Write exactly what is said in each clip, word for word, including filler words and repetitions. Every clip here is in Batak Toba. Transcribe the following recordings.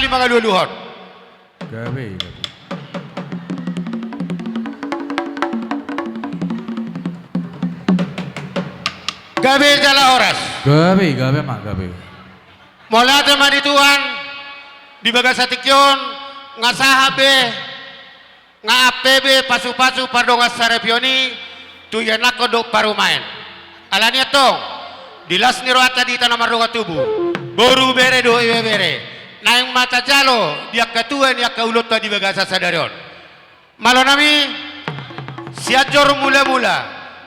mangalualuhon. Gabe, gabe. Gabe jala horas. Gabe, gabe ma, gabe. Mauliate ma di Tuhan, di bagasan tingki on, nga sahat be, nga ampe be pasupasu pardongan saripeon i, tu ianakhon dohot parumaen. Alani antong, di las ni rohanta di hita na mardongan tubu, boru, bere dohot ibebere, naeng ma tajalo di angka tua ni angka ulaonta di bagasan sadari on. Malo nami, Sianjur Mulamula,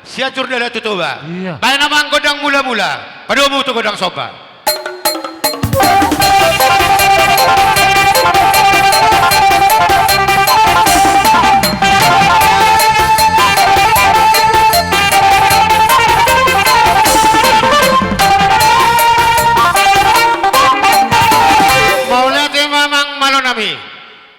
Sianjur Dalan tu Toba. Iya. Baen amang gondang mulamula, padomu tu gondang somba. Mauliate ma amang, malo nami.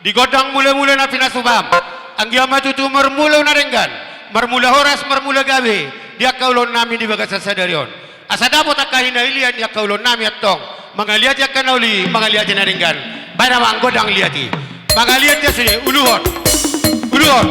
Di gondang mulamula na pinasubam, anggiat ma tutu marmula na denggan, marmula horas, marmula gabe di angka ulaon nami di bagasan sadari on. Asa dapot angka hinahilian di angka ulaon nami antong, mangaliati angka na uli, mangaliati na denggan. Baen amang gondang liat i. Mangaliat i sude, uluhon. Uluhon.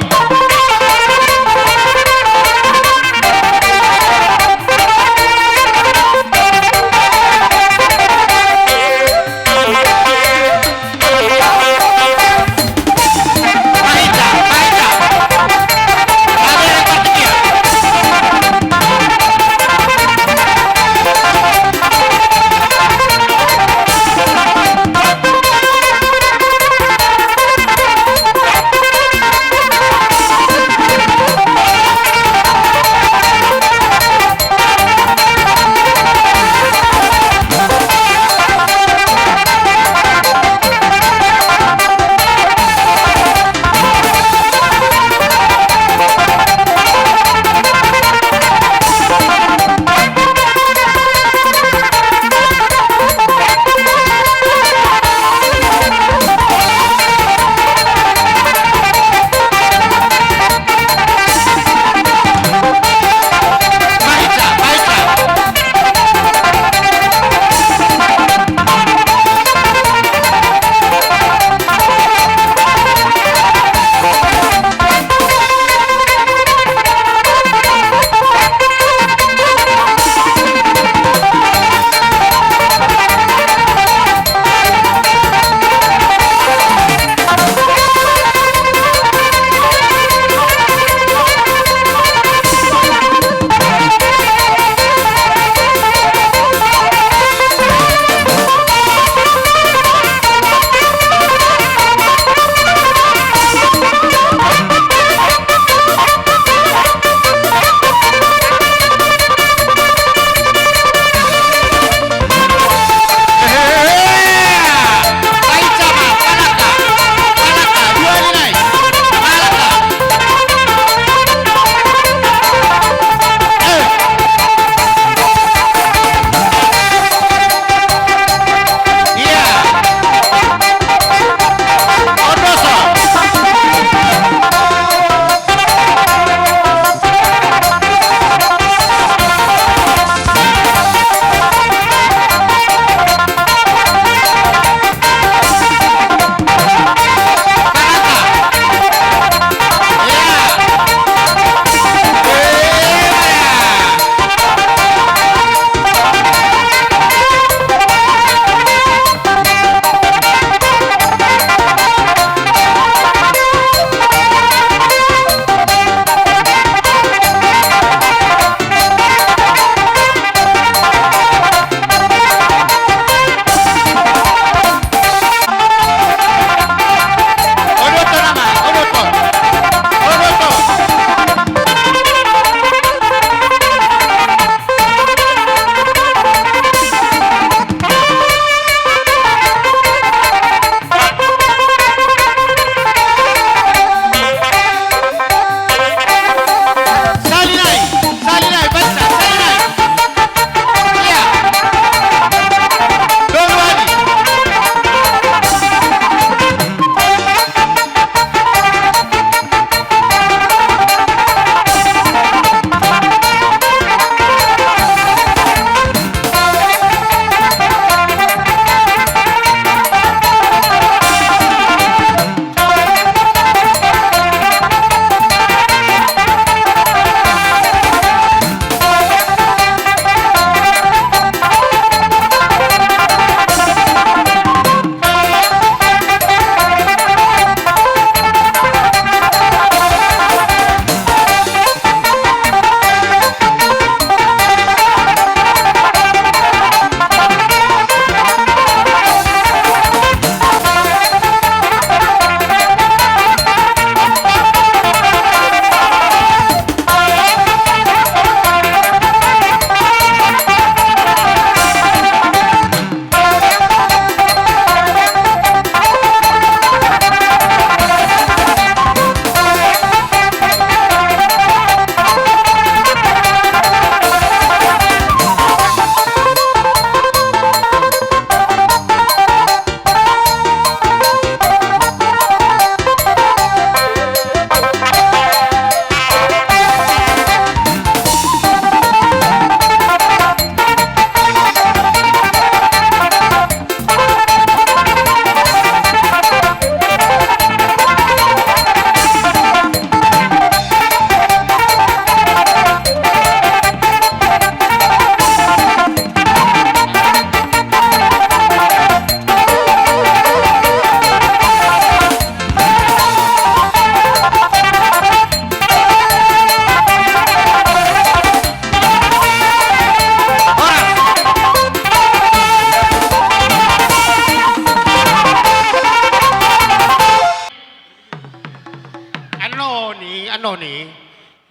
Songon i,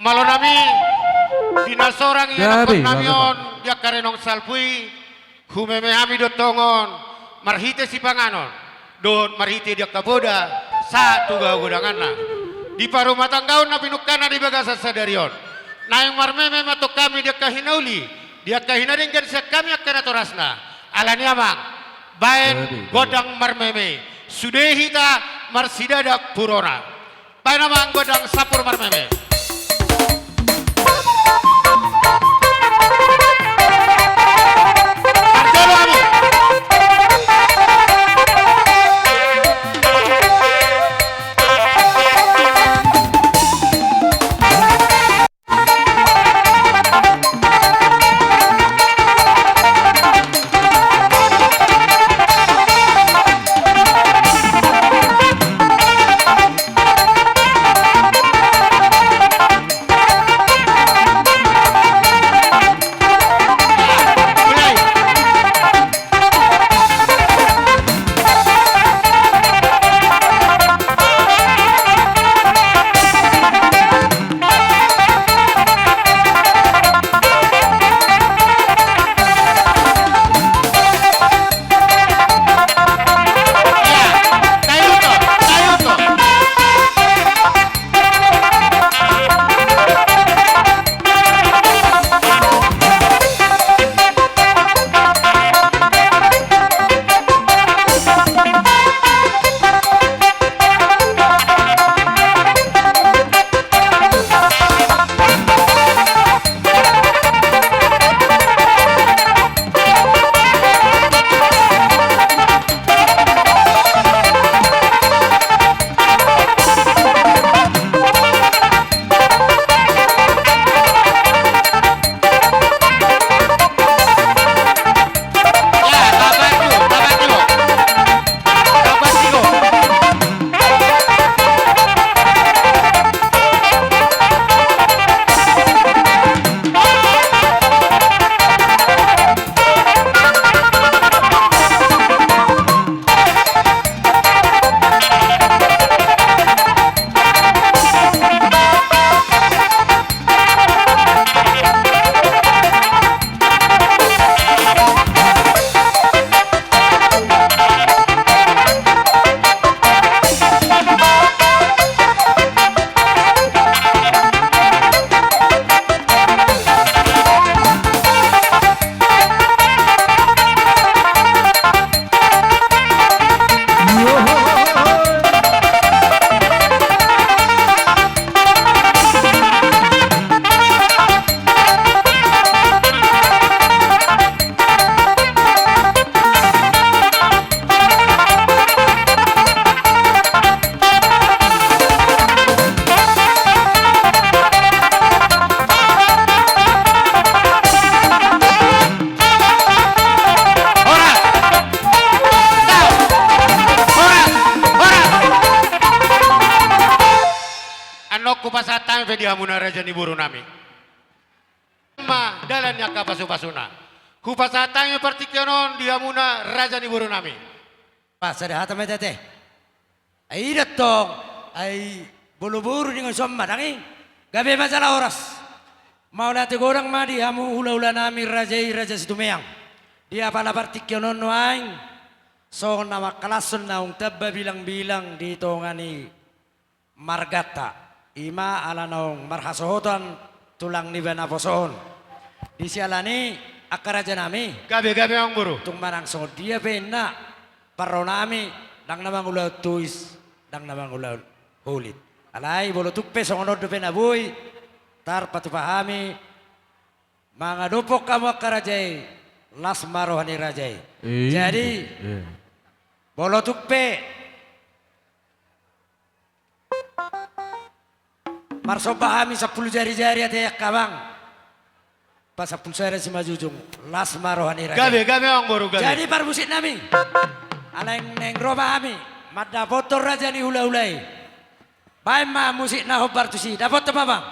malo nami di na sorang ianakhon nami on di angka renong salpu i, humeme hami do tongon marhite sipanganon dohot marhite di angka poda sahat tu hagagodanganna di parumatanggaon na pinungka na di bagasan sadari on. Naeng marmeme ma tong hami di angka hinauli, di angka hinadenggan sian hami angka natorasna. Alani i amang, baen gondang marmeme, sude hita marsidadap hurona. Baen amang gondang sampur marmeme. Parjolo hamu. Horas! Horas! Horas! Annon hupasahat hami pe di hamuna raja ni boru nami. Ma dalan ni angka pasupasuna. Hupasahat hami partingkian on di hamuna raja ni boru nami. Bah, sada hata ma i ate. Ai i do tong, ai molo boru ningon i, songon i ma dang i. Gabe ma jala horas. Mauliate godang ma di hamu hulahula nami raja i, Raja Situmeang. Di apala partingkian on nuaeng songon na mangkalashon naung tamba bilangbilang di tonga ni marganta, i ma ala naung marhasohotan tulang niba naposo on. Di siala ni i angka raja nami. Gabe, gabe amang boru. Tung manang songon dia pe inna parro nami, ndang na mangulahon tois, ndang na mangulahon holit. Alai molo tung pe songon on dope na boi tarpatupa hami, mangadophon hamu angka raja i, las ma roha ni raja i. Jadi molo tung pe marsomba hami sampulu jarijari ate angka amang, pasampulu sada simanjujung, las ma roha ni raja i. Gabe, gabe amang boru, gabe. Jadi parmusik nami, alai naeng ro ma hami mandapothon raja ni hulahula i. Baen ma musik na hombar tusi, dapothon ma amang.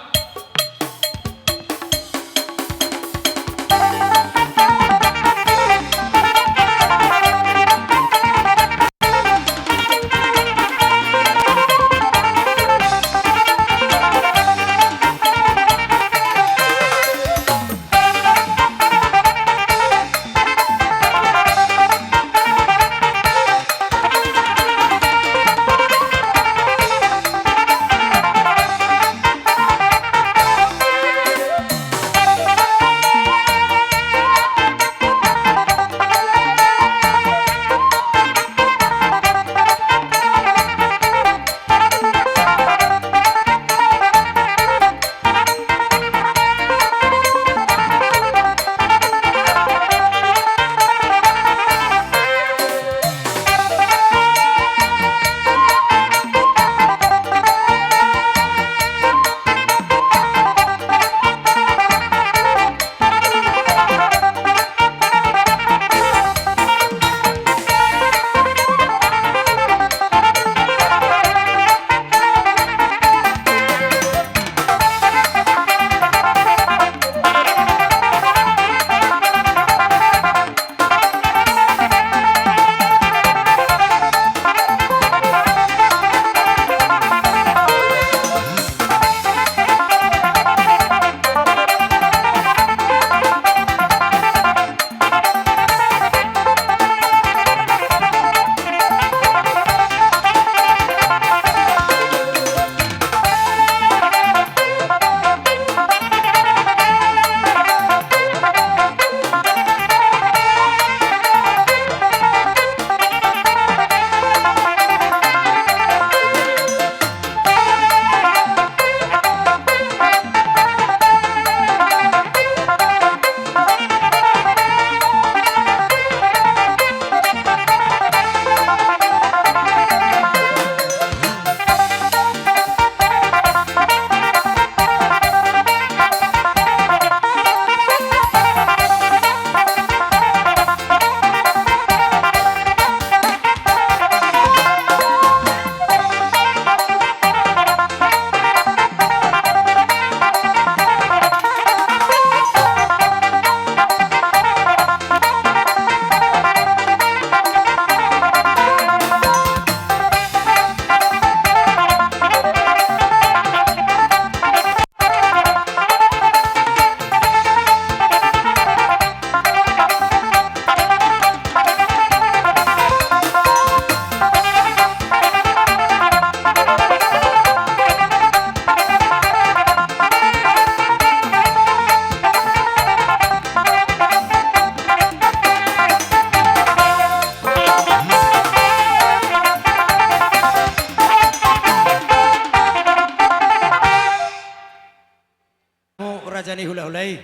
Molo i,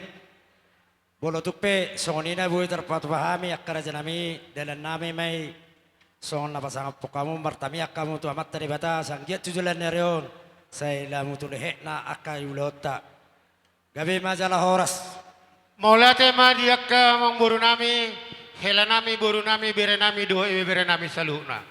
molo tung pe songon i na boi tarpatupa hami angka raja nami, dalan nami ma i songon na pasangaphon hamu, martamiang hamu tu Amanta Debata sai anggiat tu joloan ni ari on sai lam tu lehekna angka ulaonta. Gabe ma jala horas. Mauliate ma di angka amangboru nami, hela nami, boru nami, bere nami dohot ibebere nami saluhutna.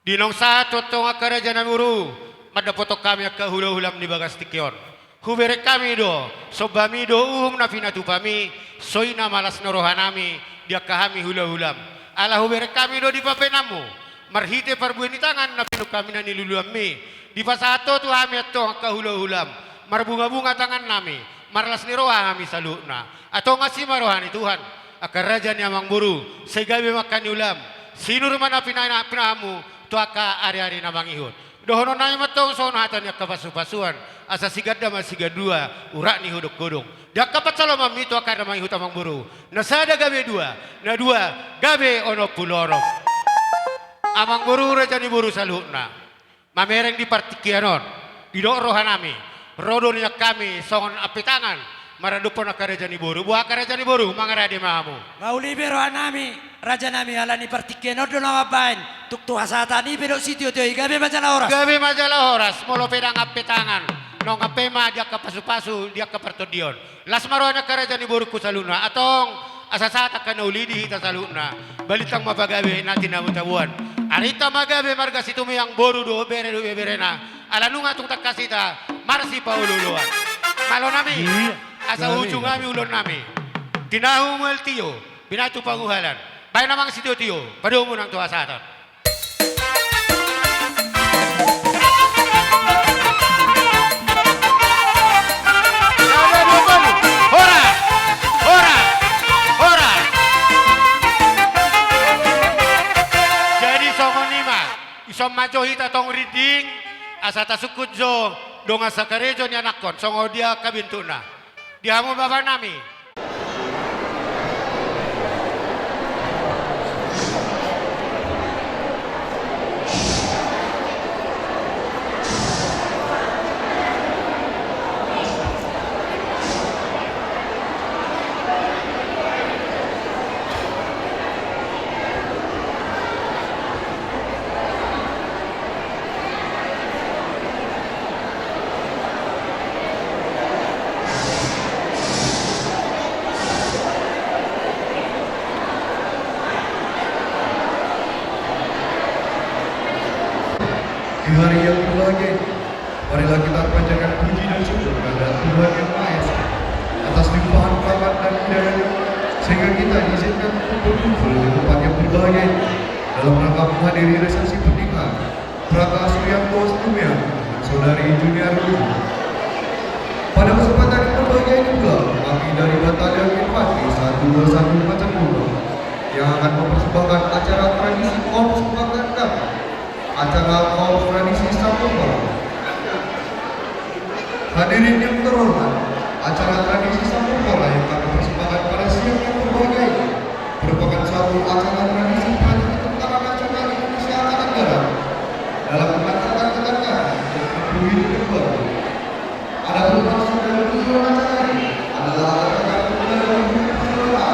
Di naung sahat tu antong angka raja nami boru, mandapothon hami angka hulahulam di bagas tingki on. Hubereng hami do, sombami do uhum na pinatupami, songon i ma las ni roha nami di angka hami hulahulam. Ala hubereng hami do di pambahenanmu, marhite parbue ni tangan na pinungka hami na niluluanmi, dipasahat ho tu hami antong angka hulahulam, marbungabunga tangan nami, marlas ni roha hami saluhutna. Antong asi ma roha ni Tuhan, angka raja ni amangboru, sai gabe ma angka ni ulamu, sinur ma na pina-, pinahanmu tu angka ariari na mangihut. Dohonon nami ma antong songon hata ni angka pasupasuan, asa siganda ma sigandua, urat ni hodongkodong. Di angka pansalonganmi tu angka na mangihut amangboru, na sada gabe dua, na dua gabe onom pulu onom. Amangboru raja ni boru saluhutna, mamereng di partingkian on, didok roha nami, ro do nian hami songon ampe tangan maradophon angka raja ni boru. Boha angka raja ni boru, mangarade ma hamu. Mauliate roha nami, raja nami, ala ni partingkian on do na mambahen, tung tu hasahatan i pe dohot sitiotio i. Gabe ma jala horas. Gabe ma jala horas. Molo pe ndang ampe tangan, naung ampe ma di angka pasupasu, di angka partondion. Las ma roha ni angka raja ni borungku saluhutna. Antong, asa sahat angka na uli di hita saluhutna, balintang ma pagabe na tinabo-taboan. Arinta ma gabe marga Situmeang, boru dohot bere dohot ibeberena, ala nunga tung tangkas hita marsipaolooloan. Malo nami, iya, asa ujung hami ulaon nami. Tinahu mual tio, pinatu panguhalan. Bahen amang sitiotio, padomu nang tu hasahatan. Horas! Horas! Horas! Jadi songon i ma, dison ma jo hita tong rinding, asa tasungkun jo dongan sakarejo ni anakkon, songon dia angka bentukna. Di hamu bapa nami. Di hari yang berbahagia ini, marilah kita panjatkan puji dan syukur kepada Tuhan Yang Maha Esa atas limpahan rahmat dan hidayah-Nya, sehingga kita diizinkan untuk berkumpul di tempat yang berbahagia ini dalam rangka menghadiri resepsi pernikahan Praka Suryanto Situmeang dengan Saudari Juniarluju. Pada kesempatan yang berbahagia ini pula, kami dari Batalion Infantri satu dua satu Macan Kumbang yang akan mempersembahkan acara tradisi Korps Kebanggaan Kami, acara Korps Tradisi Sambung Bola. Hadirin yang terhormat, acara tradisi Sambung Bola yang kami persembahkan pada siang yang berbahagia ini merupakan suatu acara tradisi Prajurit Tentara Nasional Indonesia Angkatan Darat dalam mengantarkan rekan-rekan untuk menempuh hidup yang baru. Adapun maksud dan tujuan acara ini adalah agar rekan-rekan dapat hidup kesejahtera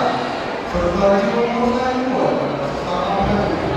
serta jiwa manusia yang kuat dan sesama prajurit.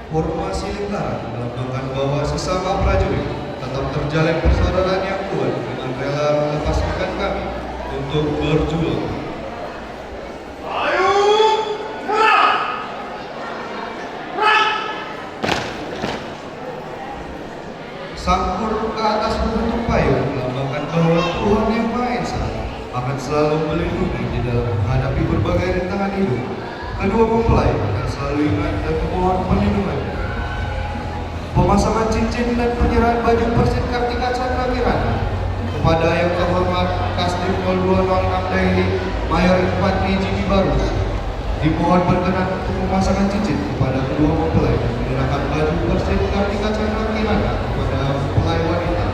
Formasi lingkaran melambangkan bahwa sesama prajurit tetap terjalin persaudaraan yang kuat dengan rela melepaskan kami untuk berjuang. Ayo, serang! Serang! Sangkur ke atas berbentuk payung melambangkan bahwa Tuhan Yang Maha Esa akan selalu melindungi di dalam menghadapi berbagai rintangan hidup. Kedua mempelai akan selalu ingat dan memohon perlindungan. Pemasangan cincin dan penyerahan baju Persit Kartika Chandra Kirana kepada Yang Terhormat Kasdim nol dua nol enam Dairi, Mayor Infantri Jimmy Barus. Dimohon berkenan untuk memasangkan cincin kepada kedua mempelai dan menyerahkan baju Persit Kartika Chandra Kirana kepada mempelai wanita.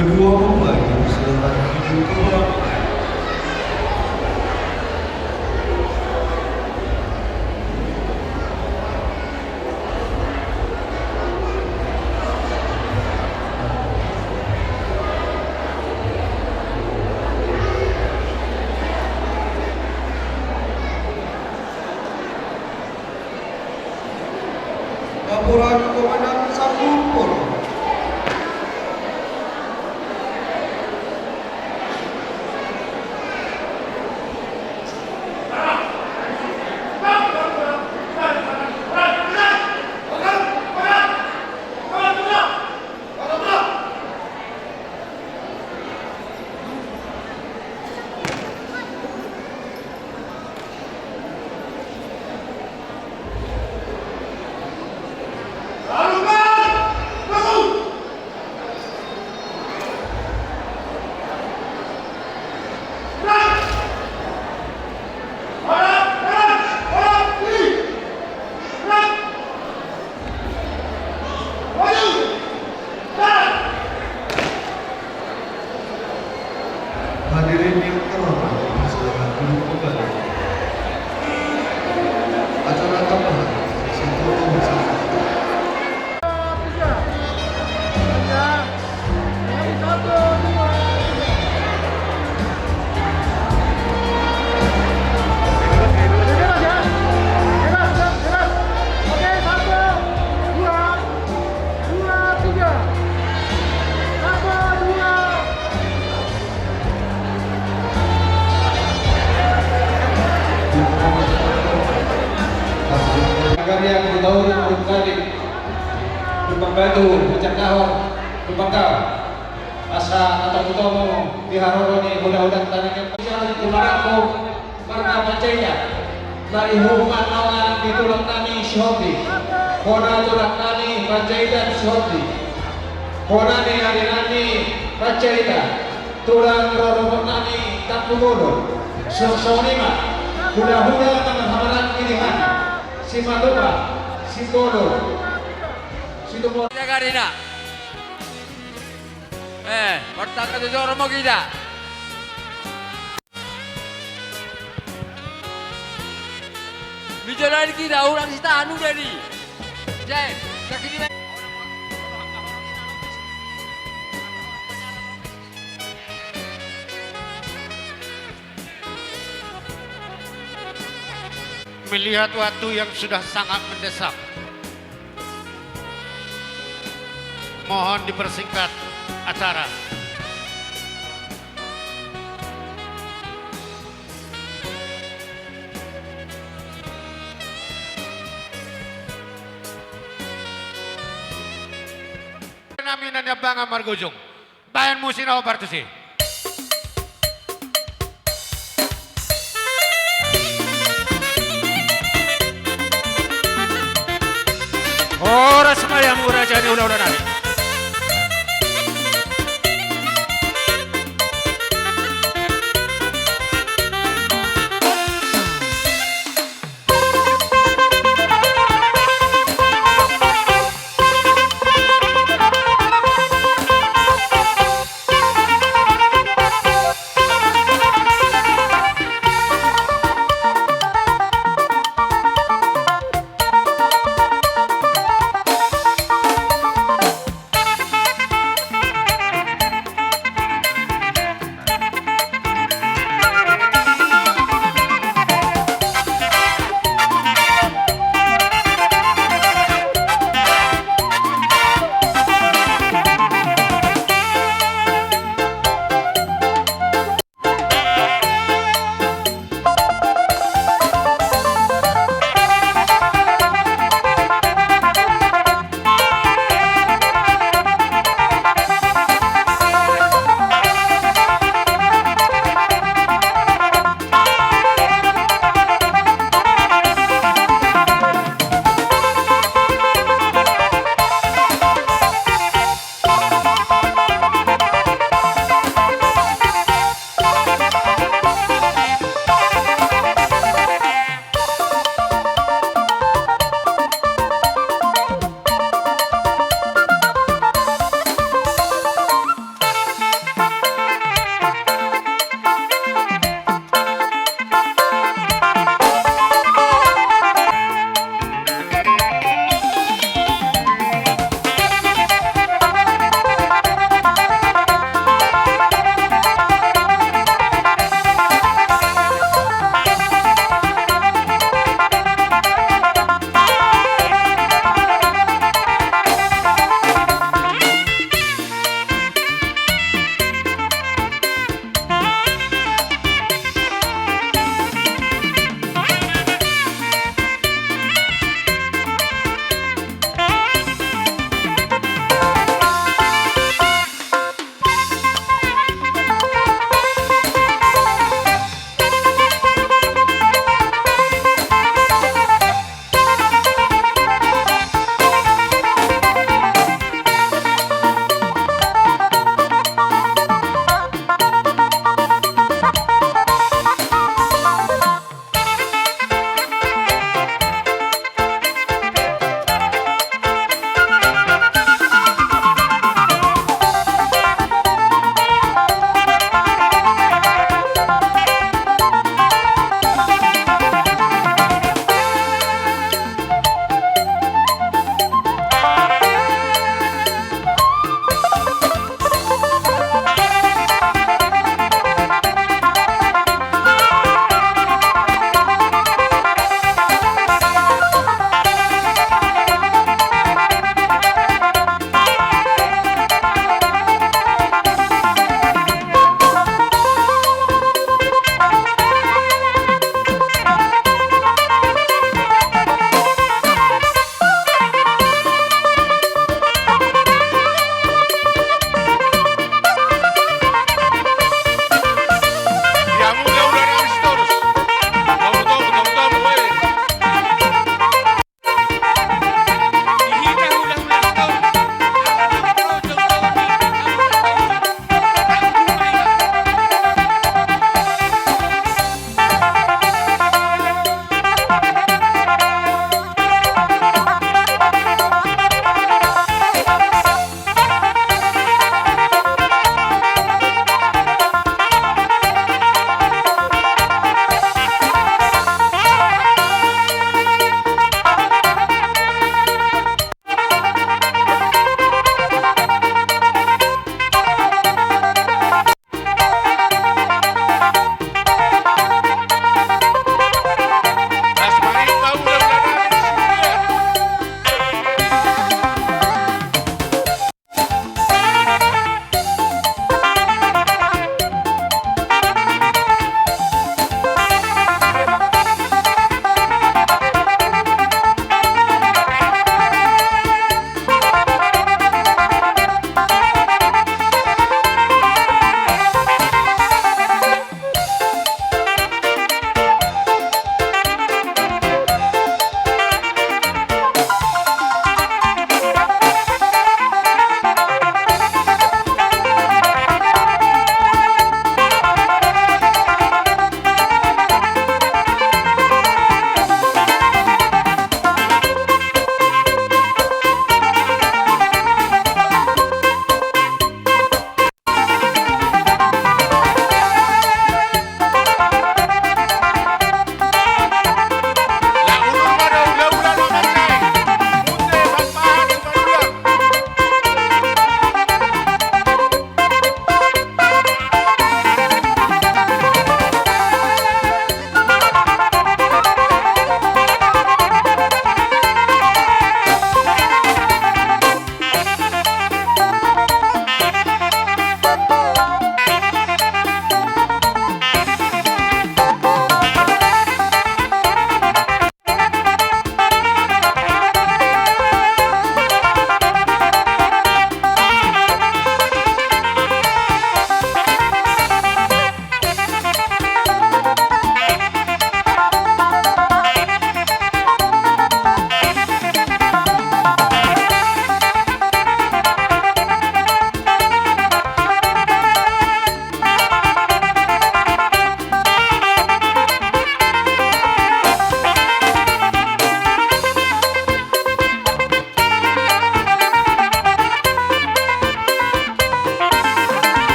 Kedua pemain, silakan dibuka. Laporan Komandan Sambung. Hadirin yang terhormat, silakan duduk kembali. Acara tambahan, satu, satu. Karya Gutauri Muruk Tadi, Tumpang Batu, Puncak Kahor, Tumpang Kau. Asa na tomutomu di haroro ni hulahulanta na nian. Di marangkup marga Panjaitan, dari huhut naungan di tulang nami si Hobi, bona tulang nami Panjaitan si Hobi, bona ni ari nami Panjaitan, tulang rorobot nami Tampubolon. Songon i ma hulahula na marhamaranggi di hami, Simatupang, Simbolon, Situmorang. Jaga rina. Eh, martangga jojor ma hita. Dijalo hita, unang sitahan uda i. Jai, sakini. Melihat waktu yang sudah sangat mendesak, mohon dipersingkat acara. Nami na niambangan margojong. Baen musik na hombar tusi. Horas ma di hamu raja ni hulahula nami.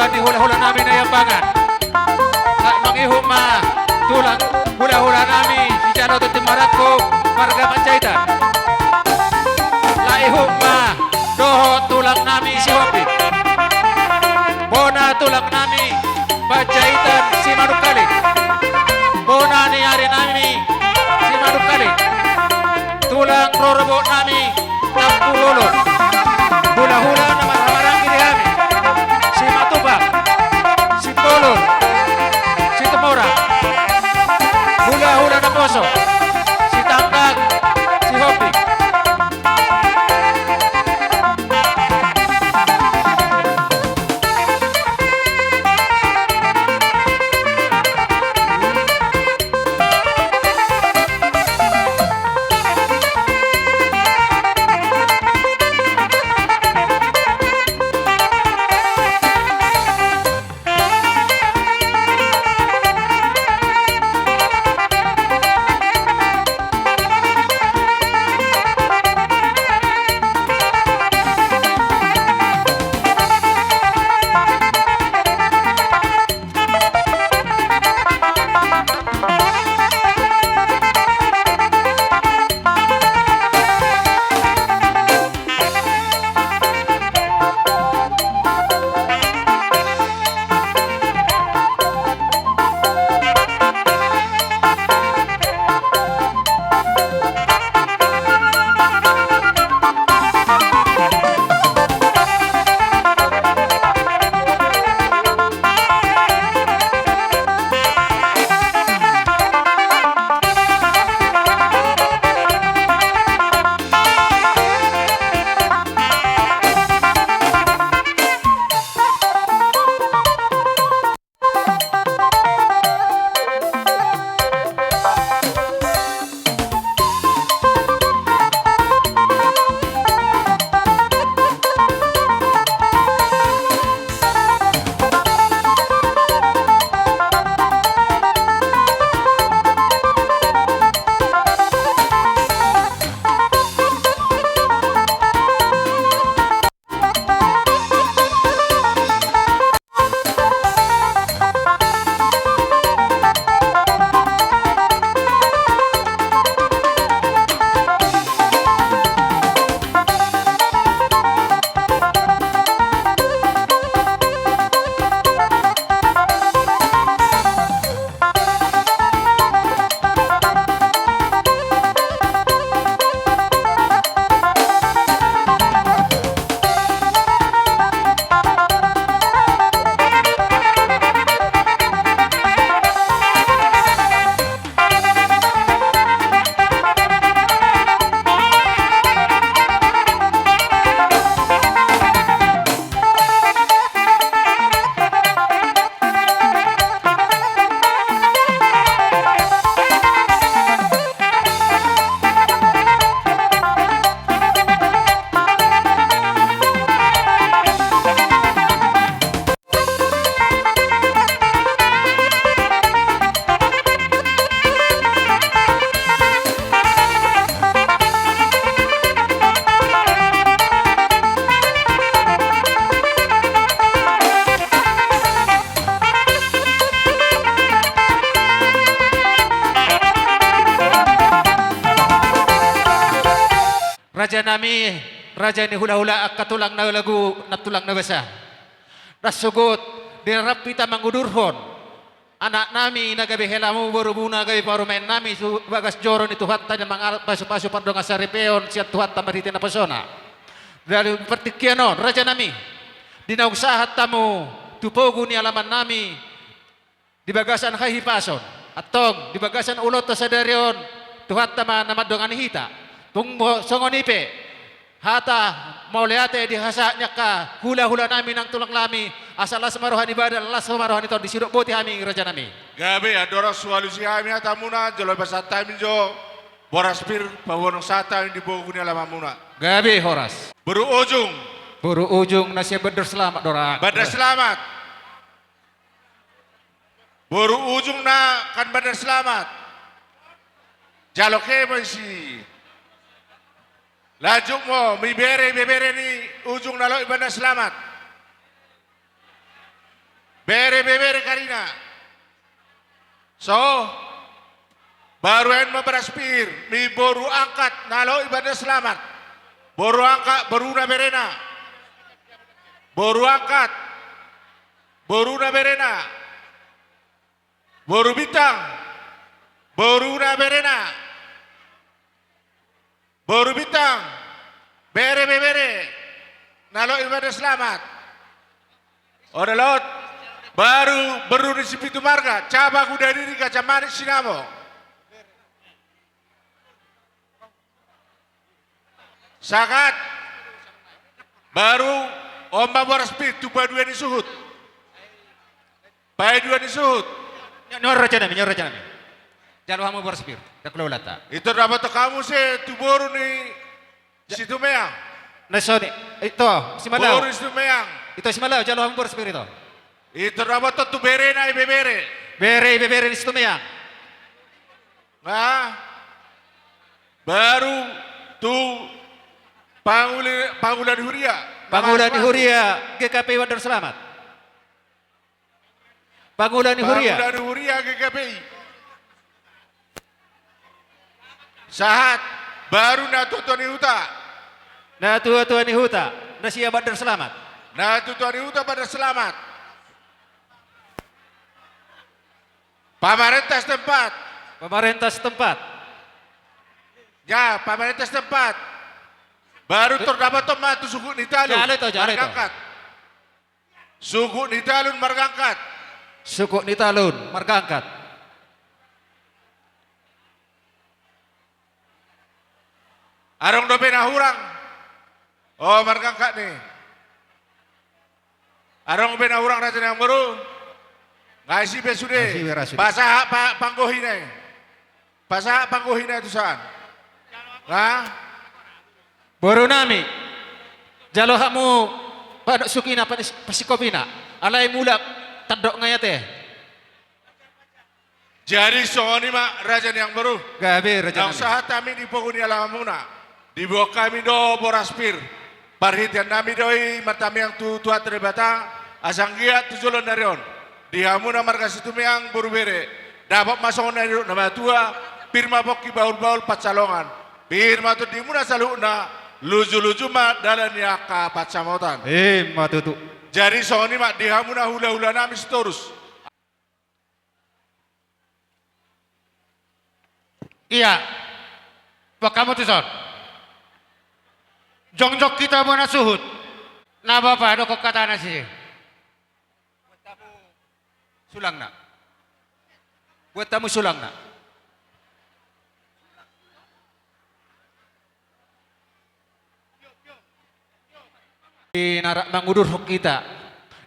Di hula-hula nami Naiambangan. Laos mangihut ma tulang hula-hula nami sijalo tintin marangkup marga Panjaitan. Laos ihut ma dohot tulang nami Sihombing. Bona tulang nami Panjaitan Simanungkalit. Bona ni ari nami Simanungkalit. Tulang rorobot nami Tampubolon. Hula-hula na marhahamaranggi di hami. Simatupang, Simbolon, Situmorang. Hula-hula naposo, Sitanggang, Sihombing. Raja nami, raja ni hula-hula, angka tulang na lagu, na tulang na basa. Rap-, di na rap hita mangudurhon anak nami na gabe helamu, borumuna gabe parumaen nami tu bagas joro ni Tuhanta, na mangalap pasu-pasu pardongansaripeon sian Tuhanta marhite naposona. Di partingkian on, raja nami, di naung sahat hamu tu pogu ni alaman nami, di bagasan hahipason, antong di bagasan ulaonta sadari on, Tuhanta ma na mandongani hita. Tung songon i pe, hata mauliate di hasahat ni angka hula-hula nami nang tulang nami, asa las ma roha ni badan, las ma roha ni tondi, sidok boti hami, raja nami. Gabe, andorang so alusi hami hatamuna, jolo pasahat hami jo boras pir, paboa naung sahat hami di pogu ni alamanmuna. Gabe, horas. Boru Ujung. Boru Ujung na sian Bandar Selamat do ra. Bandar Selamat. Boru Ujung na kan Bandar Selamat. Jalo ke ma disi. Lanjut ma, ibebere, ibebere ni Ujung na lobi Bandar Selamat. Bere, bebere karina. So, baru baen ma boras pir, mi boru angkat, na lobi baen selamat. Boru angkat, boruna berena. Boru angkat, boruna berena. Boru bintang, boruna berena. Boru bintang, bere, bebere, na lobi baen selamat. Ora lot, baru boru ni Sipitu Marga, Caba Kuda Diri, Gajah Manik Sinamo. Sahat, baru on ma boras pir tu paduahon ni suhut. Paduahon ni suhut. Nyaor raja nami, nyaor raja nami. Jalo hamu boras pir, dakula ulata. Ito dapoton hamu muse tu boru ni Situmeang. Na soni, ito, Simalau. Boru ni Situmeang. Ito Simalau, jalo hamu boras pir ito. Ito dapoton tu berena, ibebere. Bere, ibebere ni Situmeang. Nga, baru tu panguli-, pangula ni huria. Pangula ni huria, G K P I Bandar Selamat. Pangula ni huria. Pangula ni huria G K P I. Sahat, baru natuatua ni huta. Natuatua ni huta, na sian Bandar Selamat. Natuatua ni huta Bandar Selamat. Pamarenta setempat. Pamarenta setempat. Ya, pamarenta setempat. Baru tor dapoton ma tu suhut ni talun. Jalo ito, jalo ito. Marga angkat. Suhut ni talun marga angkat. Suhut ni talun marga angkat. Adong dope na hurang. O, marga angkat ni. Adong dope na hurang raja ni amangboru. Nga isi be sude. Nga isi be ra sude. Pasahat pa-, panggohi na i. Pasahat panggohi na i tusan. Nga? Boru nami, jalo hamu panuk sukina, panis-, pasingkopina. Alai mulak tandok nga i ate. Jadi songon i ma raja ni amangboru. Gabe raja nami. Naung sahat hami di pogu ni alamanmuna. Diboan hami do boras pir. Parhitean nami do i martamiang tu Tuhanta Debata, asa anggiat tu joloan ni ari on, di hamuna marga Situmeang boru bere, dapot ma songon na nidok na matua, pir ma pongki bahulbahul pansalongan, pir ma tondimuna saluhutna, lujuluju ma dalan ni angka pansamotan. I ma tutu. Jadi songon i ma di hamuna hulahula nami Sitorus. Ia, boan hamu tuson. Jongjong hita bona suhut. Na bapa, dokkon hatana sise. Buat hamu sulangna. Buat hamu sulangna. Di na rap mangudurhon hita,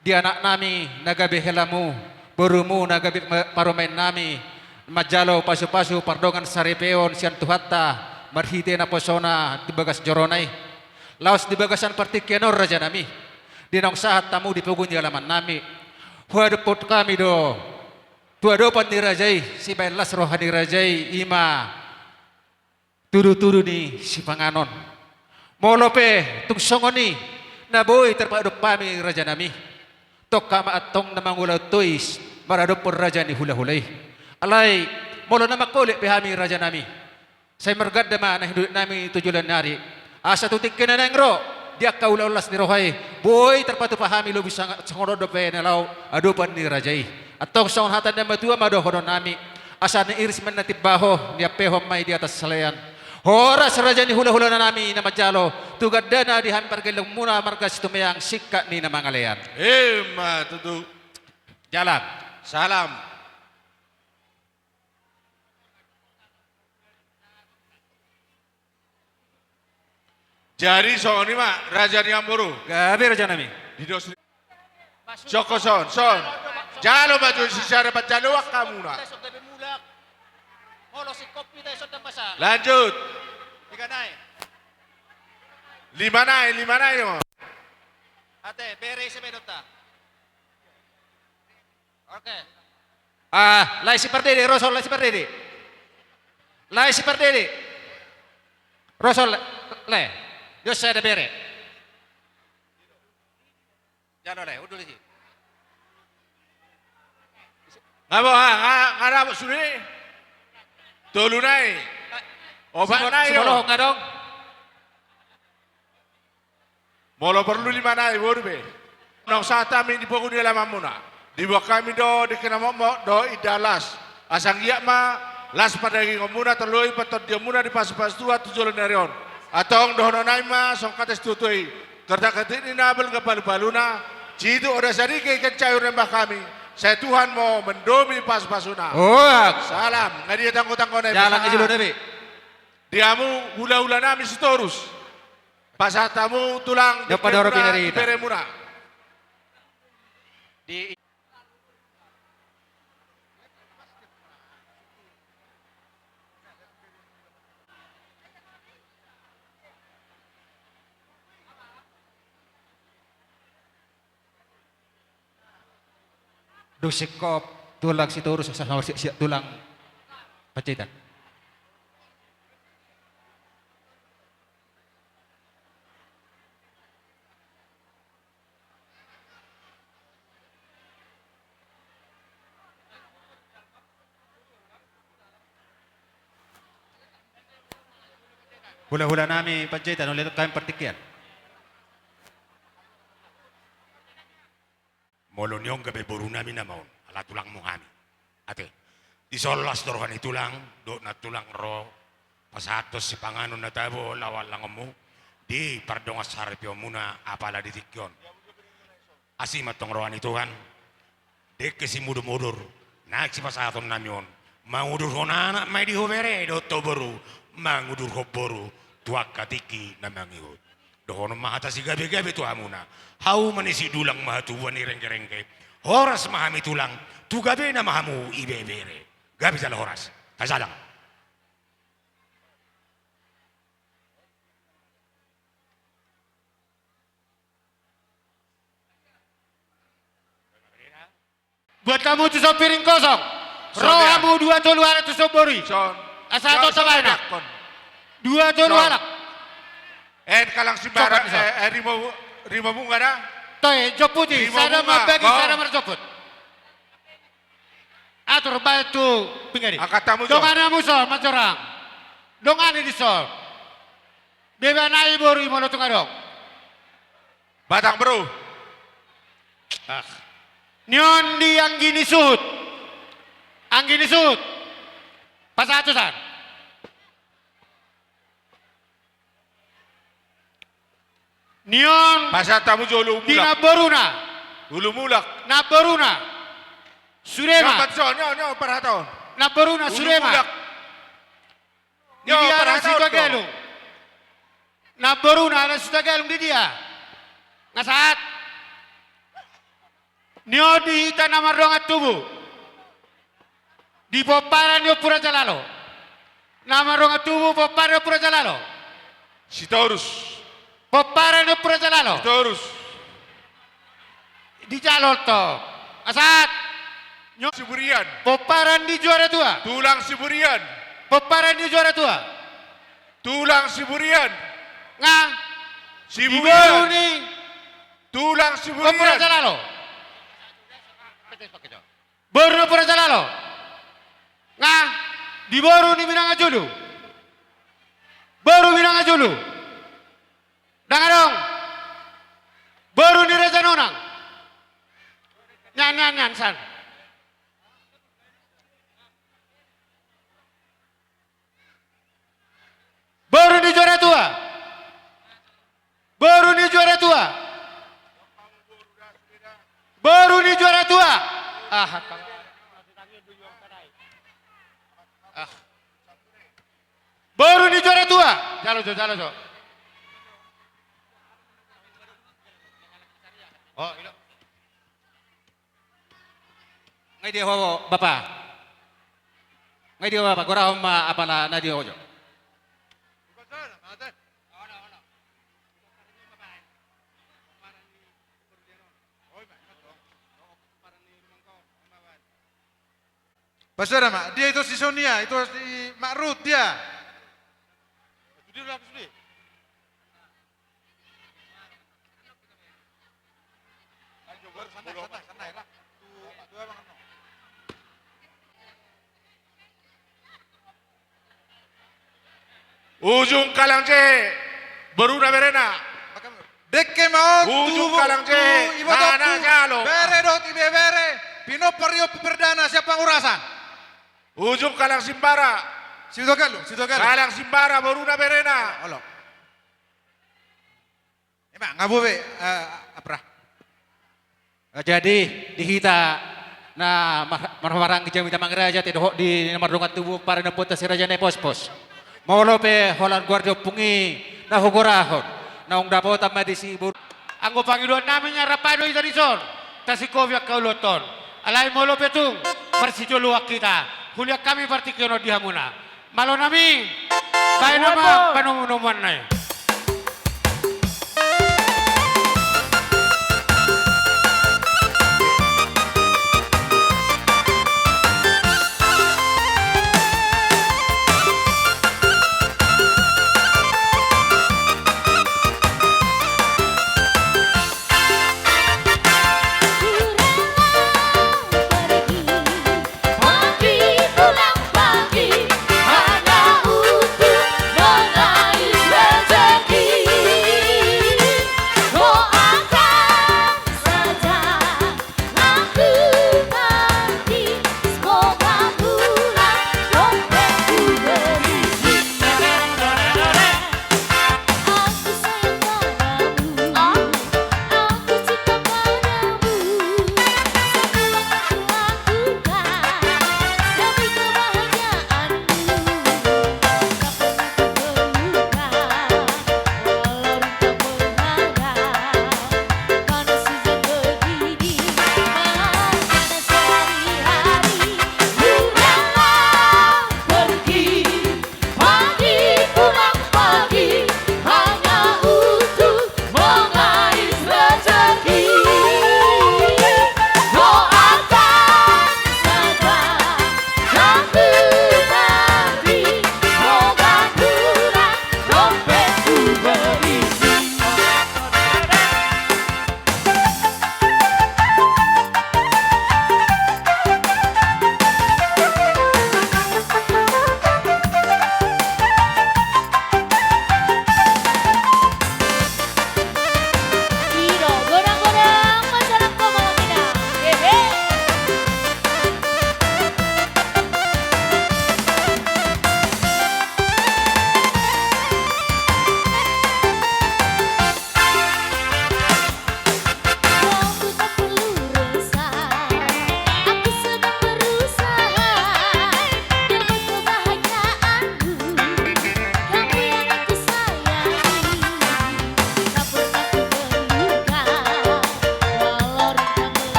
di anak nami na gabe helamu, borumu na gabe ma-, parumaen nami, manjalo pasupasu pardongan saripeon sian Tuhanta, marhite naposona di bagas jorona i. Laos di bagasan partingkian on raja nami, di naung sahat hamu di pogu ni alaman nami, huadophon hami do tu adopan ni raja i, sibaen las roha ni raja i, i ma tudutudu ni sipanganon. Molo pe tung songon i na boi tarpaadop hami raja nami, tongka ma antong na mangulahon tois maradophon raja ni hulahula i. Alai molo na mangkolek pe hami raja nami, sai marganda ma na hinudek nami tu joloan ni ari. Asa tu tingki na naeng ro, di angka ulaon las ni roha i, boi tarpatupa hami lobi sanga-, songon on dope na laho adopan ni raja i. Antong songon hata ni natuatua ma dohonon nami: Asa niiris ma inna timbaho, niampehon ma i di atas salean. Horas raja ni hulahula nami na manjalo, tu gandana di hami pargellenmuna marga Situmeang, singkat ni na mangalean. I ma tutu. Jalan. Salam. Jadi songon i ma raja ni amboru. Gabe raja nami. Di dos. Soko son, son. Jalo ma jo sisada panjaloan hamuna. Lanjut. Lima nai, lima nai, o. Ate, bere ise be dohot ta. Oke. Ah, lae si Pardede, ro son lae si Pardede. Lae si Pardede. Ro son lae, lae. Dos sada bere. Jalo lae, hundul disi. Abo, ha, ha, ha, abo, sude. Tolu nai. Opat nai, sipolo, o. Nga dong. Molo porlu lima nai, boru be. Naung sahat hami di pogu ni alamanmuna. Diboan hami do dengke na mokmok dohot indahan las. Asa anggiat ma las pardagingonmuna, tarlumobi partondionmuna dipasupasu Tuhan tu joloan ni ari on. Antong dohonon nami ma songon hata ni situatua i. Kertak-kertik ni na balga palu-paluna. Cituk oda sadike ikan cayur na imbahon hami. Sai Tuhan ma mandomi pasupasuna. Horas. Salam. Nga dia tanggo-tanggo nai. Jalang pasahat. Di hamu hula-hula nami Sitorus. Pasahat hamu tulang. Dia padoro pinarita. Di beremuna. Di Dung singkop tulang Sitorus, sa-, sama si-, si-, tulang Panjaitan. Hula-hula nami Panjaitan, uli hami partingkian. Molo ni on gabe boru nami nama on, ala tulangmu hami. Ate. Dison las do roha ni tulang, dohot na tulang ro, pasahathon sipanganon na tabo, laho alangonmu, di pardongan saripeonmuna, apala di tingki on. Asi ma antong roha ni Tuhan, dengke simudur-mudur, naeng sipasahaton nami on, mangudurhon anak ma i di ho bere, dohot ho boru, mangudurhon boru, tu angka tingki na mangihut. Dohonon ma hata sigabe-gabe tu hamuna. Hauma ni sidulang ma hatubuan ni rengke-rengke. Horas ma hami tulang. Tu gabena ma hamu ibebere. Gabe jala horas. Tajalang. Buat hamu tu son piring kosong. Ro hamu dua tolu halak tu son boru i. Asa tonta bahen. Dua tolu halak. Eh, kalang simbara, eh, rimo, rimo bunga da. Toe, jomputi, sada mambagi, sada marjomput. Atur bahen tu pinggan i. Angkat hamu, Jo. Dongan hamu son, Majorang. Dongani dison. Bebana i boru i molo tung adong. Batang boru. Ah. Ni on di anggi ni suhut. Anggi ni suhut. Pasahat tusan. Ni on. Pasahat hamu jo ulu mulak. Di namboruna. Ulu mulak. Namboruna. Sude ma. Namboruna sude ma. Di dia Alang Sitagalung? Namboruna Alang Sitagalung di dia? Nga sahat. Ni on di hita na mardongan tubu. Di pomparan ni Ompu Raja Lalo. Na mardongan tubu pomparan ni Ompu Raja Lalo. Sitorus. Pomparan ni Ompu Raja Lalo. Sitorus. Dijalo tong. Nga sahat. Ni on. Siburian. Pomparan ni Juara Tua. Tulang Siburian. Pomparan ni Juara Tua. Tulang Siburian. Nga. Siburian. Di boru ni. Tulang Siburian. Ompu Raja Lalo. Boru ni Ompu Raja Lalo. Nga. Di boru ni Minanga Julu. Boru Minanga Julu. Ndang adong. Boru ni Raja Nonang. Nian, nian, nian, san. Boru ni Juara Tua. Boru ni Juara Tua. Boru ni Juara Tua. Ah, ah. Boru ni Juara Tua. Jalo jo, jalo jo. Oh, ilo. Nga i dia ho, Bapa? Nga i dia ho, Bapa? Gorahon ma apala na di ho jo. Pasada ma, dia ito si Sonia, ito si Ma'rut, dia. Itu dia lapis dia. Santai, santai, santai, lah. Tu, tu abang, no. Ujung Kalang Jehe, boruna berena. Dengke ma on tu Ujung Kalang Jehe, tu ibotongku, na jalo. Bere dohot ibebere, pinompar ni Ompu Perdana sian Pangurasan. Ujung Kalang Simbara. Situtu galu, situtu galu. Kalang Simbara, boruna berena. Olo. Emang, nga boi be, eh, Apra. Jadi, di hita na mar-, marhahamaranggi jamita mangraja, te dohot di na mardongan tubu, pari na pota si raja na pospos. Molo pe holan goar ni ompung i na hugorahon, naung dapotan ma disi boru. Anggo pangidoan nami, nga rap do hita dison, tasingkopi angka ulaon on. Alai molo pe tung marsijoloan hita, huliang hami partingkian on di hamuna. Malo nami, baen nama panomunomuanna i.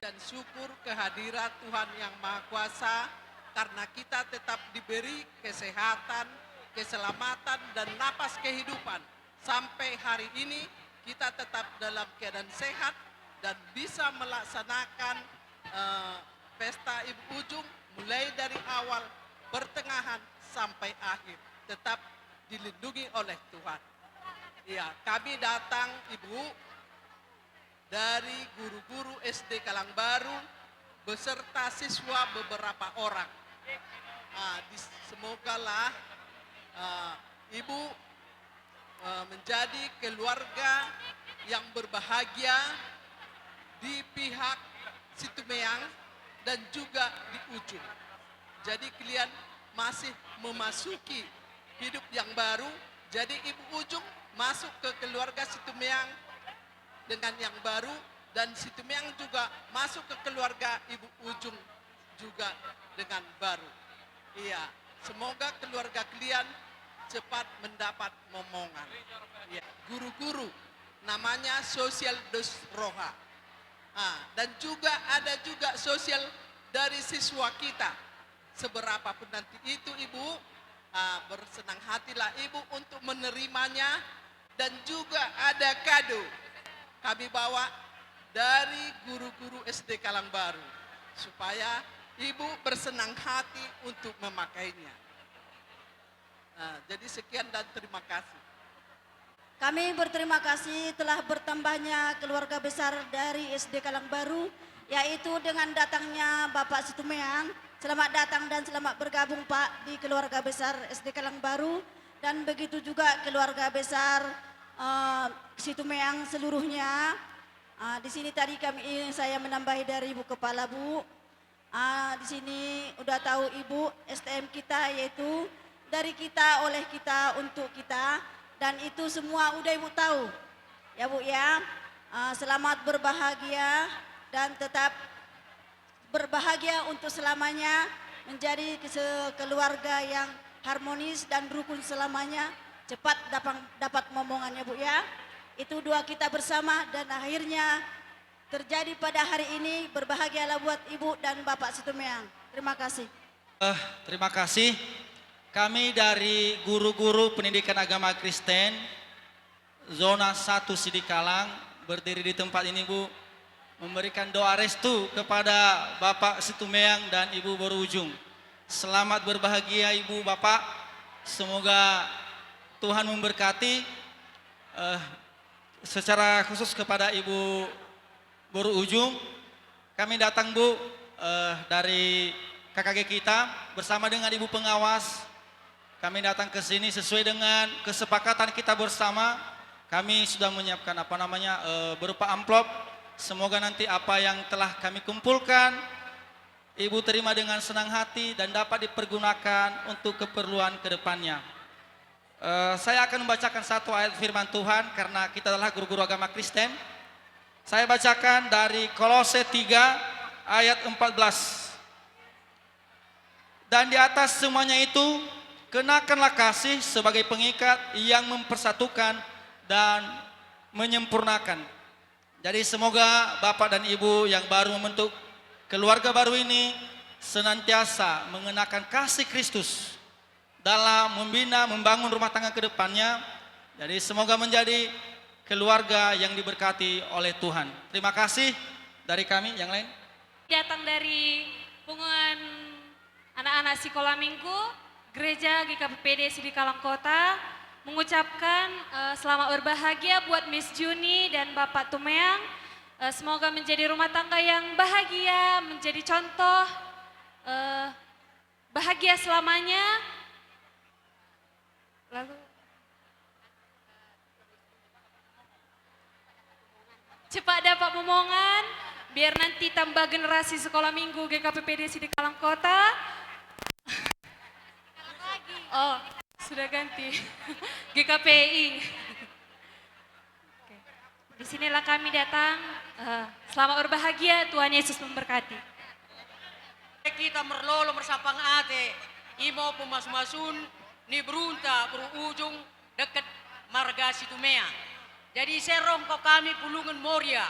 Dan syukur kehadirat Tuhan Yang Maha Kuasa, karena kita tetap diberi kesehatan, keselamatan, dan napas kehidupan. Sampai hari ini, kita tetap dalam keadaan sehat dan bisa melaksanakan, eh, pesta Ibu Ujung, mulai dari awal, pertengahan, sampai akhir. Tetap dilindungi oleh Tuhan. Iya, kami datang, Ibu, dari guru-guru S D Kalangbaru beserta siswa beberapa orang. Ah, dis-, semogalah, ah, Ibu, eh, menjadi keluarga yang berbahagia di pihak Situmeang dan juga di Ujung. Jadi kalian masih memasuki hidup yang baru. Jadi Ibu Ujung masuk ke keluarga Situmeang dengan yang baru, dan Situmeang juga masuk ke keluarga Ibu Ujung juga dengan baru. Iya, semoga keluarga kalian cepat mendapat momongan. Iya, guru-guru, namanya sosial dos roha. Ah, dan juga ada juga sosial dari siswa kita. Seberapapun nanti itu, Ibu, ah, bersenang hatilah Ibu untuk menerimanya. Dan juga ada kado kami bawa dari guru-guru S D Kalangbaru, supaya Ibu bersenang hati untuk memakainya. Nah, jadi sekian dan terima kasih. Kami berterima kasih telah bertambahnya keluarga besar dari S D Kalangbaru, yaitu dengan datangnya Bapak Situmeang. Selamat datang dan selamat bergabung, Pak, di keluarga besar S D Kalangbaru. Dan begitu juga keluarga besar, eh, Situmeang seluruhnya. Ah, di sini tadi kami, saya menambahi dari Ibu Kepala, Bu. Ah, di sini udah tahu Ibu, S T M kita yaitu dari kita, oleh kita, untuk kita. Dan itu semua udah Ibu tahu. Ya, Bu, ya. Ah, selamat berbahagia dan tetap berbahagia untuk selamanya, menjadi sekeluarga yang harmonis dan rukun selamanya, cepat dapat, dapat momongannya, Bu, ya. Itu doa kita bersama dan akhirnya terjadi pada hari ini, berbahagialah buat Ibu dan Bapak Situmeang. Terima kasih. Eh, terima kasih. Kami dari guru-guru pendidikan agama Kristen, Zona satu Sidikalang, berdiri di tempat ini, Bu, memberikan doa restu kepada Bapak Situmeang dan Ibu Boru Ujung. Selamat berbahagia, Ibu, Bapak. Semoga Tuhan memberkati, eh, secara khusus kepada Ibu Boru Ujung. Kami datang, Bu, eh, dari K K G kita bersama dengan Ibu Pengawas. Kami datang ke sini sesuai dengan kesepakatan kita bersama. Kami sudah menyiapkan, apa namanya, eh, berupa amplop. Semoga nanti apa yang telah kami kumpulkan, Ibu terima dengan senang hati dan dapat dipergunakan untuk keperluan ke depannya. Eh, saya akan membacakan satu ayat firman Tuhan karena kita adalah guru-guru agama Kristen. Saya bacakan dari Kolose tiga ayat empat belas. Dan di atas semuanya itu, kenakanlah kasih sebagai pengikat yang mempersatukan dan menyempurnakan. Jadi, semoga Bapak dan Ibu yang baru membentuk keluarga baru ini senantiasa mengenakan kasih Kristus dalam membina, membangun rumah tangga ke depannya. Jadi, semoga menjadi keluarga yang diberkati oleh Tuhan. Terima kasih dari kami. Yang lain? Datang dari punguan anak-anak Sekolah Minggu Gereja G K P P D Sidikalang Kota, mengucapkan, eh, selamat berbahagia buat Miss Juni dan Bapak Tumeang. Eh, semoga menjadi rumah tangga yang bahagia, menjadi contoh, eh, bahagia selamanya. Lalu, cepat dapat momongan, biar nanti tambah generasi Sekolah Minggu G K P P D Sidikalang Kota. Oh, sudah ganti. G K P I. Oke. Di sinilah kami datang. Eh, selamat berbahagia, Tuhan Yesus memberkati. Hita marlolo marsampang ate, imo pamasu-masun ni borunta boru Ujung, dengke marga Situmeang. Jadi, sai ro hami Pulungan Moria.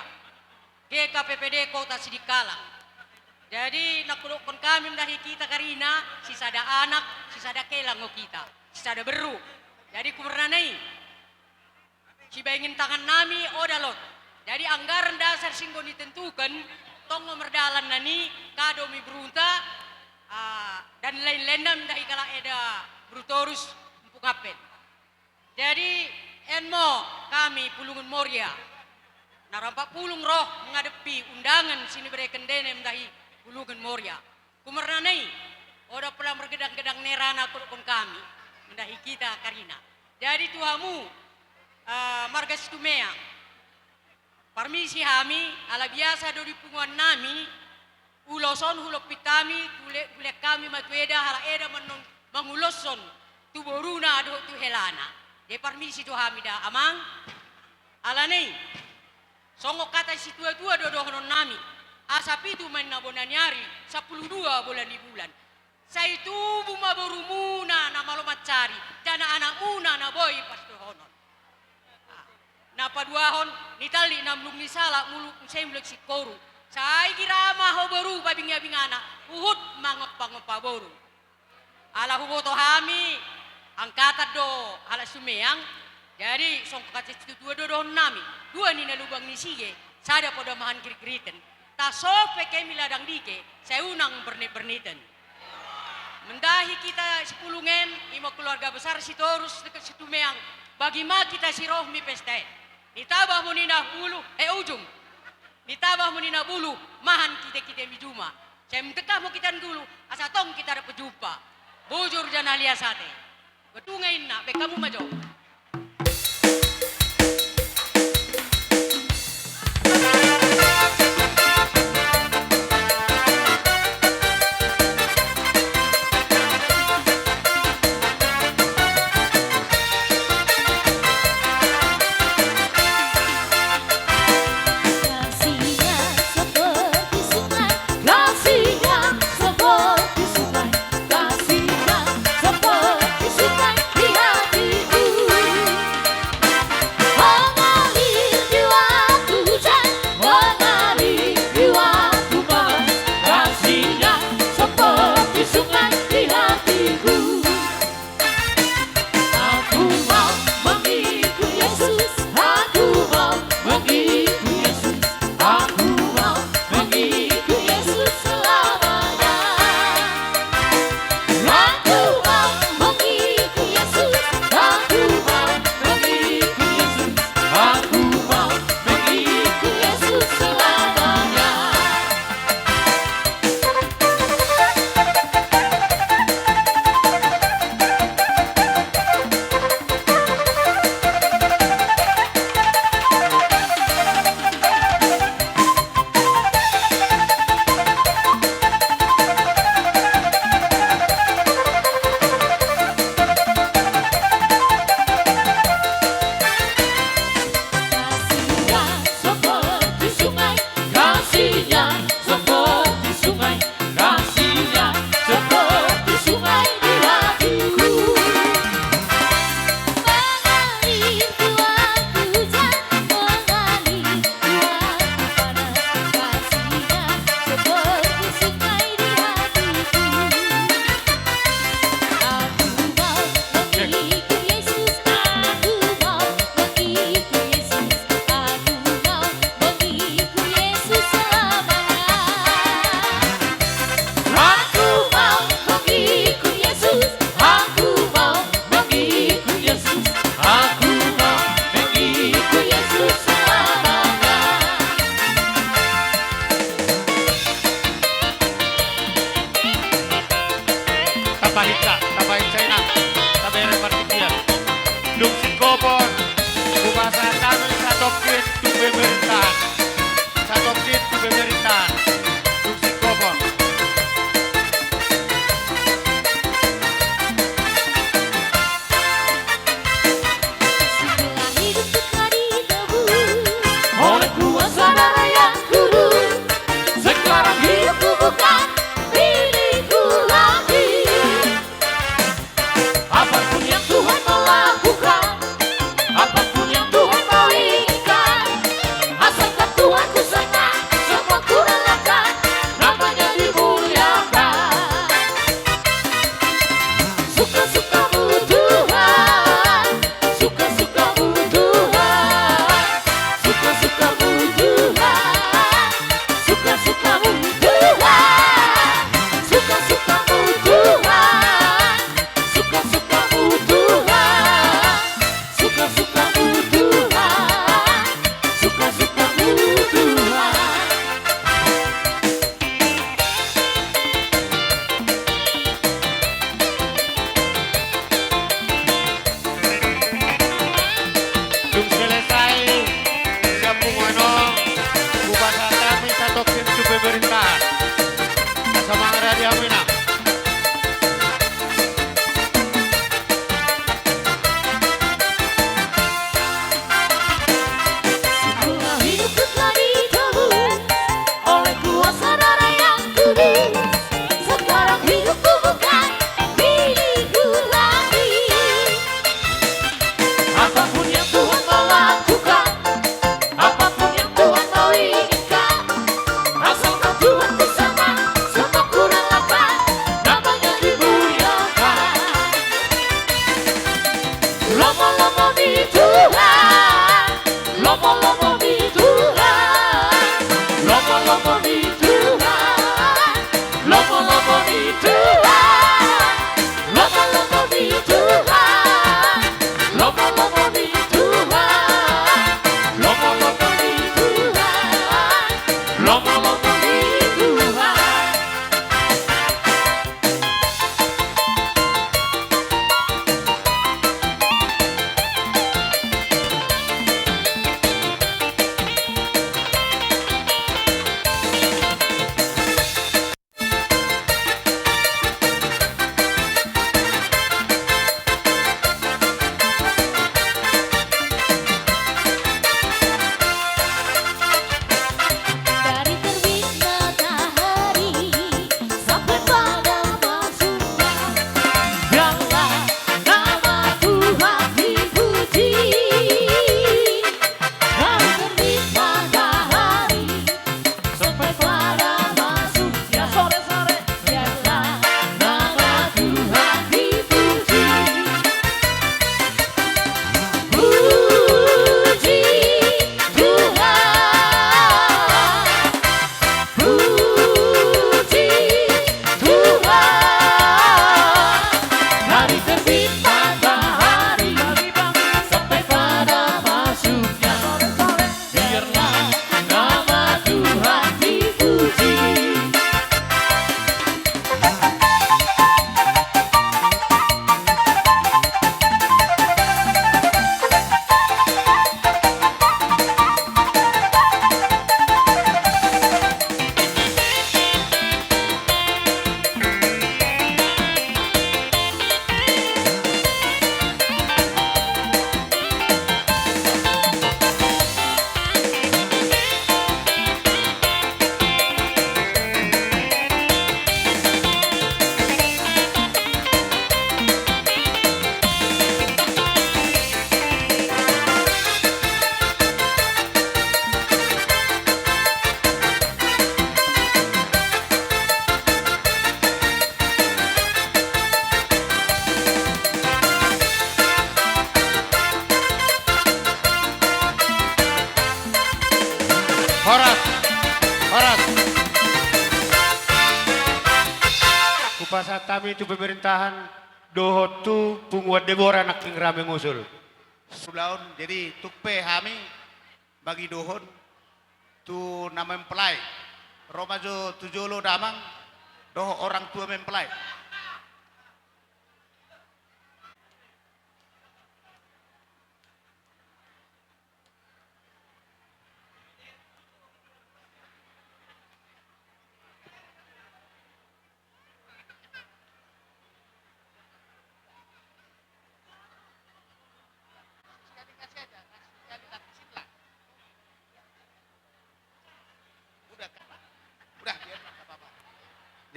G K P P D Kota Sidikalang. Jadi, nangkin dohonon hami mendahi hita karina, sisada anak, sisada kelang do hita, sisada berru. Jadi, kumarnana i, sibahen tangan nami, oda lot. Jadi, anggaran dasar singgo ditentukan, tong do mardalan nai, kado ma i berruta, ah, dan lain-lainna mendahi halak eda berru Torus, Ompung Ampen. Jadi, on ma hami Pulungan Moria. Na ro ampat pulung ro mengadepi undangan sinibereken dene mendahi Pulungan Moria. Kumarnana i, oda pola margedang-gedang nera nangkin dohonon hami mendahi hita karina. Jadi tu hamu, eh, marga Situmeang. Parmisi hami, ala biasa do di punguan nami, ulos on hulompit hami, hule-, hulean hami ma tu eda, halak eda mannon manguloshon tu boruna dohot tu helana. Jadi parmisi do hami da amang. Alani i, songon hata situa-tua do dohonon nami, asa pitu ma inna bona ni ari, sampulu dua bola ni bulan. Sai tubu ma borumuna na malo mansari, jala anakmuna na boi parsituhonon. Na paduahon, nitallik na muluk ni salak, muluk muse mulak singkoru. Sai gira ma ho boru pabinga-bingana, huhut mangompa-ngompa boru. Ala huboto hami, angkatan do halak Situmeang, jadi songon hata situa-tua do dohonon nami, dua ninna lubang ni sige, sada poda mahan giri-giriten. Tasope hami ladang dike, sai unang bernet-berneten. Mendahi hita Sipulung on, ima keluarga besar Sitorus deket Situmeang, bagi ma hita siroha di pesta on. Nitabah ma ninna bulu, eh, ujung. Nitabah ma ninna bulu, mahan kite-kite ma i juma. Sai mendekah ma hita tu hulu, asa tong hita dapot jumpa. Bujur jala lias ate. Godang inna, bahen hamu ma jo. Pemerintahan. Asa mangaradi hamu, Inang. Semua hidupku telah ditebus oleh kuasa darah yang kudus. Sekarang hidupku bukan milikku lagi. Apapun yang Tuhan mau lakukan, apapun yang Tuhan mau inginkan, asalkan Tuhan bersama, semua kurang apa, namanya dimuliakan. Lomo-lomo ni Tuhan, lomo-lomo ni Tuhan, lomo-lomo ni Tuhan, lomo-lomo ni Tuhan, lomo-lomo ni Tuhan, lomo-lomo ni Tuhan, lomo-lomo ni Tuhan, lomo-lomo ni Tuhan. Dari terbit matahari sampai pada masuknya, biarlah nama Tuhan dipuji. Dari terbit matahari sampai pada masuknya sore-sore, biarlah nama Tuhan dipuji. Puji Tuhan, puji Tuhan. Dari terbit matahari sampai pada masuknya sore, biarlah nama Tuhan dipuji. Horas, horas. Hupasahat hami tu pemerintahan dohot tu punguan Debora nangkin ra mangusul. Ulaon, jadi tung pe hami mangidohon tu na mempelai. Ro ma jo tu jolo damang dohot orang tua mempelai.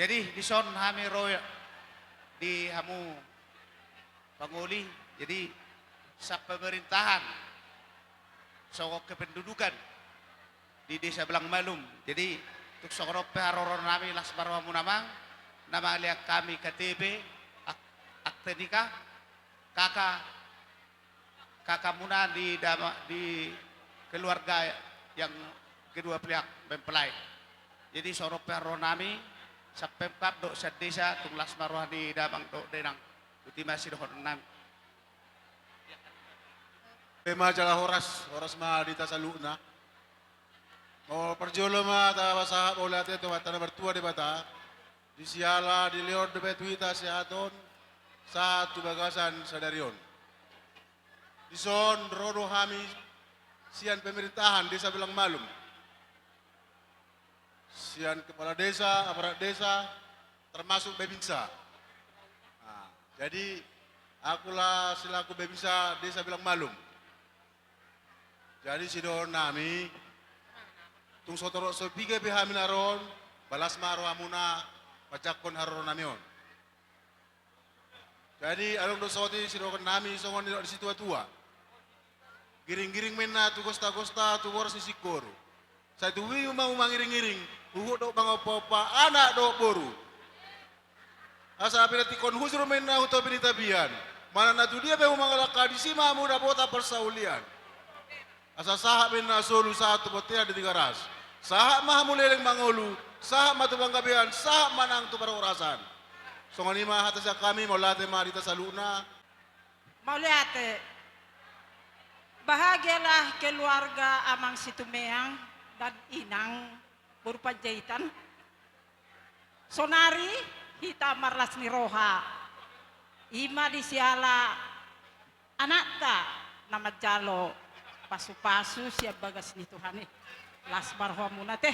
Jadi dison hami ro di hamu pangoli, jadi sapemerintahan songon kependudukan di Desa Belang Malum. Jadi tung songon on pe haroro nami, las ma rohamu damang, na mangalean hami K T P, ak-, akte nikah, K K, K K muna di dama-, di keluarga yang kedua pihak mempelai. Jadi songon on pe haroro nami, sapemkap dohot sian desa, tung las ma roha ni damang dohot dainang. Boti ma sidohonon nami. Ima jala horas, horas ma di hita saluhutna. Molo parjolo ma tapasahat mauliate tu Amanta na martua Debata, di siala dilehon dope tu hita sihaton sahat tu bagasan sadari on. Dison ro do hami sian pemerintahan Desa Belang Malum. sian kepala desa, aparat desa, termasuk Babinsa. Nah, jadi, aku lah selaku Babinsa Desa Bilang Malum. Jadi, sidohonon nami, tung so torop so piga pe hami na ro on, las ma rohamuna manjangkon haroro nami on. Jadi, adong do saotik sidohonon nami songon nidok ni situatua. Giring-giring ma inna tu gosta-gosta, tu boras ni singkoru. Sai tubu ma hamu mangiring-iring, huhut dohot mangompa-ompa anak dohot boru. Asa pinantikhon hujur ma inna hu topi ni tapian. Manang na tudia pe hamu mangalangka, disi ma hamu dapotan parsaulian. Asa sahat ma inna solu sahat tu bontean di Tigaras. Sahat ma hamu leleng mangolu, sahat ma tu panggabean, sahat ma nang tu parhorasan. Songon i ma hata sian hami, mauliate ma di hita saluhutna. Mauliate. Bahagialah keluarga Amang Situmeang dan Inang boru Panjaitan. Sonari hita marlas ni roha. I ma di siala anakta na manjalo pasu-pasu sian bagas ni Tuhan i. Las ma rohamuna te.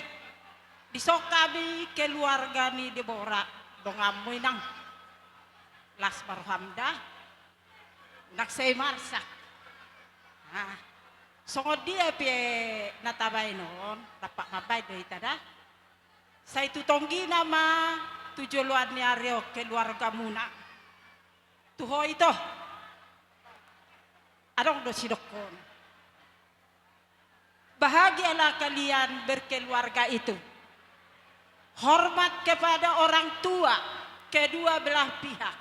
Dison hami keluarga ni Debora, donganmu Inang. Las ma roham da. Nang sai marsak. Nah, songon dia pe na tabaen on, rap mambaen do hita da. Sai tu tonggina ma tu joloan ni ari on keluargamuna. Tu ho ito. Adong do sidokkon. Bahagialah kalian berkeluarga itu. Hormat kepada orang tua kedua belah pihak.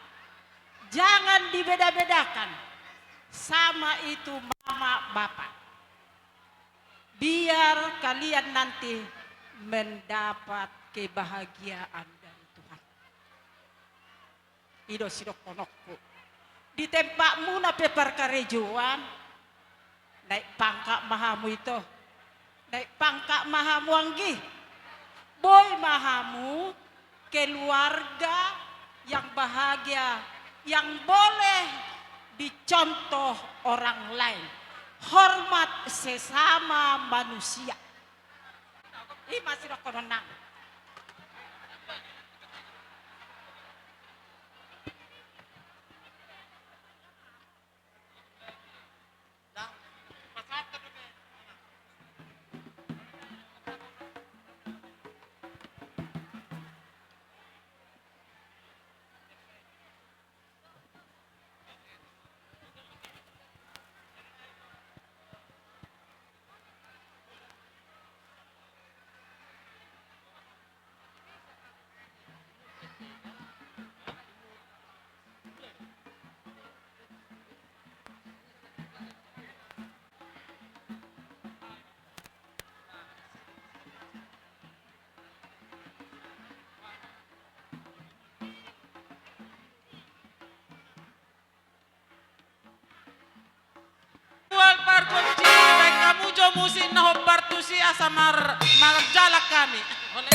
Jangan dibeda-bedakan. Sama itu mama, bapak. Biar kalian nanti mendapat kebahagiaan dari Tuhan. I do sidohononku. Di tempatmuna pe parkarejoan, naik pangkat ma hamu ito. Naik pangkat ma hamu anggi. Boi ma hamu keluarga yang bahagia, yang boleh dicontoh orang lain. Hormat sesama manusia. I ma sidohononna. Tual pargonsi, baen hamu jo musik na hombar tusi asa mar-, marjalang hami. Oleh.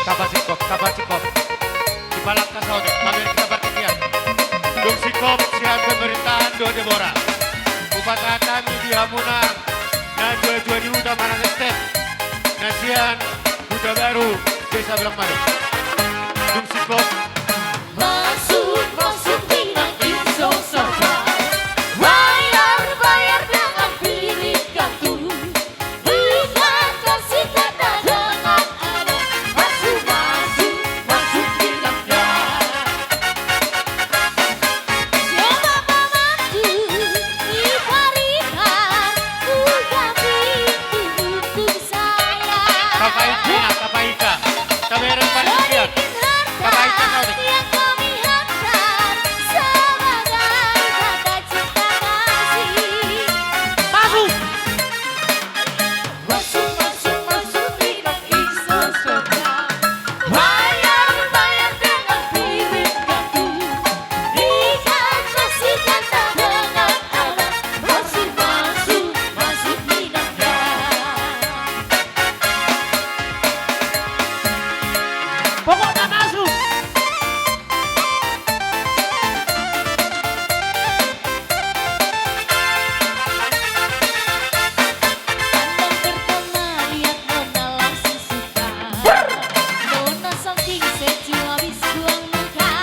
Tapa singkop, tapa singkop. Dipalangka saotik, pamer kita partingkian. Dung singkop sian pemerintahan Dua Debora. Hupasahat hami di hamuna na dua dua di Huta Marangesteng, na sian Hutabaru, Desa Blangmaru. Dung singkop. Masuk, masuk, Minang, ingkon sopan. Bayar, bayar dengan piring kantun. Bukan kasih kata dengan adat. Masuk, masuk, masuk, Minang, ya. Coba pamandu, di parikan, buka pintu untuk saya. Tapaika, tapaika. Tabereng panitia. Sedikit harta yang kami hantar sebagai tanda cinta kasih. Masuk. Masuk, masuk, masuk, Minang, ingkon sopan. Bayar, bayar dengan piring kantun. Ikan kasih kata dengan adat. Masuk, masuk, masuk, Minang, ya. Pokokna masuk. Pandang pertama lihat nona langsung suka. Nona saking sejuk habis buang muka.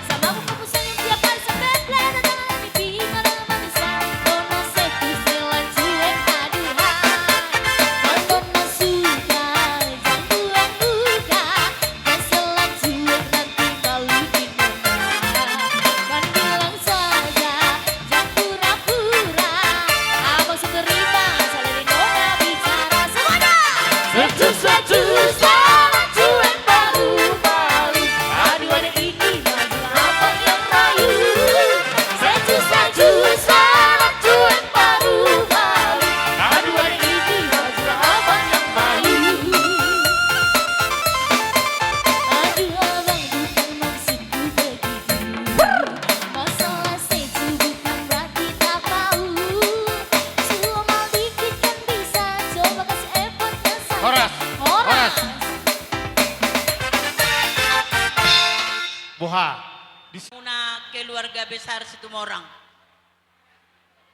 Sama buku senyum tiap hari sampai kelihatan di mata manusia. Nona sejuk selalu cuek, aduhai. Nona suka jang buang muka. Selalu cuek nanti malu di nona. Kan bilang saja, jang pura-pura. Abang so terima, saleleng nona bicara. Semuanya. Sejuk, sejuk, selalu cuek, malu-malu. Aduh, anak ini malu, apa yang malu? Sejuk, sejuk, selalu cuek, malu-malu. Aduh, anak ini malu, apa yang malu? Aduh, abang, bukan maksudku begitu. Masalah sejuk bukan berarti tak mau. Cuma dikit kan bisa, coba kasih effortnya, sayang. Horas. Horas. Horas. Boha. Di hamuna keluarga besar Situmorang.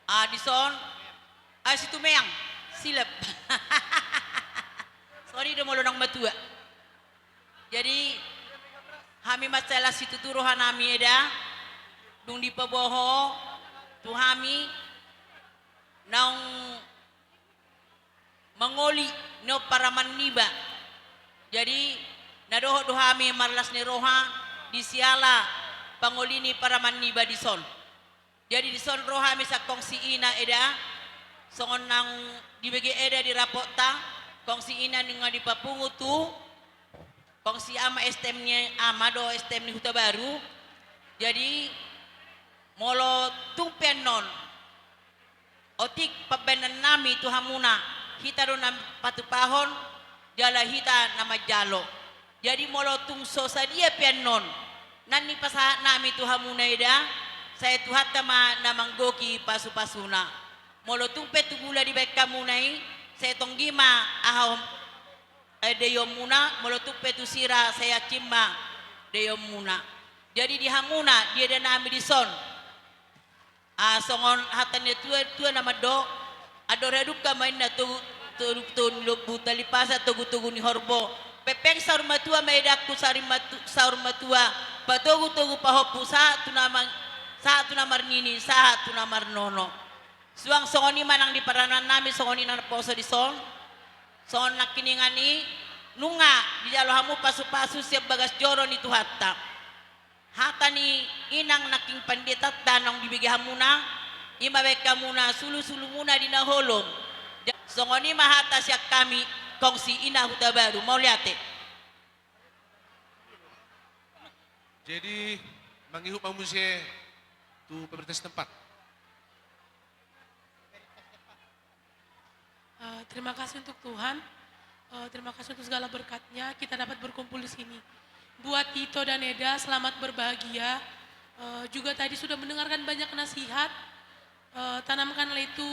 Ah, dison. Ah, Situmeang. Silap. Songon i do molo naung matua. Jadi, hami mansai las situtu rohanami, eda. Dung dipaboa ho tu hami naung mangoli nion paraman niba. Jadi, na dohot do hami marlas ni roha di siala pangoli ni paraman niba dison. Jadi, dison ro hami sian kongsi ina, eda, songon naung dibege eda di rapotta, kongsi ina nunga dipapungu tu kongsi ama, S T M ni ama do, S T M ni Hutabaru. Jadi, molo tung pe annon otik pambahenannami tu hamuna, hita do na patupahon, jala hita na manjalo. Jadi, molo tung so sadia pe annon na nipasahatnami tu hamuna, eda, sai Tuhanta ma na manggohi pasu-pasuna. Molo tung pe tu gula dibahen hamuna i, sai tonggi ma aha, eh, deionmuna, molo tung pe tu sira, sai ancin ma deionmuna. Jadi, di hamuna, di edanami dison, ah, songon hata ni natua-tua na mandok, andor hadungka ma inna togu, togu, togu ni lombu, tali pasa togu-togu ni horbo. Pepeng saur matua ma edangku, saur matu-, saur matua, patogu-togu pahompu, sahat tu na mang-, sahat tu na marnini, sahat tu na marnono. Suang songon i ma nang di paranannami, songon i na naposo dison. Songon nangkiningan i, nunga dijalo hamu pasu-pasu sian bagas joro ni Tuhanta. Hata ni inang nangkin panditanta naung dibege hamuna, i ma bahen hamuna sulu-sulumuna di na holom. Ja-, songon i ma hata sian hami, kongsi ina Hutabaru, mauliate. Jadi, mangihut ma muse tu pemerintah setempat. Eh, terima kasih untuk Tuhan. Eh, terima kasih untuk segala berkatnya, kita dapat berkumpul di sini. Buat Ito dan Eda, selamat berbahagia. Eh, juga tadi sudah mendengarkan banyak nasihat. Eh, tanamkanlah itu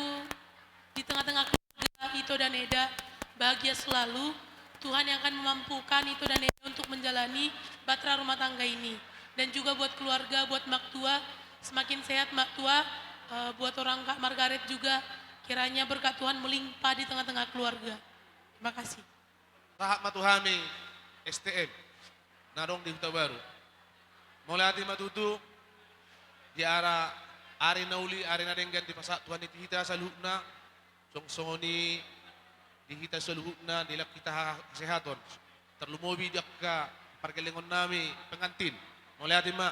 di tengah-tengah keluarga Ito dan Eda. Bahagia selalu. Tuhan yang akan memampukan Ito dan Eda untuk menjalani bahtera rumah tangga ini. Dan juga buat keluarga, buat Mak Tua, semakin sehat Mak Tua, eh, buat orang Kak Margaret juga, kiranya berkat Tuhan melimpah di tengah-tengah keluarga. Terima kasih. Sahat ma tu hami S T M na adong di Hutabaru. Mauliate ma tutu di ari na uli, ari na denggan dipasahat Tuhan i tu hita saluhutna. Songon songon i di hita saluhutna, dilehon hita ha-, hasehaton. Tarlumobi di angka pargellengon nami pengantin. Mauliate ma.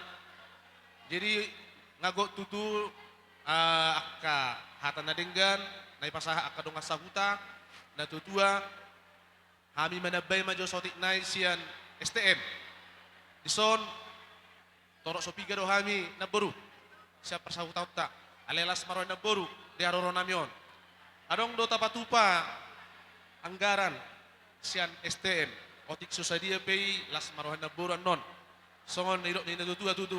Jadi, nga gok tutu, ah, angka hata na denggan na dipasahat angka dongan sahuta, na tua-tua. Hami manambai ma jo saotik nai sian S T M. Dison, torop so piga do hami namboru sian parsahutaonta. Alai las ma roha ni namboru di haroro nami on. Adong do tapatupa anggaran sian S T M. Otik so sadia pe i, las ma roha ni namboru annon. Songon nidok ni na tua-tua tutu.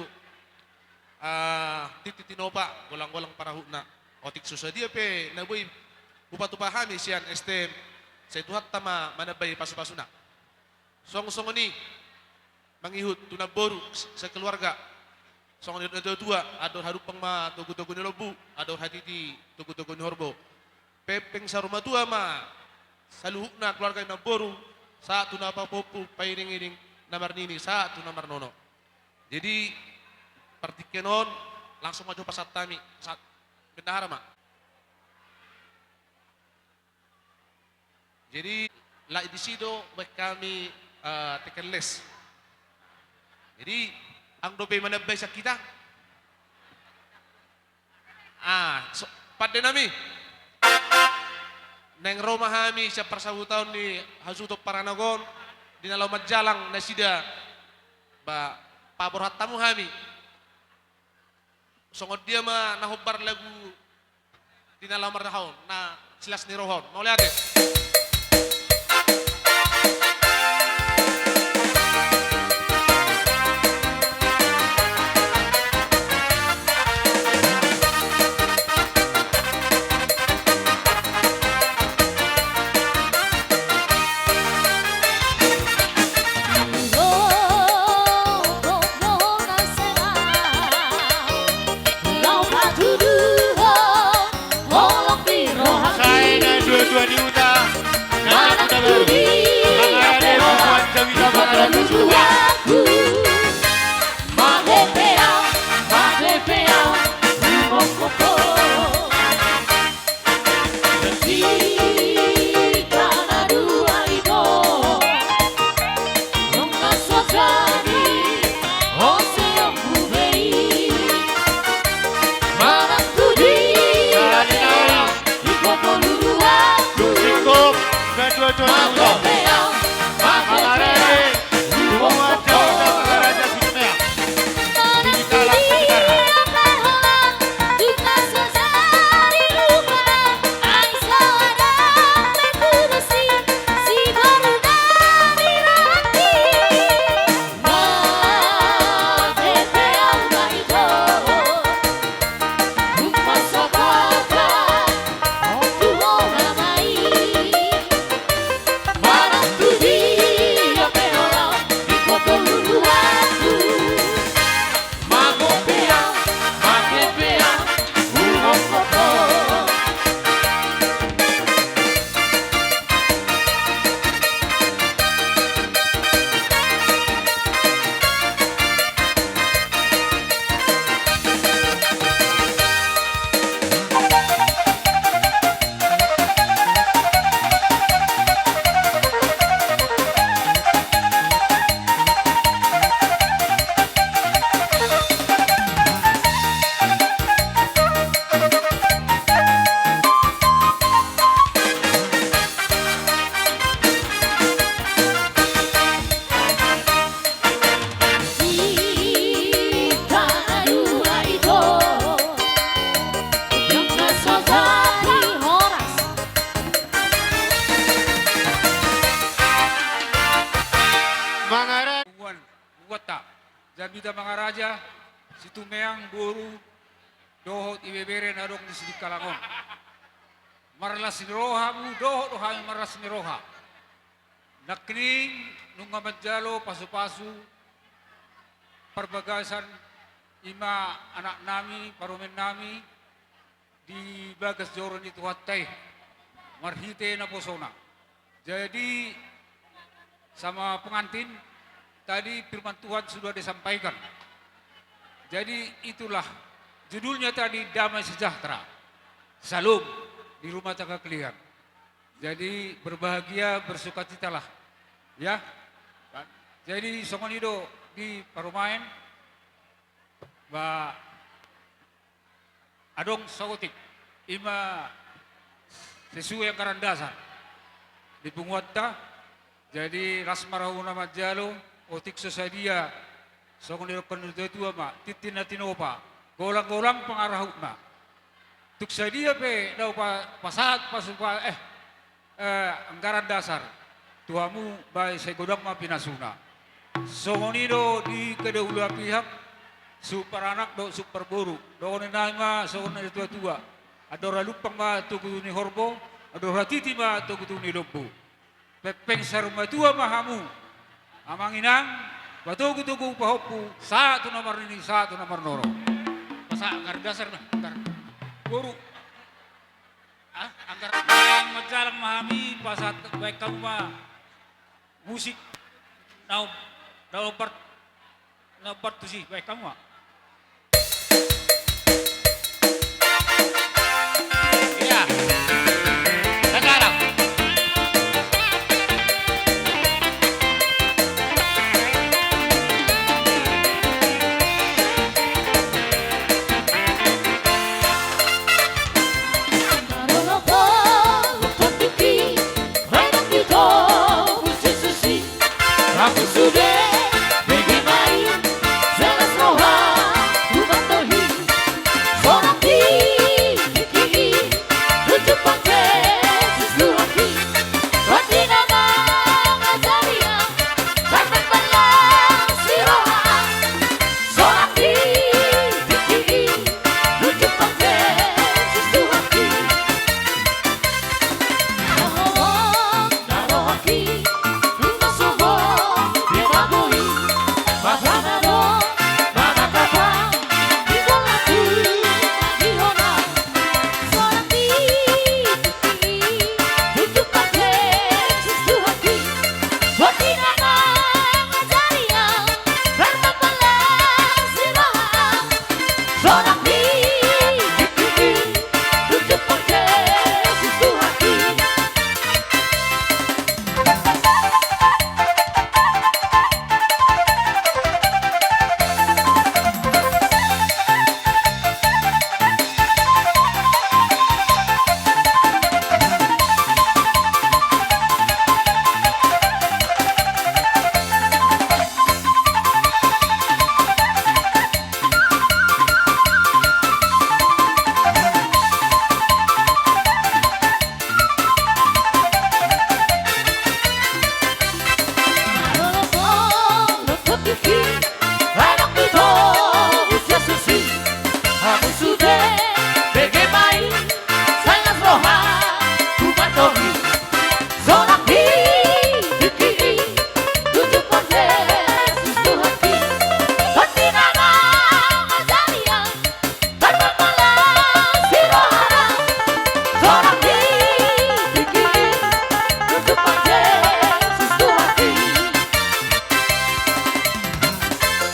Ah, tintin tinopa, golang-golang parahutna. Otik so sadia pe na boi hupatupa hami sian S T M, sai Tuhanta ma manambai pasu-pasuna. Songon songon i mangihut tu namboru s-, sakeluarga. Songon nidok ni na tua-tua, andor hadumpang ma togu-togu ni lombu, andor hatiti togu-togu ni horbo. Pempeng saur matua ma saluhutna keluarga ni namboru, sahat tu na pahompu, pairing-iring na marnini, sahat tu na marnono. Jadi, partingkian on, langsung ma jo pasahat hami, sahat bendahara ma. Jadi, lae disi do baen hami, eh, teken les. Jadi, adong dope manambai sian hita? Ah, so, pande nami. Naeng ro ma hami sian parsahutaon ni hasuhuton paranak on, di na laho manjalang nasida, ba, paborhat hamu hami. Songon dia ma na hombar lagu di na laho mardaha on, na silas ni roha on. Mauliate. Sai na dua-dua ni huta, na dua-dua ni huta. Mangarade bubuan jamita mangarade suhu. Mangarade. Bubuanta, jamita mangaraja, situmeang, boru dohot ibebere na adong di Sidikalang on. Marlas ni roha hamu, dohot do hami marlas ni roha. Nangkining nunga manjalo pasupasu parbagasan i ma anaknami, parumaennami, di bagas joro ni Tuhanta i, marhite naposona. Jadi, sama pengantin, tadi firman Tuhan sudah disampaikan. Jadi, itulah judulnya tadi, damai sejahtera. Shalom di rumah tangga kalian. Jadi, berbahagia, bersukacitalah. Ya. Jadi, songon i do di parumaen, ba, adong saotik, i ma sesuai anggaran dasar di punguanta. Jadi, las ma rohana manjalo, otik so sadia, songon didok ni natua-tua ma, tintin na tinopa, golang-golang pangarahutna. Tung sadia pe na hupa-, pasahat pasupa-, eh, eh, anggaran dasar tu hamu, baen sai godang ma pinasuna. Songon i do di kedua belah pihak, suhut paranak dohot suhut parboru. Dohonon nami ma songon na tua-tua: Andor halumpang ma togu ni horbo, andor hatiti ma togu-togu ni lombu. Pengpeng saur matua ma hamu, amang inang, patogu-togu pahompu, sahat tu na marnini, sahat tu na marnono. Pasahat anggaran dasar na, anggaran boru. Ah, anggaran manjalang ma hami, pasahat, baen hamu ma musik na, na, na, na tusi, baen hamu ma. Iya. Sekarang.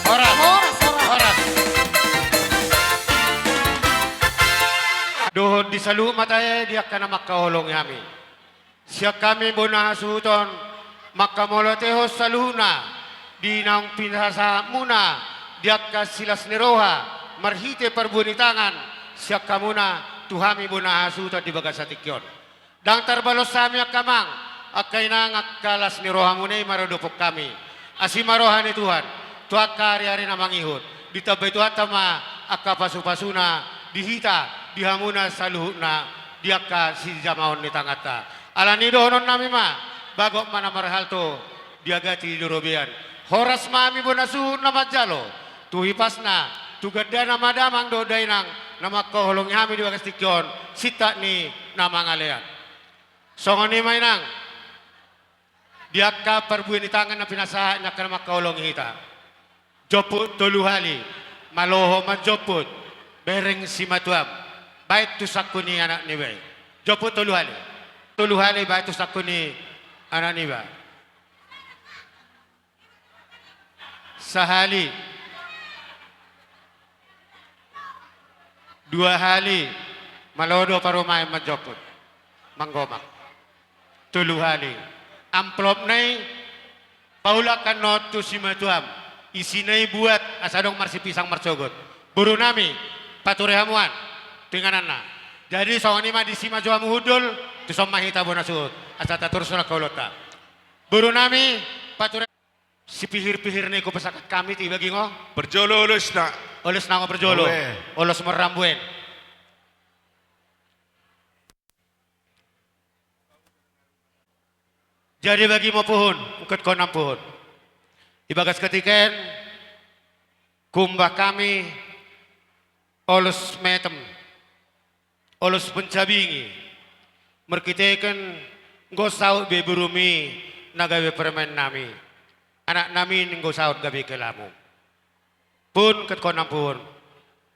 Horas. Horas, horas. Dohot di saluhut ma tahe di angka na mangkaholongi hami. Sian hami bona hasuhuton, manghamauliatehon saluhutna di naung pinasahatmuna di angka silas ni roha marhite parbue ni tangan sian hamuna tu hami bona hasuhuton di bagasan tingki on. Ndang tarbalos hami angka amang, angka inang, angka las ni rohamuna i maradophon hami. Asi ma roha ni Tuhan tu angka ariari na mangihut. Ditambai Tuhanta ma angka pasupasuna di hita, di hamuna saluhutna, di angka sijamaon ni tanganta. Alani i dohononnami ma, bagot ma na marhalto, diagati di robean. Horas ma hami bona suhut na manjalo. Tu hipasna, tu gandana ma damang dohot dainang na mangkaholongi hami di bagas tingki on, sintak ni na mangalean. Songon i ma inang. Di angka parbue ni tangan na pinasahat ni angka na mangkaholongi hita. Jomput tolu hali, malo ho manjomput, bereng simatuam, baen tu sangku ni anak niba i. Jomput tolu hali. Tolu hali baen tu sangku ni anak niba. Sahali. Dua hali. Malo do parumaen manjomput. Manggomak. Tolu hali. Amplopna i paulakkan on tu simatuam. Isina i buat asa adong marsipisang marsogot. Boru nami, pature hamu an tu ingananna. Jadi songon i ma disi ma jo hamu hundul, tuson ma hita bona suhut. Asa taturus na kaulonta. Boru nami, pature. Sipihir-pihir ni hupasahat hami tu baging on. Parjolo olosna. Olos nang parjolo. Oe. Olos marrambu on. Jadi bagim ma puhun, ungkut ho nang puhun. Di bagas katika on, humbahas hami olos metem. Olos pansabingi, marhitehon anggo saut be borumi na gabe parumaen nami, anak nami anggo saut gabe helamu. Puhun, ungkut ho nang puhun.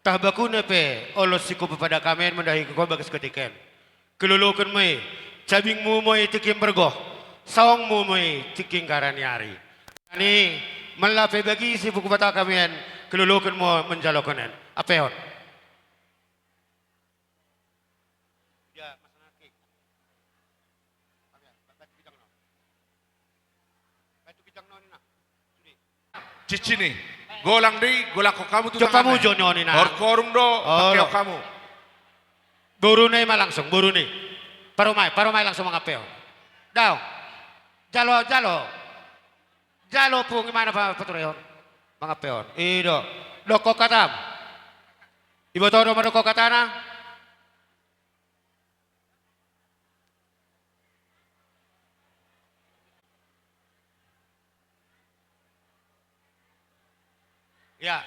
Tah bakune pe olos sihupapasahat hami mandahi ho bagas katika on. Huloloan ma i, sabingmu ma i tingki margohi, saongmu ma i tingki hara ni ari. Ni, molo pe bagisi hupasahat hami on, huloloan ma manjalo hon on. Ampe on. Ia, Mas Naki. Cincin i. Golang do i, golang ho hamu tu tangan i. Coba mu jo ni on i na. Horung-horung do, oh, pake ho hamu. Boruna i ma langsung, boruna i. Parumaen, parumaen langsung mangampe ho. Daong. Jalo, jalo. Jalo pung imana pa-, paturehon. Mangampe on. I do. Dokkon hatam. Iboto do ma dokkon hatana. Ia.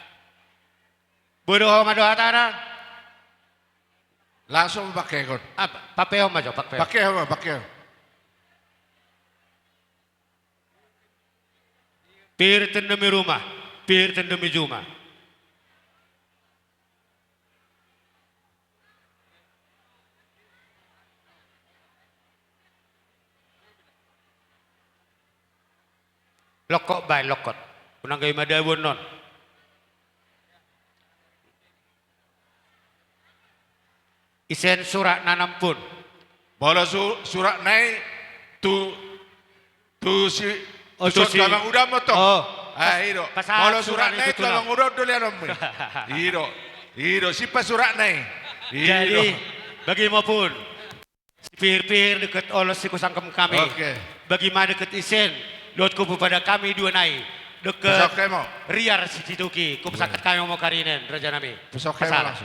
Boi do ho ma do hatana. Langsung pakehon. Ah, pa-, pakehon ma jo, pakehon. Pakehon ma, pakehon. Pir tendemi ruma, pir tendemi juma. Lokkot baen, lokkot. Unang gabe madabu annon. Isen suratna nampun. Molo su-, suratna i tu, tu si, oh, tu si amang uda ma tong. Oh. Ah, i do. Molo suratna i tu amang uda do leanonmu. I do. I do, simpan suratna i. I do. Jadi, bagim ma puhun. Sipihir-pihir dohot olos sihusangkep hami. Oke. Bagim ma dohot isen, dohot hupapasahat hami dua nai. Dohot riar sisituki, hupasahat hami ma karina on, raja nami. Pasahat.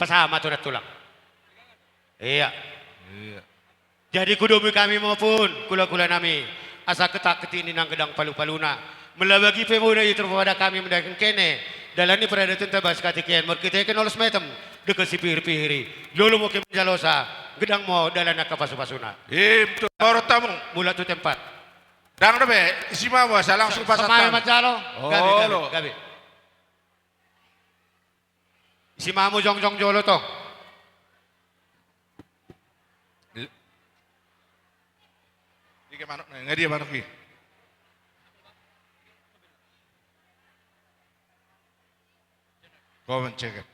Pasahat ma tu na tulang. Ia. Ia. Jadi hudomi hami ma puhun, hula-hula nami, asa hutangkiti ninna godang palu-paluna. Molo bagim pe muna i hupapasahat hami mandahi hami dalan ni paradaton ta bagas katika on, marhitehon olos metem, dohot sipihir-pihir i. Lolo ma ho manjalosa, godang ma dalan angka pasu-pasuna. Im, tu, molo hamu. Mulak tu tempat. Ndang dope, isi ma hamu, asa langsung pasahat hami. Manjalo. Gabe, gabe, gabe. Isi ma hamu jongjong jolo tong. Ige manuk na, nga dia manuk i? Kau menceket.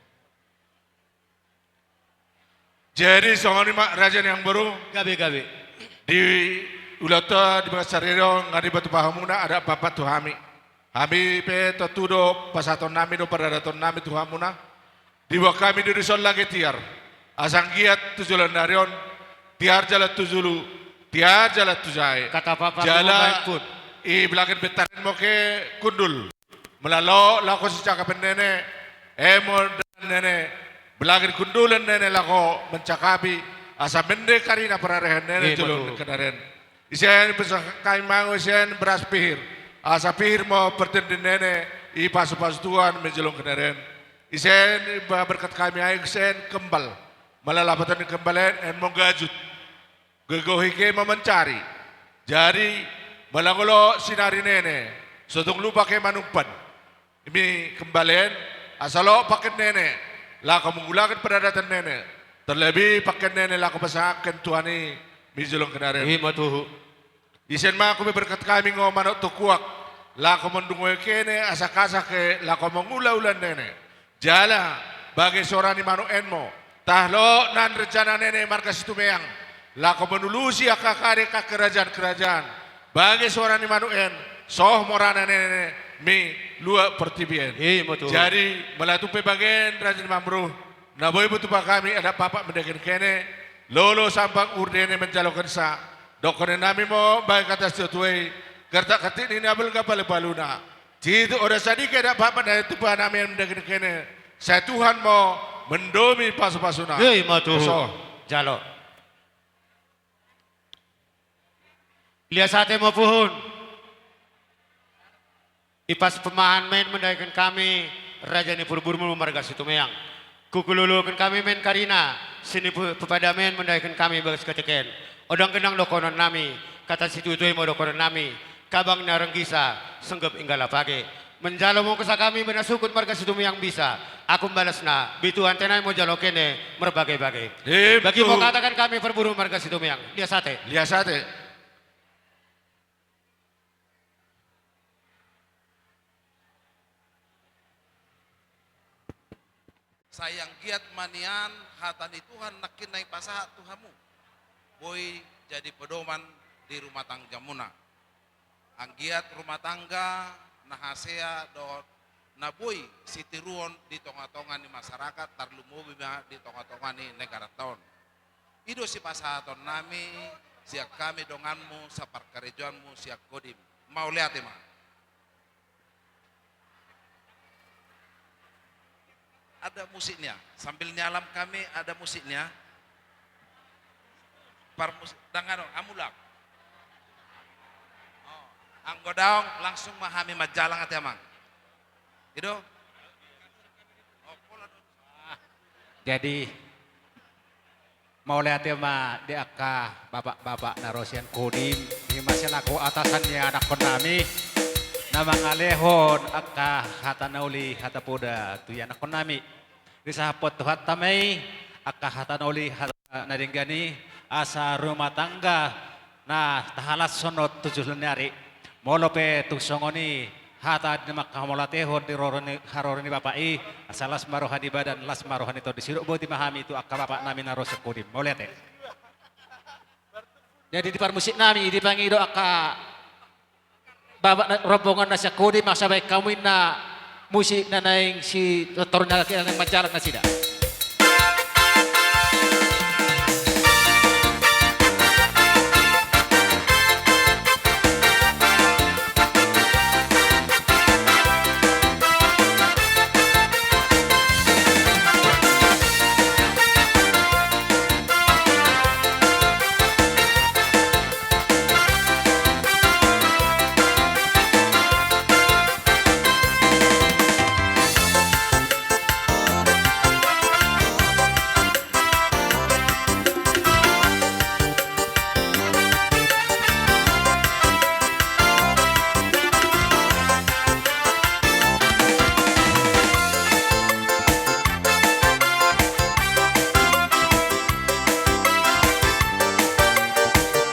Jadi songon i ma raja ni amangboru. Gabe, gabe. Di ulaonta di bagas sadari on nga dipatupa hamuna adat pampat tu hami. Hami pe tontu do pasahaton nami do paradaton nami tu hamuna. Diboan hami do dison lage tiar. Asa anggiat tu joloan ni ari on, tiar jala tu julu, tiar jala tu jae. Jala i belagen bentaran ma ho hundul. Molo laho, laho sicakapen nene, emon dalan nene, belagen hundulan nene laho mancakapi, asa mende karina pararian nene jolo ni Kandaren. Isen pasahat hami ma ho isen beras pihir, asa pihir ma ho partendian nene, i pasu-pasu Tuhan ma i jolo ni Kandaren. Isen pasahat hami ma ho isen kembal, molo lapaton ni kembal en, en ma ho gajut. Gohi-gohi ke ma mancari. Jadi, molo olo sinari nene, so tung lupa ke manumpan. Imi kembalen, asa lo pakken nene, laho mangulaken paradatan nene. Terlebih pakken nene laho pasahathon Tuhan i, mi jolong kenaren. I ma tuhu. Isen ma hamu be berkat hami ngo manuk tokuak, laho mandungoi kene asa kasak ke laho mangula-ula nene. Jala, bage sora ni manuk en mo, tahlok nan rencana nene marga Situmeang, laho manulusi angka kare angka kerajaan-kerajaan. Bage sora ni manuk en, soh morana nene mi luat portibi en. I ma tuhu. Jadi, molo tung pe bagen raja ni Mamruh, na boi boto hami adat Bapak mendahiken kene, lolo sambang urdene manjalo gansa. Dohonon nami ma bahen hata situa-tua i, gertak-gertik ni na balga palu-paluna. Titik oda sadiki adat Bapak na tupa nami mendahiken kene, sai Tuhan ma mandomi pasu-pasuna. I ma tuhu. Asa. Jalo. Lias ate ma puhun. Ipas pamahan ma i mendahiken hami, raja ni purburmu marga Situmeang. Hukululuhon hami ma i karina, sini pu-, pupada ma i mendahiken hami bagas ketekean. Odang genang dohonon nami, hata situa-tua i ma dohonon nami, kabang na ranggisa, songgop inggala page. Manjalo ma gabe hami, bena sukut marga Situmeang bisa. Akum balasna, bituan tena i ma jalo kene, marbage-bage. Hip, bagi ma tuhu. Hatakan hami parburu marga Situmeang. Lias ate. Lias ate. Sai anggiat ma nian hata ni Tuhan nangkin na dipasahat tu hamu, boi jadi pedoman di rumah tanggam muna. Anggiat rumah tangga na hasea dohot na boi sitiruon di tonga-tonga ni masyarakat, tarlumobi ma di tonga-tonga ni negaranta on. I do sipasahaton nami sian hami donganmu, saparkarejoanmu sian Kodim. Mauliate ma. Ada musiknya, sambil nyalam kami ada musiknya. Parmusik, dang anu, amulak. Oh, anggo daong langsung ma hami manjalang ate amang. I do. Oh, pola do. Jadi, mauliate ma di angka bapak-bapak na ro sian Kodim, i ma selaku atasan ni anakkon nami, na mangalehon angka hata na uli, hata poda tu ianakkon nami. Disahaphon Tuhanta ma i angka hata na uli, hata na denggan i, asa rumah tangga na tahalashon on tu joloan ni ari. Molo pe tung songon i hata na manghamauliatehon di roro ni, haroro ni bapak i, asa las ma roha ni badan, las ma roha ni tondi. Sidok boti ma hami tu angka bapak nami na ro sian Kodim. Mauliate. Jadi di parmusik nami, dipangido angka bapak na, rombongan na sian Kodim, asa baen hamu inna musik na naeng sitortor ni halak i, naeng manjalang nasida.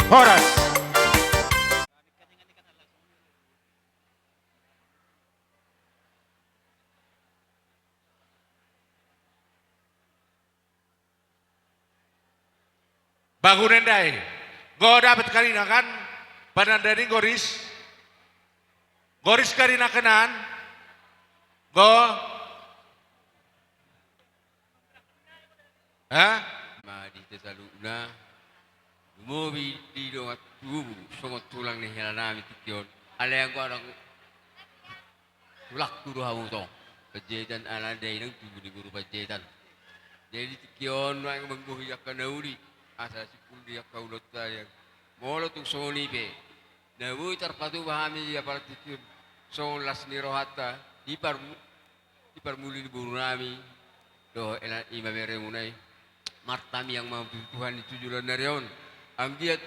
Horas. Bagunen dai. Go dapet karina kan? Pananda ni Goris. Goris karina kenan. Go. Ha? Ma di hita saluhutna. Lumobi di dongan tubu songon tulang ni hela nami tingki on. Alai anggo adong tulangku do hamu tong Panjaitan, ala dainang tubu ni boru Panjaitan. Jadi tingki on nuaeng manggohi angka na uli asa simpul di angka ulaonta. Molo tung songon i pe na boi tarpatupa hami di apala tingki on songon las ni rohanta di parmu-, di parmuli ni boru nami dohot hela, ima beremuna i. Martangiang ma tu Tuhan i tu joloan ni ari on. Anggiat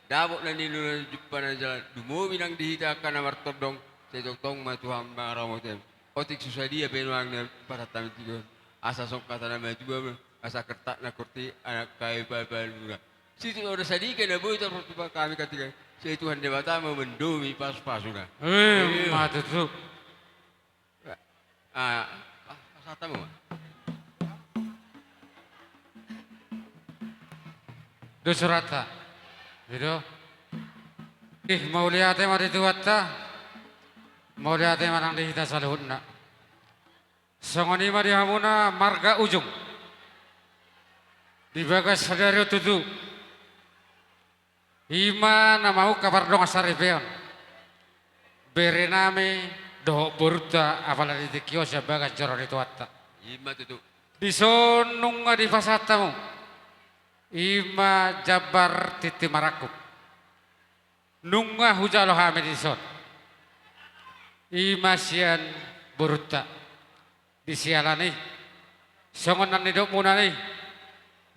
dapot na niluluan, jumpa na jalan, lumobi nang di hita angka na martondong, sai tongtong ma Tuhan mangaramoti hami. Otik so sadia pe nuaeng na pasahat hami tu i, asa songon hata ni natuatta, asa kertak na korte anak hae papaluan. Situtu do sadika na boi tarpatupa hami, katika sai Tuhan Debata ma mandomi pasupasuna. Ima tutu. Ah, ah, pasahat hamu ma. Dos suranta. I do. Ih, mauliate ma di Tuhanta. Mauliate ma nang di hita saluhutna. Songon i ma di hamuna marga Ujung. Di bagas sadari on tutu. Ima na mamungka pardongan saripeon. Berenami dohot borunta apala di tingki on sian bagas joro ni Tuhanta. Ima tutu. Dison nunga dipasahat hamu. Ima jambar tintin marangkup. Nunga hujalo hami dison. Ima sian borunta. Di siala ni i, songon na nidokmuna i,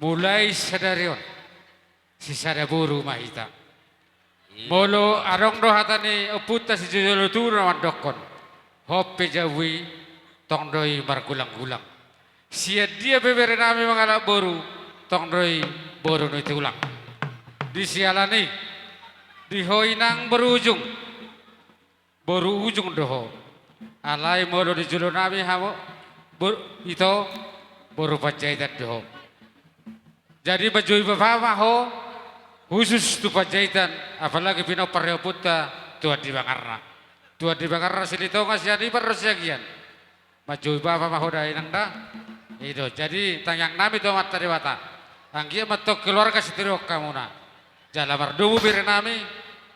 mulai sadari on, sisada boru ma hita. Molo adong do hata ni ompunta sijolojolo tubu na mandokkon, hot pe jabu i, tong do i margulanggulang. Sian dia pe berenami mangalap boru, tong do i boru ni tulang. Di siala ni i, di ho inang boru Ujung. Boru Ujung do ho. Alai molo di jolonami hamu, bor-, ito, boru Panjaitan do ho. Jadi manjou bapa ma ho, khusus tu Panjaitan, apalagi pinompar ni ompunta, Tuan Dibangarna. Tuan Dibangarna Silitonga sian Iban ro Siagian. Manjou bapa ma ho da inang da. I do, jadi tangiangnami tu Amanta Debata. Anggiat ma tong keluarga sitiruon hamuna. Jala mardomu berenami,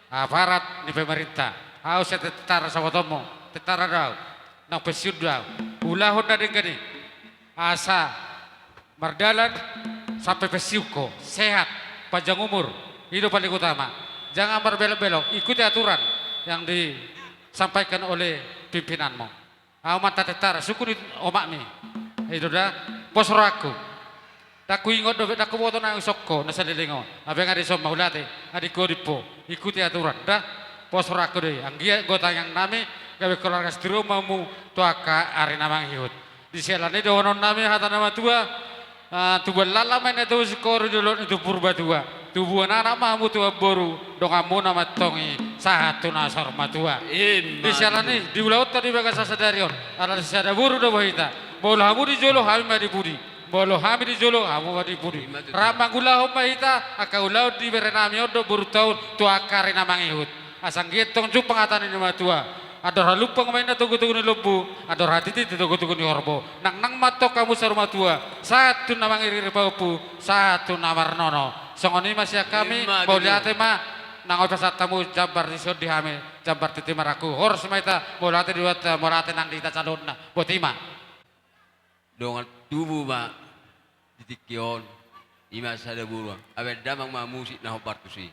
aparat ni pemerintah. Ahu sian tentara sabotonmu, tentara do ahu. Naung pensiun do ahu. Ulahon na denggan i. Asa mardalan sampe pensiun ho, sehat, panjang umur. I do paling utama. Jangan berbelok-belok, ikuti aturan yang disampaikan oleh pimpinanmu. Ahu mantan tentara, suku ni omakmi. I do da, pos rohangku. Ndang huingot dope, ndang huboto na ison ho na saleleng on. Alai nga dison ma, mauliate, adingku, adingmu. Ikuti aturan, da. Pos rohangku do i. Anggiat do tangiangnami, gabe keluarga sitiruon ma hamu tu angka ari na mangihut. Di siala ni i dohononnami hata ni natuatta, ah, tubuan laklak ma inna tubu singkoru di dolok ni Purbatua. Tubuan anak ma hamu tubuan boru, donganmuna ma antong i sahat tu na saur matua. Ima tutu. Di siala ni i, di ulaonta di bagasan sadari on, ala sisada boru do hita. Molo hamu di jolo, hami ma di pudi. Molo hami di jolo, hamu ma di pudi. Ima tutu. Rap mangulahon ma hita angka ulaon di berenami on dohot borunta on tu angka ari na mangihut. Asa anggiat tong jumpang hata ni natuatta. Andor halumpang ma inna togutogu ni lombu, andor hatiti tu togutogu ni horbo. Nangnang ma antong hamu saur matua, sahat tu na mangiringiring pahompu, sahat tu na marnono. Songon i ma sian hami. Ima tutu. Mauliate ma, nang hupasahat hamu jambar dison di hami, jambar tintin marangkup. Horas ma hita, mauliate di Tuhanta, mauliate nang di hita saluhutna. Boti ma. Dongan tubu ma di tingki on, ima sada boru. Bahen damang ma musik na hombar tusi.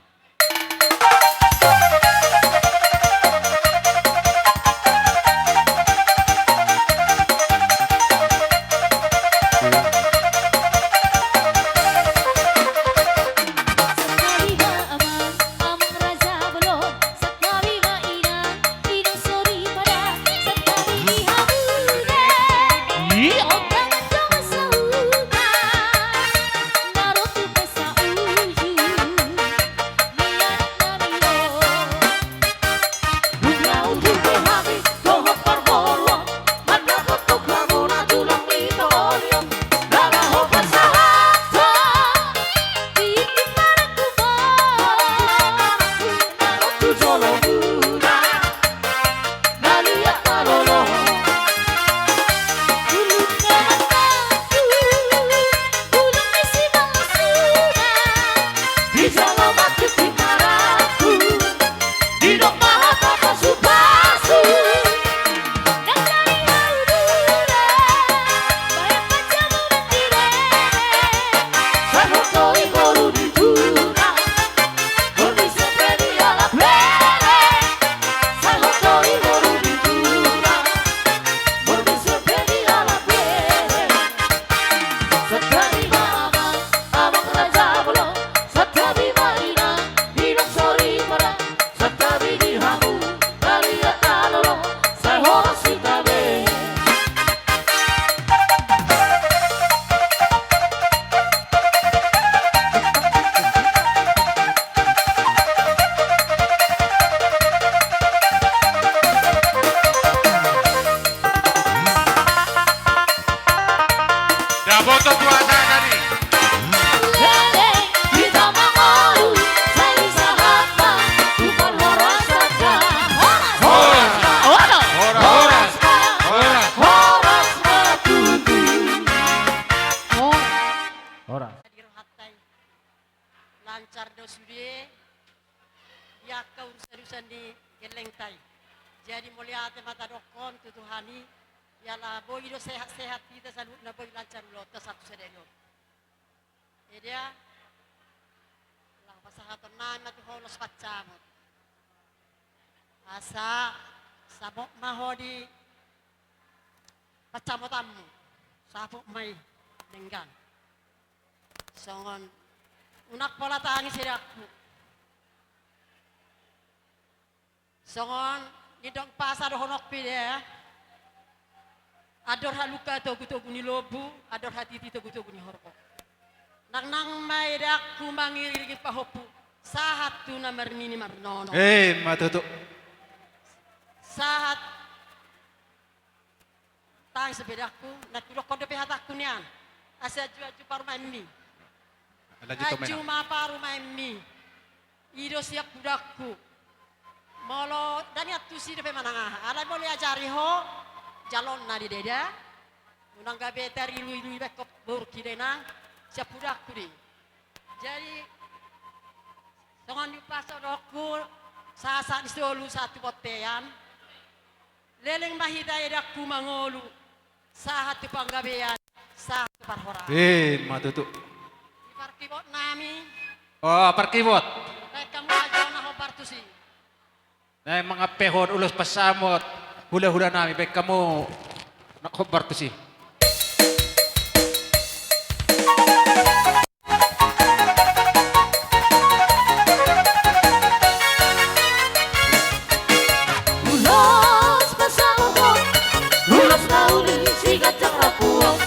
angka urusan-urusan ni gellengta i. Jadi mauliate ma tadokkon tu Tuhan i, jala boi do sehat-sehat hita saluhutna, boi lancar ulaonta sahat tu sadari on. Eda, laho pasahaton nami ma tu ho ulos pansamot. Asa samot ma ho di pansamotanmu, saput ma i denggan. Songon unang pola tangis edangku. Songon nidok pasa dohononku i da. Andor halumpang togu-togu ni lombu, andor hatiti togu-togu ni horbo. Nangnang ma edangku mangiringi pahompu, sahat tu na marnini marnono. Eh, ma tutu. Sahat tangis dope edangku, na hudokkon dope hatangku nian. Asa anju-anju parumaenmi. Lanjut, Om Ena. Anju ma parumaenmi. I do siampudangku. Molo dang iantusi dope manang aha. Alai molo iajari ho, jalonna do i da. Unang gabe tarilui-lui baen ho borungki da inang, siampudangku do i. Jadi, songon ni umpasa dohononku, sahat-sahat ni solu sahat tu bontean. Leleng ma hita edangku mangolu, sahat tu panggabean, sahat tu parhorasan. Eh, ma tutu. Di parkibot nami. Oh, parkibot. Baen hamu ma jolo na hombar tusi. Naeng mangampehon ulos pansamot hula-hula nami, baen hamu na hombar tusi. Ulos pansamot, ulos na uli siganjang rambu on.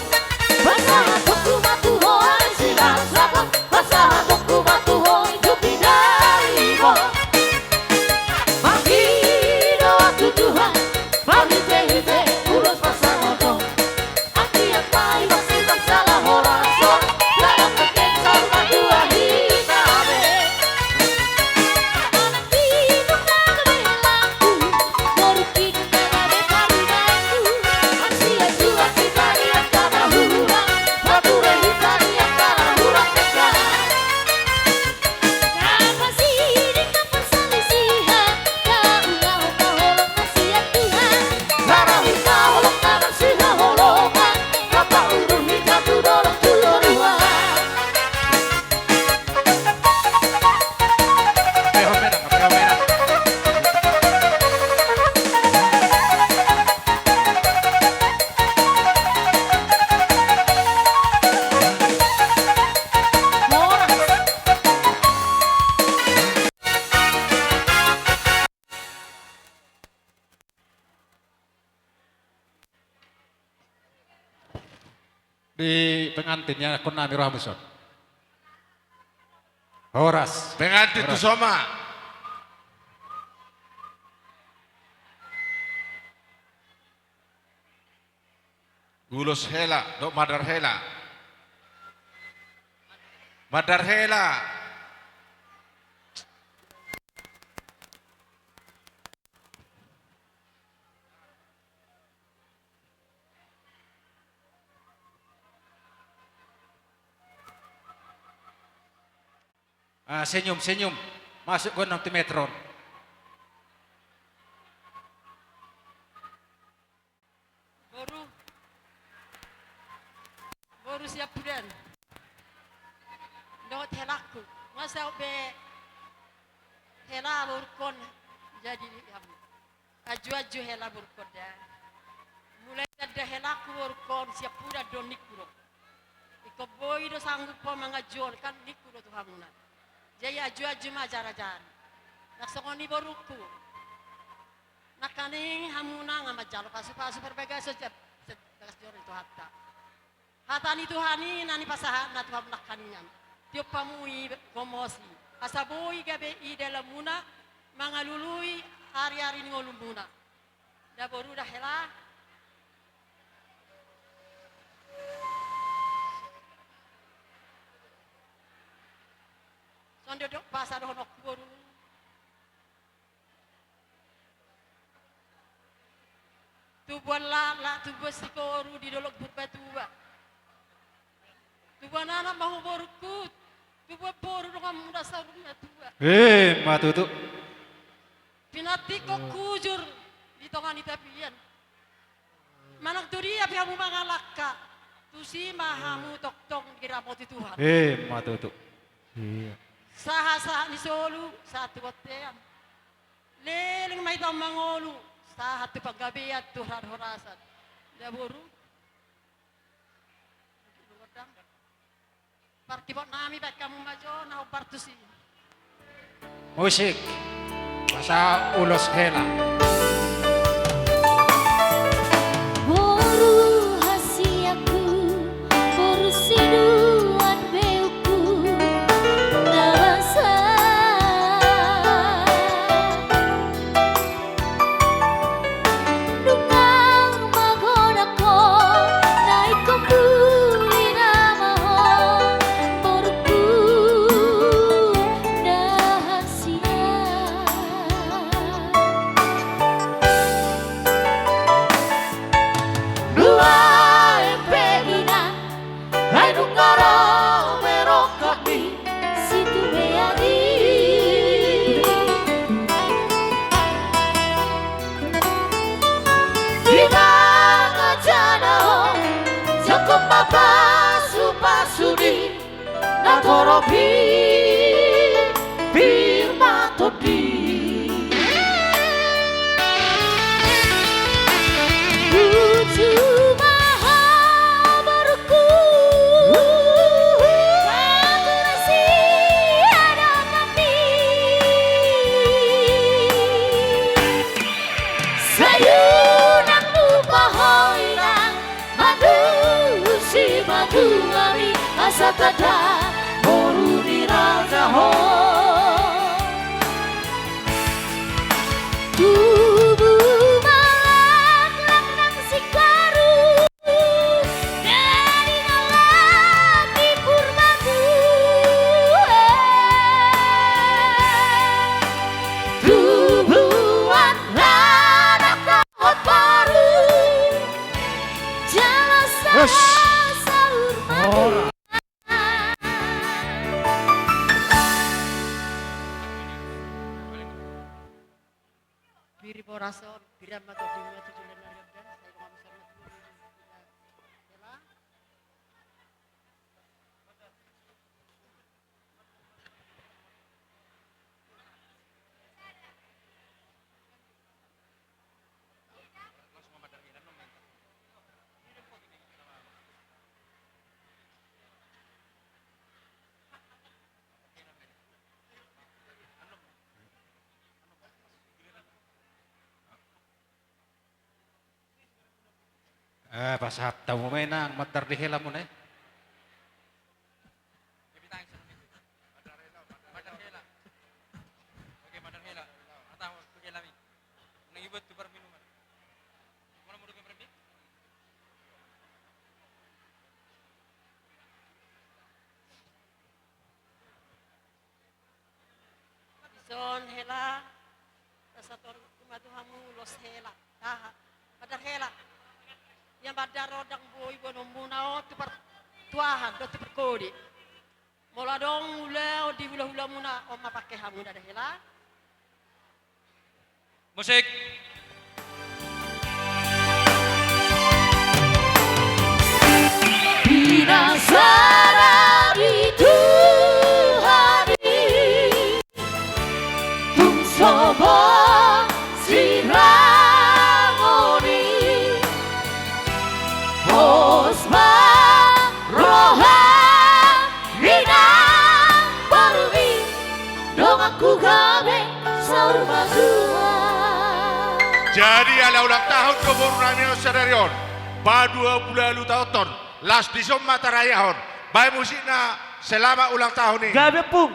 Pasahatonku ma tu ho ari silas sapot, pasahatonku ma tu ho indu pinaribot. Marhite-hite Tuhan, marhite-hite ulos pansamot on. Di pengantin, ianakkon nami, ro hamu dison. Horas. Pengantin, horas. Tuson ma. Ulos hela dohot mandar hela. Mandar hela. Ah, senyum, senyum. Masuk gondang tu metron. Boru, boru siampudan dohot helangku. Masa be hela borungkon jadi di hamu. Anju-anju hela borungkon da. Mulai tanda helangku borungkon siampudan do ningku do. Ingkon boi do sanggup ho manganju on kan ningku do tu hamuna. Jadi anju-anju ma jala-jala. Nang songon i borungku. Nangkaning hamuna nga manjalo pasu-pasu parbagason, bagas joro ni Tuhanta. Hata ni Tuhan i na nipasahatna tu hamu nangkaningan. Tiop hamu i gomosi. Asa boi gabe i dalanmuna mangalului ari-ari ni ngolumuna. Da boru da hela. Songon didok pasa dohononku boru. Tubuan laklak, tubuan sikoru di dolok Purbatua. Tubuan anak ma ho borungku, tubuan boru donganmuna saur matua. Eh, ma tutu. Pinantikhon hujur di tonga ni tapian. Manang tu dia pe hamu mangalangka, tusi ma hamu tongtong diramoti Tuhan. Emma tutu. Sahat-sahat ni solu, sahat tu bontean. Leleng ma hita mangolu, sahat tu panggabean, tu parhorasan. Inda boru. Parkibot nami, baen hamu ma jo na hombar tusi. Musik. Basa ulos hela. Boru hasianku, boru sinuan beukku, na basa. Nunga magodang ho, na ingkon bulina ma ho, borungku na hasian. Nuaeng pe inang, ai nunga ro be rongkapmi situmean i. Di mangajana ho, jangkon ma pasupasu ni na torop i, pir ma tondi. Uju ma ho borungku, paturusi adopanmi. Sai unang lupa ho inang, mangalusi ma tu hami, asa tanda boru ni raja ho. Tubu ma laklak nang singkoru, na nilala ni purbatua. Tubuan anak dohot boru, jala sasaur matua. Pir ma boras on, pir ma tondimi, tujuh lenari on dan, sai dong hamu sanga tu. Eh, pasahat hamu ma inang mandar ni helamuna i. Dison hela, sasatorku ma tu hamu ulos hela. Aha, mandar hela. Ia mandar on ndang boi boanonmuna on tu partuahan dohot tu parkode. Molo adong ulaon di hulahulamuna, on ma pangke hamu, ndada hela. Musik. Pinasaran i tu hami, tung so boi sirangon i, pos ma roha inang borumi, donganku gabe saur matua. Jadi ala ulang tahun do boru nami on sadari on, paduahon ualu taon on, las dison ma tarayahon. Baen musikna selamat ulang tahun i. Gabe pung.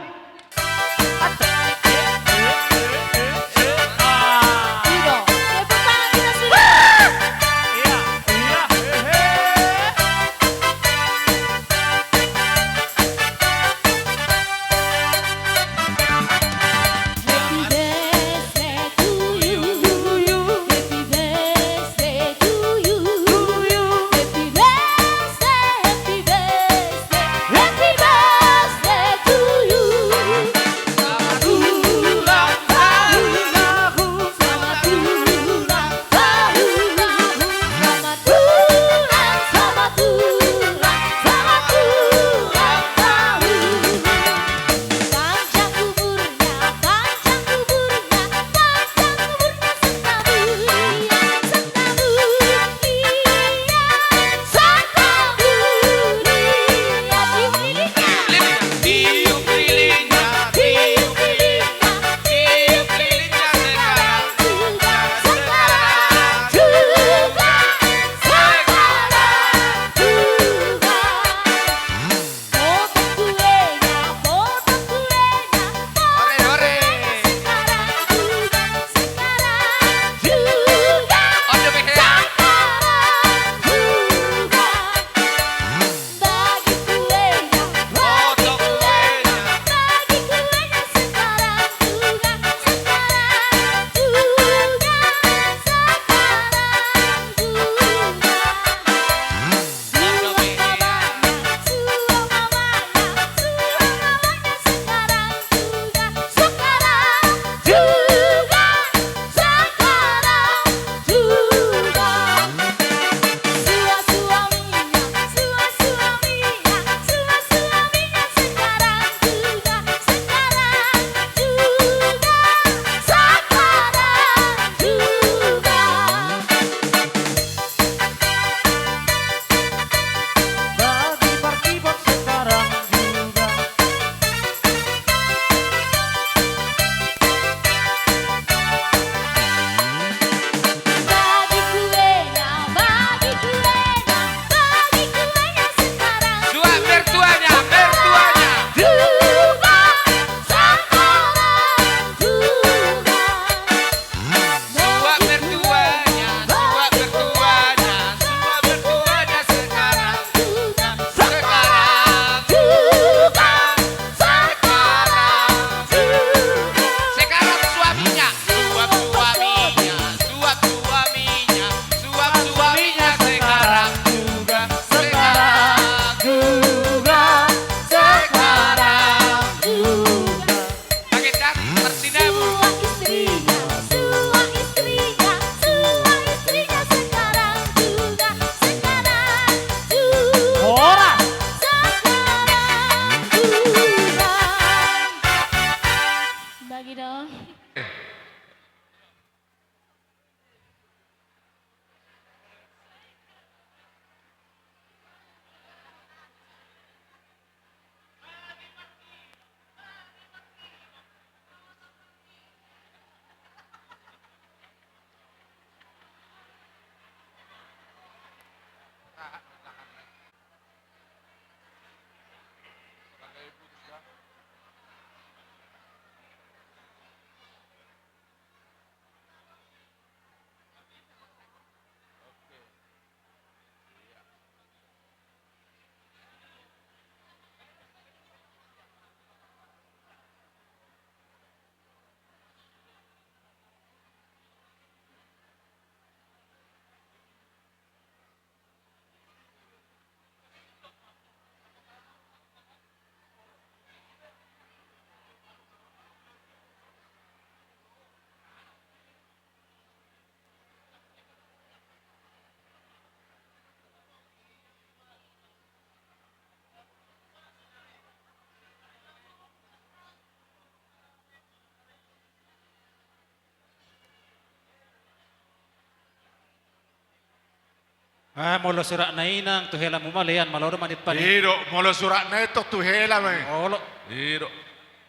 Ah, molo suratna i nang tu helamu ma lean, malo do manimpani. I do, molo suratna i tong tu hela ma i. Olo. I do.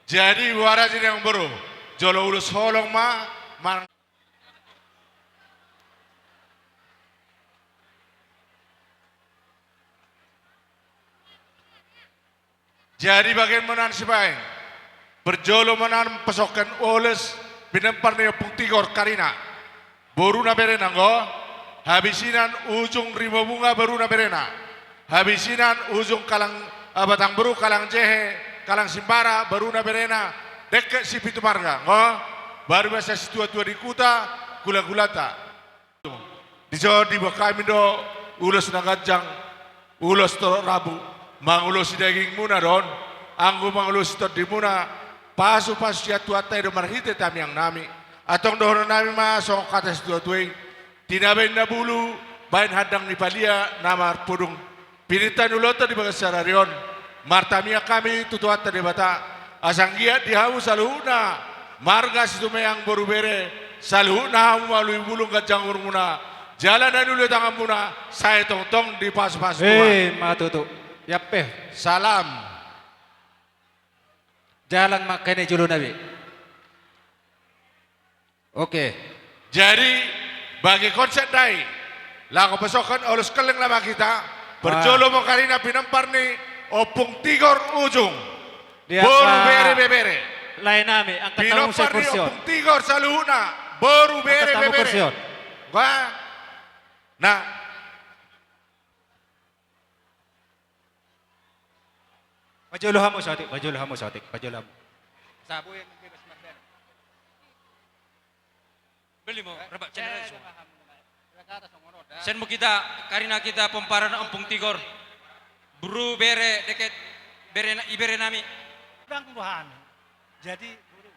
Jadi, boha rajin amangboru. Jolo ulos holong ma, mar- Jadi bahen ma nuaeng sibaen. Parjolo ma nuaeng pasokhon ulos pinempar ni Ompung Tigor karina. Boruna berena, anggo. Habisinan ujung Rimobunga boruna berena. Habisinan ujung Kalang, eh, Batang Boru, Kalang Jehe, Kalang Simbara boruna berena. Dengke Sipitu Marga, anggo. Baru ma sian situatua di huta, hulahulanta. Dison diboan hami do ulos na ganjang, ulos torop rambu, mangulosi dagingmuna do on, anggo mangulosi tondimuna, pasupasu sian Tuhanta i do marhite tangiangnami. Antong dohononnami ma songon hata situatua i: Tinabainna bulu, baen handang ni palia na marpudung. Pinangido ni ulaonta di bagasan sadari on, martangiang hami tu Tuhanta Debata, asa anggiat di hamu saluhutna marga Situmeang boru bere, saluhutna hamu ma uli bulung ganjang umurmuna, jala na niula tanganmuna, sai tongtong dipasupasu Tuhan. Eh, ma tutu. Ia pe. Salam. Jalang ma angka na i jolo nami. Oke. Jadi, bahen konsep dai. Laho pasokhon ulos gelleng nama hita. Parjolo ma karina pinempar ni Ompung Tigor ujung. Boru bere bebere. Lae nami, angka tamu. Pinempar ni Ompung Tigor saluhutna. Boru bere bebere. Angka tamu kursi on. Wah. Nah. Pajolo hamu saotik, pajolo hamu saotik, pajolo hamu. Sabu yang bebas merdeka. Beli mau, eh, rebak channel eh, langsung. Sian muna hita, karina hita pomparan Ompung Tigor. Boru bere dengke, bere na, ibere nami. Bang Tuhan. Jadi, boru.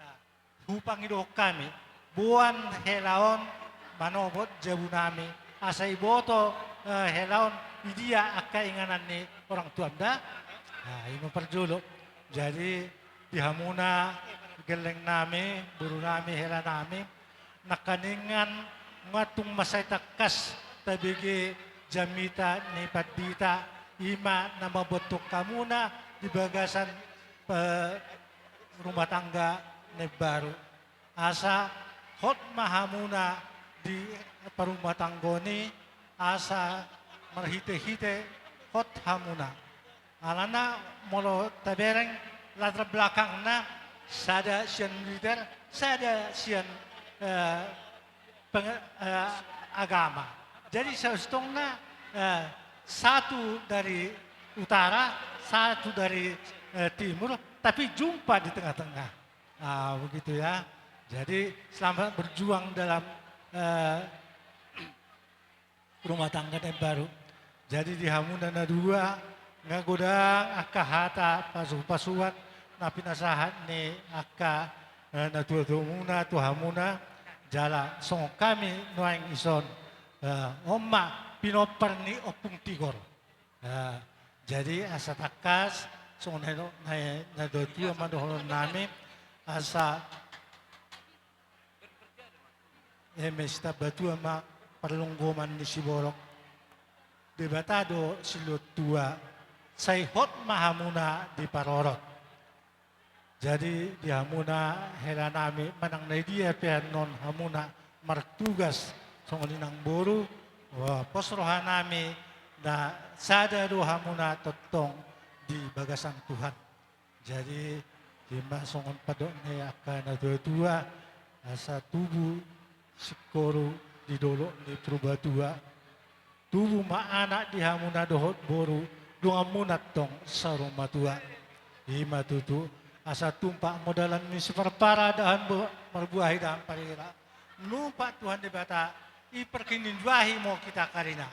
Nah. Hupangidohon hami, boan hela on manobot jabu nami, asa iboto, eh, hela on, idia angka inganan ni orang tuam da. Nah, i ma parjolo. Jadi, di hamuna gelleng nami, boru nami, hela nami, nangkaningan nunga tung mansai tangkas tabege jamita ni pandita, i ma na mambotohon hamuna di bagasan, eh, rumah tangga na imbaru. Asa hot ma hamuna di parumahtanggaon i, asa marhitehite hot hamuna. Alana molo tabereng latar belakangna, sada sian militer, sada sian, eh, penge-, eh, agama. Jadi, seharusnya, eh, satu dari utara, satu dari, eh, timur, tapi jumpa di tengah-tengah. Ah, begitu ya. Jadi, selamat berjuang dalam, eh, rumah tangga na imbaru. Jadi, di hamuna na dua, nunga godang angka hata pasu-, pasupasu na pinasahat ni angka, eh, natuatuamuna tu hamuna, jala songon hami nuaeng dison, eh, on ma pinompar ni Ompung Tigor. Eh, jadi asa tangkas, songon na, na, natuatua ma dohonon nami, asa eme sitambatua ma parlonggoman ni siborok. Debata do silehon tua, sai hot ma hamuna diparorot. Jadi di hamuna hela nami, manang na idia pe annon hamuna martugas songon inang boru, wah, pos roha nami na sada do hamuna tongtong di bagasan Tuhan. Jadi, i ma songon pandok ni angka natuatua, asa tubu singkoru di dolok ni Purbatua. Tubu ma anak di hamuna dohot boru, donganmuna tong saur matua. I ma tutu, asa tumpak ma dalan ni siparpara, dahan bo-, marbuah i dahan parira. Manumpak Tuhan Debata, i parkininduahi ma hita karina.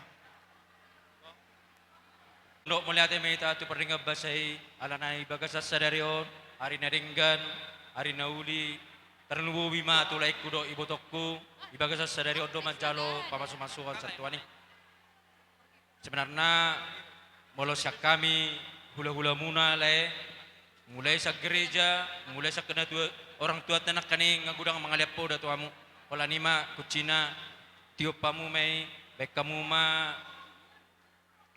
Ndok mauliate ma hita tu pardenggan basa i, alana i bagasan sadari on, ari na denggan, ari na uli, tarlumobi ma tu laengku dohot ibotongku, i bagasan sadari on do manjalo pamasumasuon sian Tuhan i. Sebenarna, molo sian hami hulahulamuna lae, mulai sian gereja, mulai sian angka natua, orang tuanta nangkaning nga godang mangalean poda tu hamu. Holan i ma kuncina, tiop hamu ma i, Baen hamu ma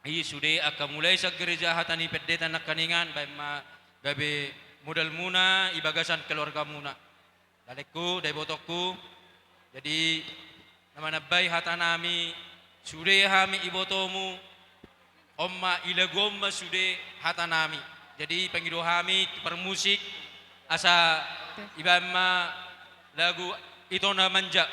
i sude angka mulai sian gereja hata ni pendeta nangkiningan, baen ma gabe modalmuna di bagasan keluargamuna. Dalengku, daibotongku. Jadi, na manambai hatanami, sude hami ibotomu, on ma, di lagu on ma sude hatanami. Jadi, pangido hami tu parmusik, asa ibaen ma lagu Ito na Manja.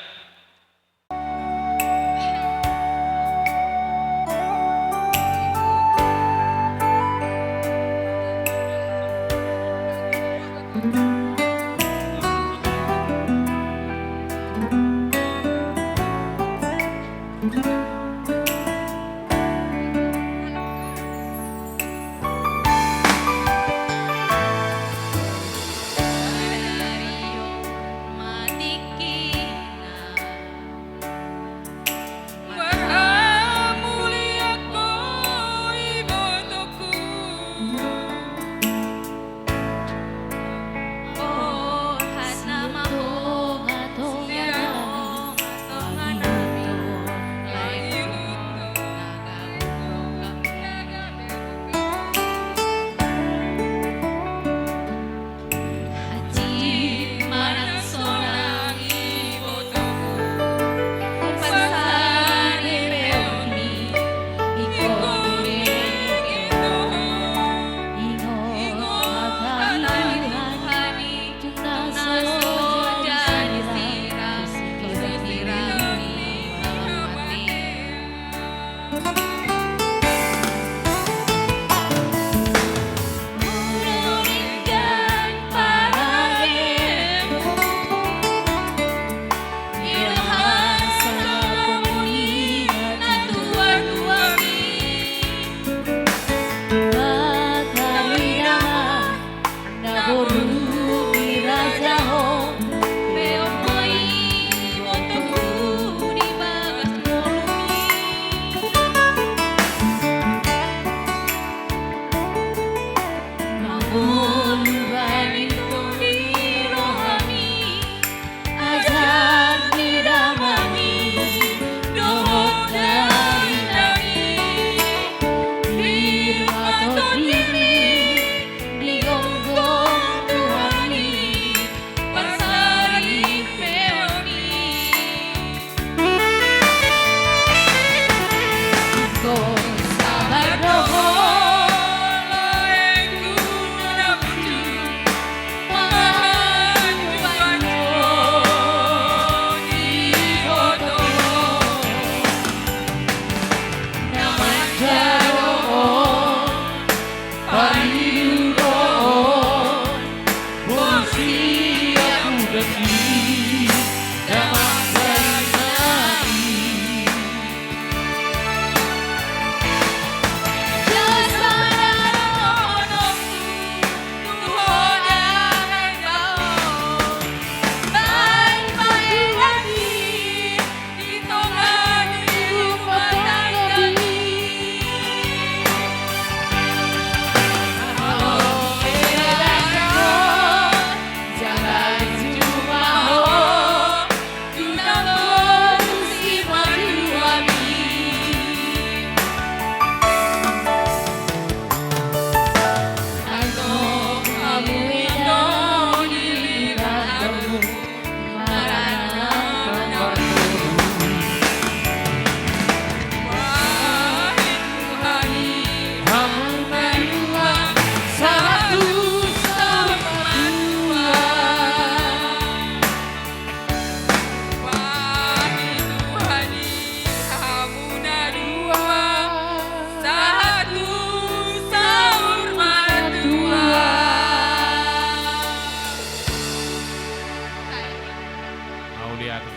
Mauliate.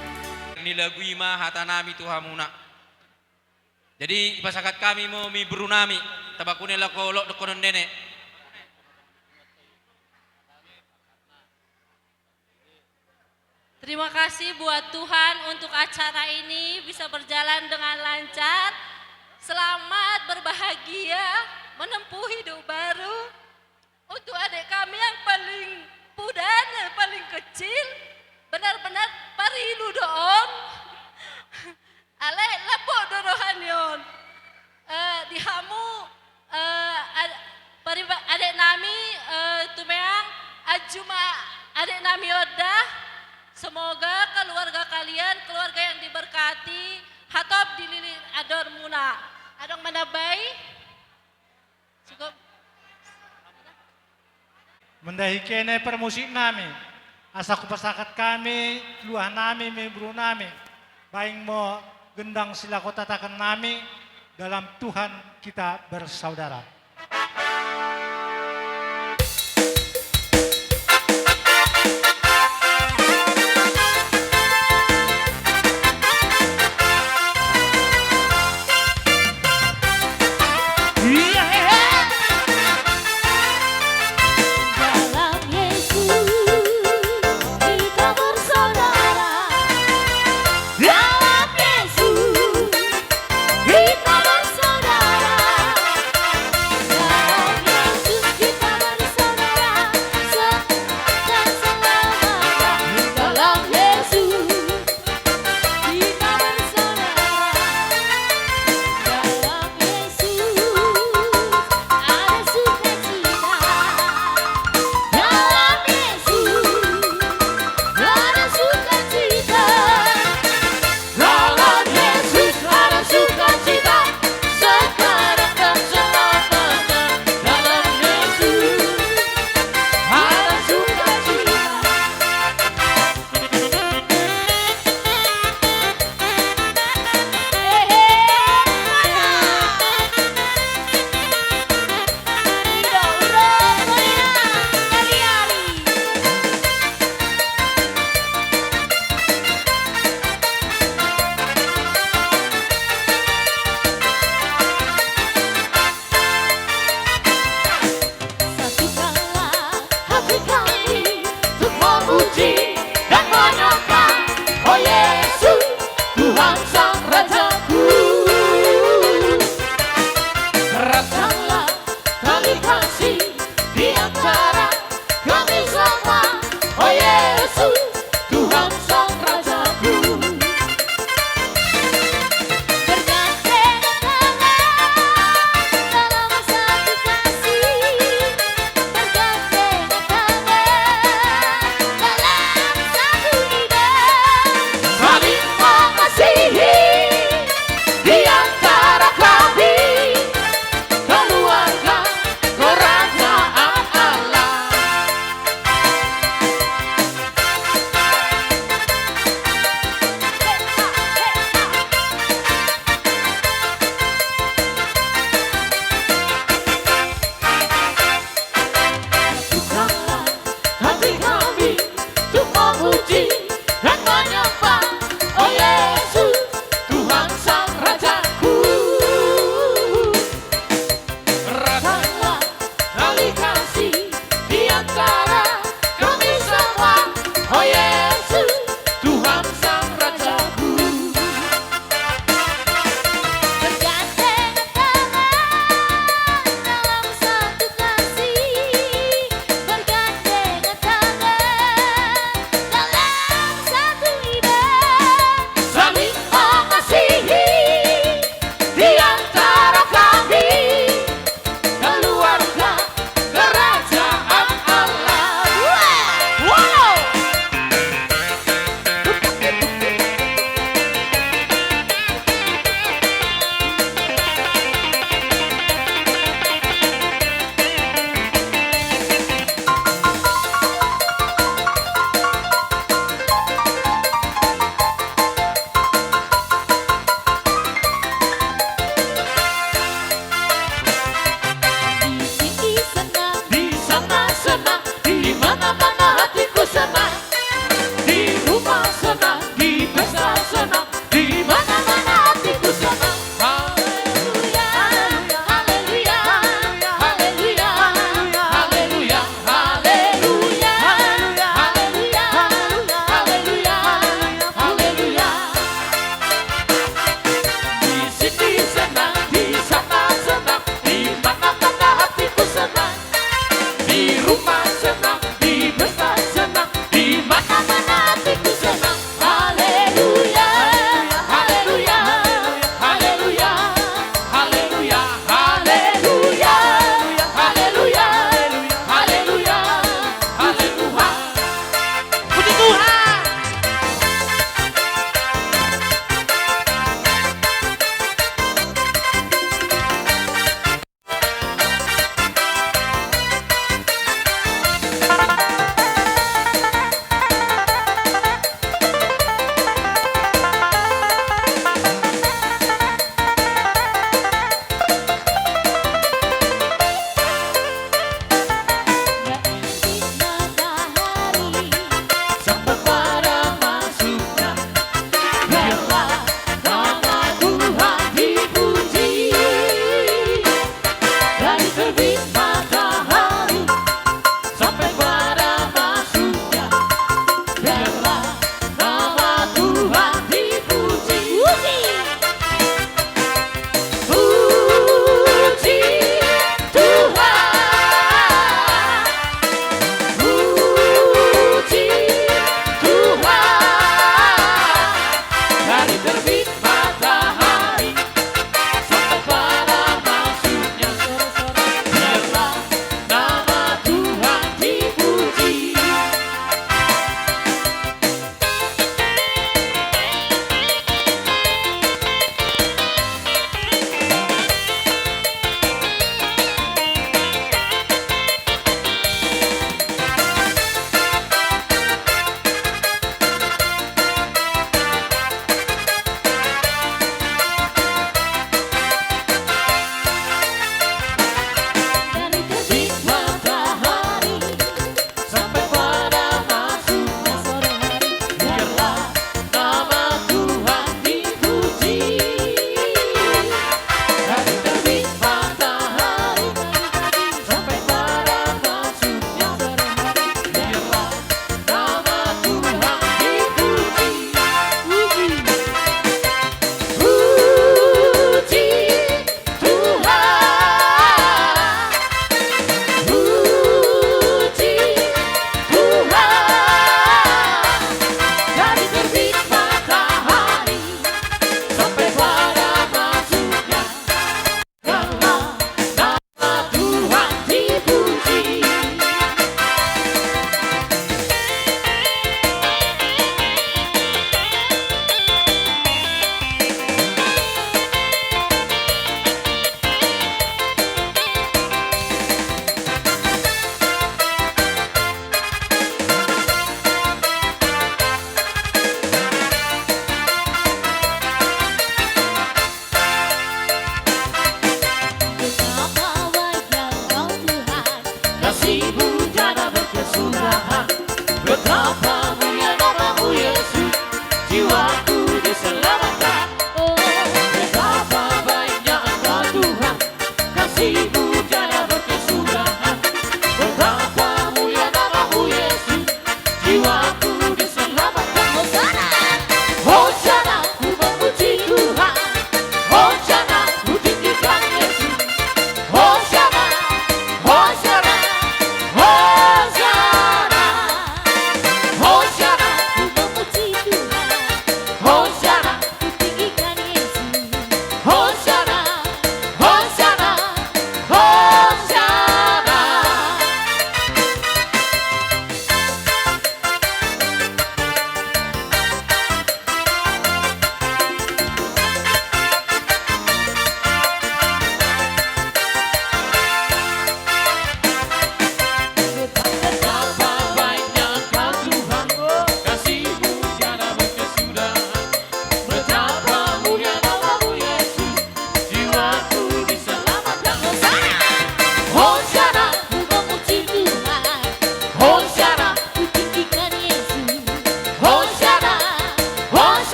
Ni lagu i ma hatanami tu hamuna. Jadi, ipasahat hami ma, mi borunami, tabakune lako lok dohonon nene. Terima kasih buat Tuhan untuk acara ini bisa berjalan dengan lancar. Selamat berbahagia, menempuh hidup baru. Untuk adik kami yang paling pudan, yang paling kecil, benar-benar parlu do on. Alai lambok do Keluarga kalian, keluarga yang diberkati, hatop dilili ador muna. Adong manambai? Cukup. Mandai kene permusik nami, asa hupasahat hami, luah nami, membru nami, baing mo gendang silako tatakan nami, dalam Tuhan kita bersaudara. Dalam Yesus kita bersaudara. Dalam Yesus kita bersaudara.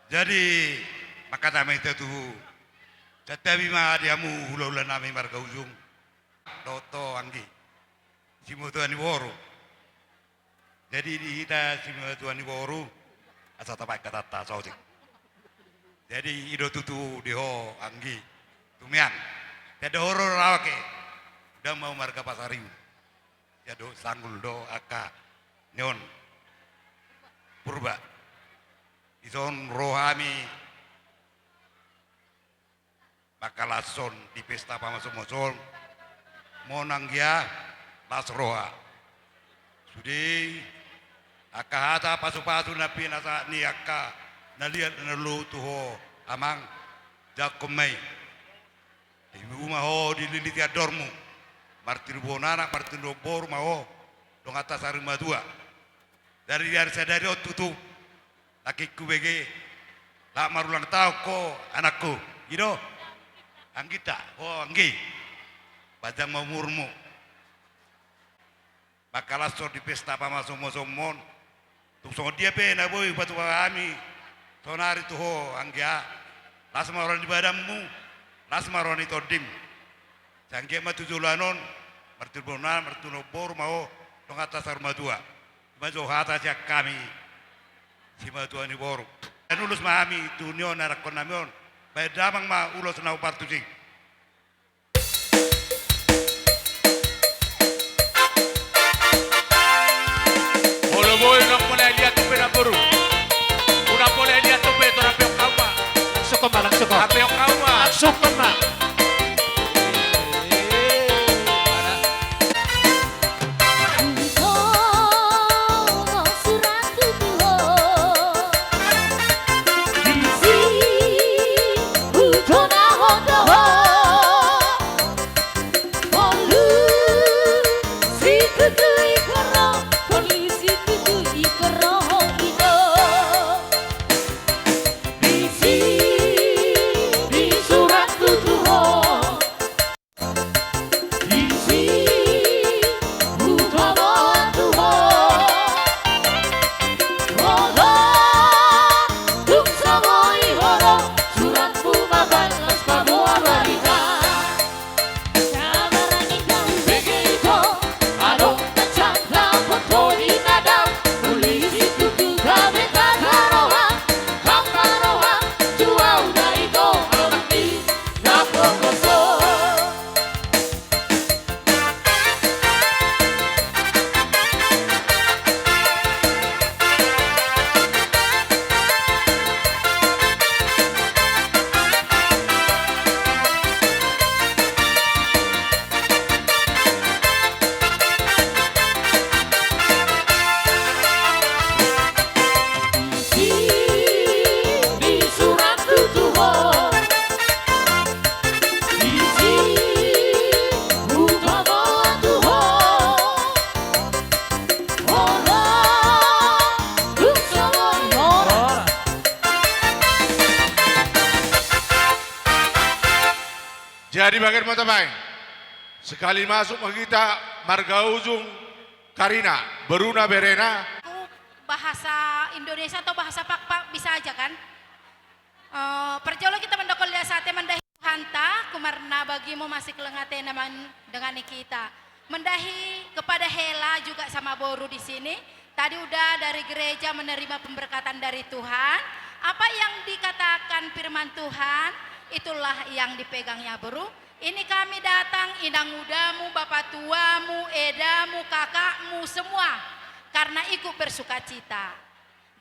Jadi, mangkatai ma hita tu, santabi ma di hamu hulahula nami marga Ujung dohot ho anggi, simatua ni boru. Jadi di hita simatua ni boru, asa tabaen hatanta saotik. Jadi i do tutu di ho anggi, tu mian. Tanda horo rawa ke, ndang mau marga Pasaribu. Ia do sanggul do angka ni on Purba. Dison ro hami mangkalashon di pesta pamasumon on. Monang gia las roha. Sude i angka hata pasupasu na pinasahat ni angka na liat na lolo tu ho amang, jangkon ma i. Dibu ma ho dililiti andormu. Martirubohon anak martirubohon boru ma ho, donganta sarimatua. Dari ari sadari on tutu, nangkin hubege, laho marulang taon ho anakku. I do. Angginta, ho anggi. Panjang ma umurmu. Mangkalashon di pesta pamasumon on. Tung songon dia pe na boi hupatupa hami saonari tu ho anggia, las ma roha ni badanmu, las ma roha ni tondim. Sai anggiat ma tu joloan on, martirubohon anak martirubohon boru ma ho, donganta sarimatua. I ma jo hata sian hami simatua ni boru. Baen ulos ma hami tu ni on, anakkon nami on. Baen damang ma ulos na hombar tusi. Molo boi unang pola liat tu pe na boru. Unang pola liat tu pe, tor ampeon hamu ma. Langsung ma, langsung ma. Ampeon hamu ma. Langsung ma. Jadi bahen ma tabaen. Sekali masuk ma hita marga Ujung Karina, boruna berena. Aku bahasa Indonesia atau bahasa Pakpak bisa aja kan? Eh, parjolo hita mandok lias ate mandahi Tuhanta, marna bagimu masih leng atena mandengani hita. Mandahi kepada hela juga sama boru di sini. Tadi udah dari gereja menerima pemberkatan dari Tuhan. Apa yang dikatakan firman Tuhan, itulah yang dipegangnya boru. Ini kami datang, inang udamu, bapa tuamu, edamu, kakakmu, semua. Karena ikut bersukacita.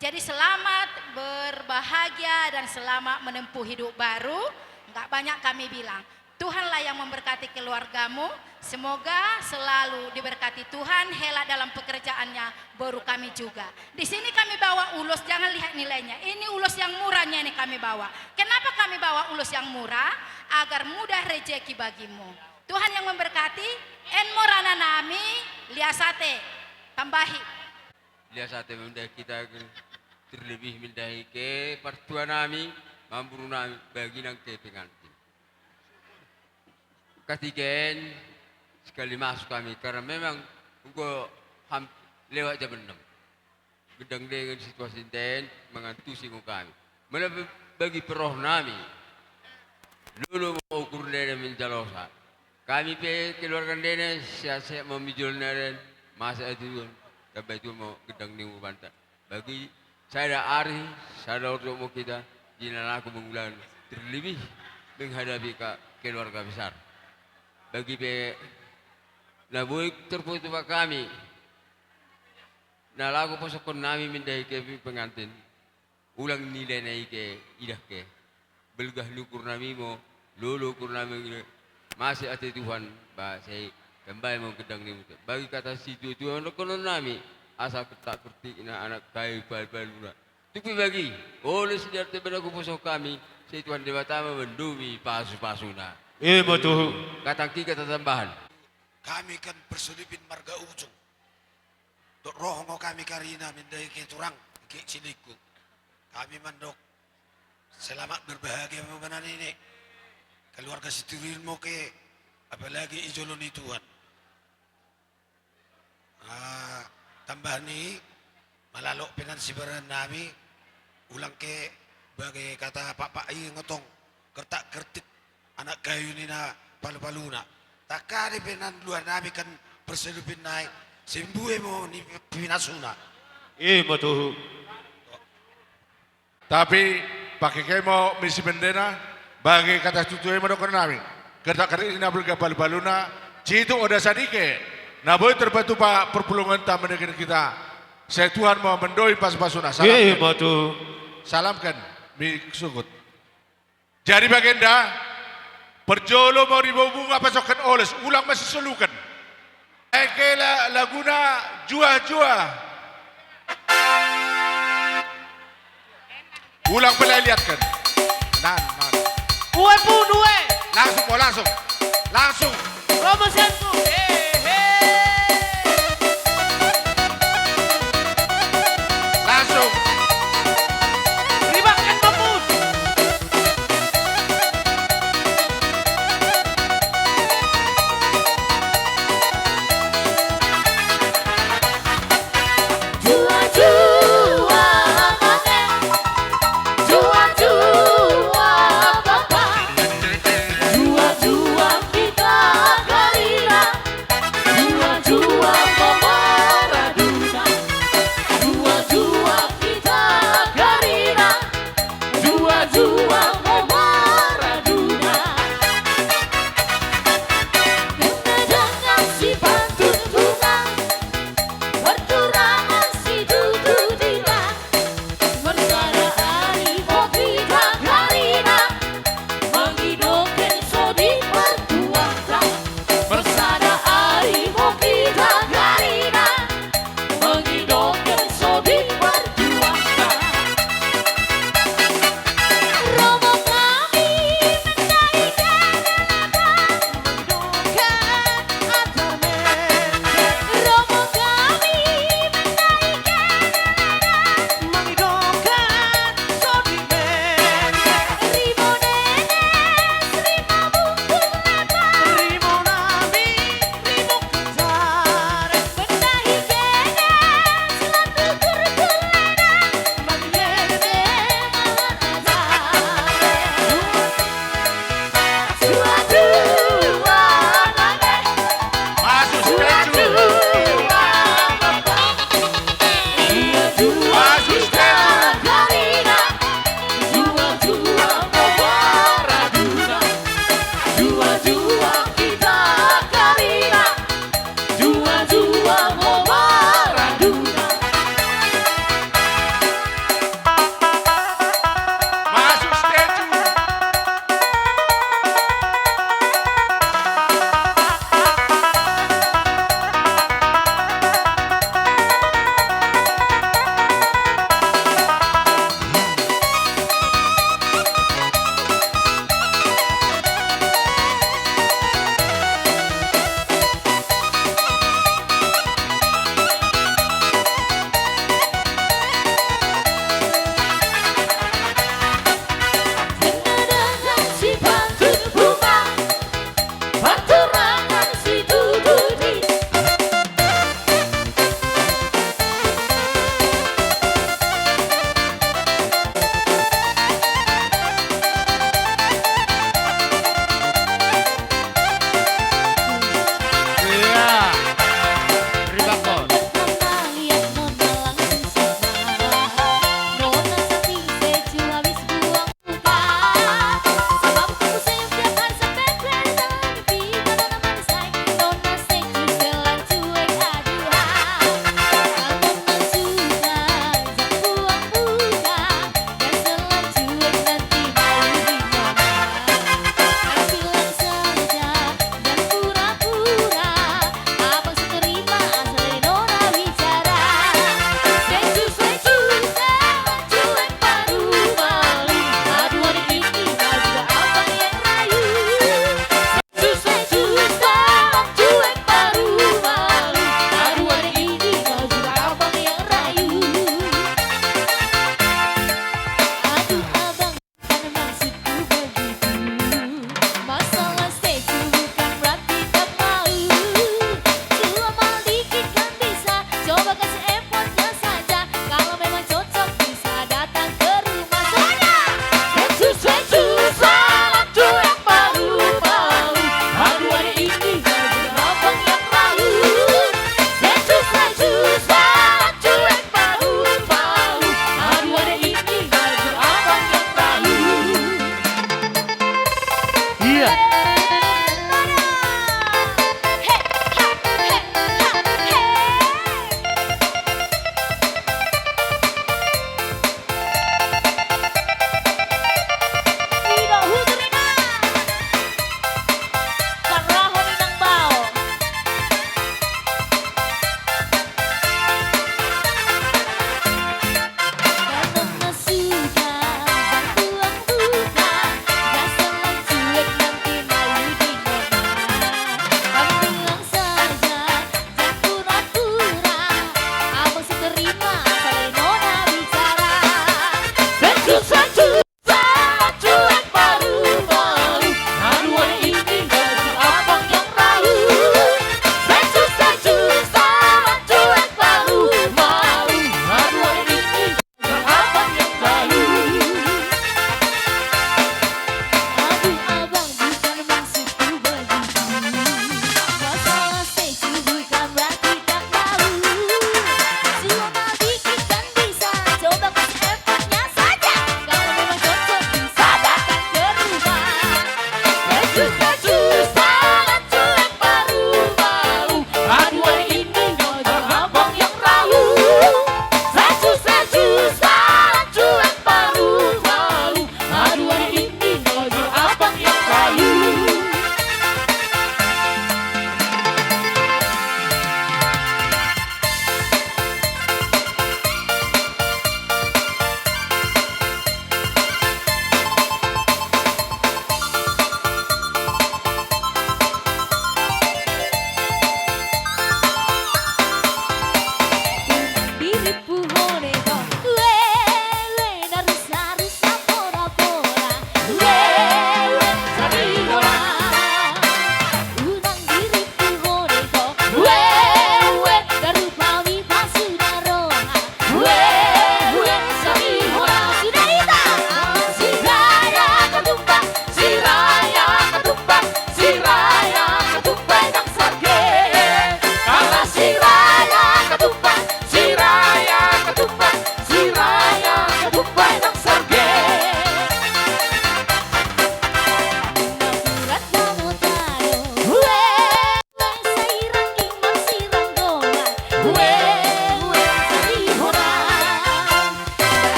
Jadi selamat berbahagia dan selamat menempuh hidup baru. Nggak banyak kami bilang. Tuhanlah yang memberkati keluargamu. Semoga selalu diberkati Tuhan, hela dalam pekerjaannya, boru kami juga. Di sini kami bawa ulos, jangan lihat nilainya. Ini ulos yang murahnya ini kami bawa. Kenapa kami bawa ulos yang murah? Agar mudah rejeki bagimu. Tuhan yang memberkati, en ma roha nami, lias ate, tambahi. Lias ate ma mandahi hita, terlebih mandahi ke partua nami, mamburu nami, bagi nang ke pengantin. Katiken, sekali masuk kami, karena memang engko ham-, lewat jam enam. Gedang dengan situasi den, mengantusi kami. Molo pe bagi pe rohanami, lolo ma ukur ni ende manjalosa. Hami pe keluarga ni ende, sehat-sehat ma manjalo ni ende, masa ate Tuhan, tambai Tuhan ma gendang ni umuranta. Bagi sada ari, sada ordo ma hita, di na laho mangulahon, terlebih menghadapi ka-, keluarga besar. Bagi pe na boi tarpatupa hami, na laho posokhonnami mandai hami pengantin. Ulang nilai na ike idah ke. Balga ni ukurnami ma, lolo ukurnami ma, masa ate Tuhan, ba sai tambai ma gendang ni umur. Bagi hata situatua dohononnami, asa kertak kertikna anak hayu palu-paluna. Tung pe bagi, oles di ari on pe na huposohon hami, sai Tuhan Debata ma mandomi pasu-pasuna. I ma tutu. Hata angka hata tambahan. Hami kan Persolipin marga Ujung. Dok ro ho hami karina mandai ke turang, ike cilingku. Hami mandok selamat berbahagia ma bana nini. Keluarga Sitorus ma ke, apalagi i jolo ni Tuhan. Ah, tambah ni, malalo pe nan sibaranami, ulang ke bagi hata pakpak i ngotong, kertak kertik anak hayu ni na palu-paluna. Tangkas pe nan luarnami kan Persolipin nai, simbue ma ni pinasuna. I ma tutu. Tapi, pake ke ma misi bendena, bagi hata situtu i ma dohononnami. Kertak kertik ni na balga palu-paluna, situ oda sadike, na boi tarpatupa parpulunganta manegel hita. Sai Tuhan ma mandomi pasu-pasuna. I ma tutu. Salamkan, mi suhut. Jadi bagenda, parjolo ma ribobunga pasokhon oles, ulang masisolukan. Eke la-, laguna juah-juah. Ulang pala liatkan. Nan, nan. Ue pun, ue. Langsung, oh, langsung. Langsung. Romo sianku. He, he. Langsung. Ribakan mapun. Juah-juah mate. Juah-juah bapa. Juah-juah hita karina.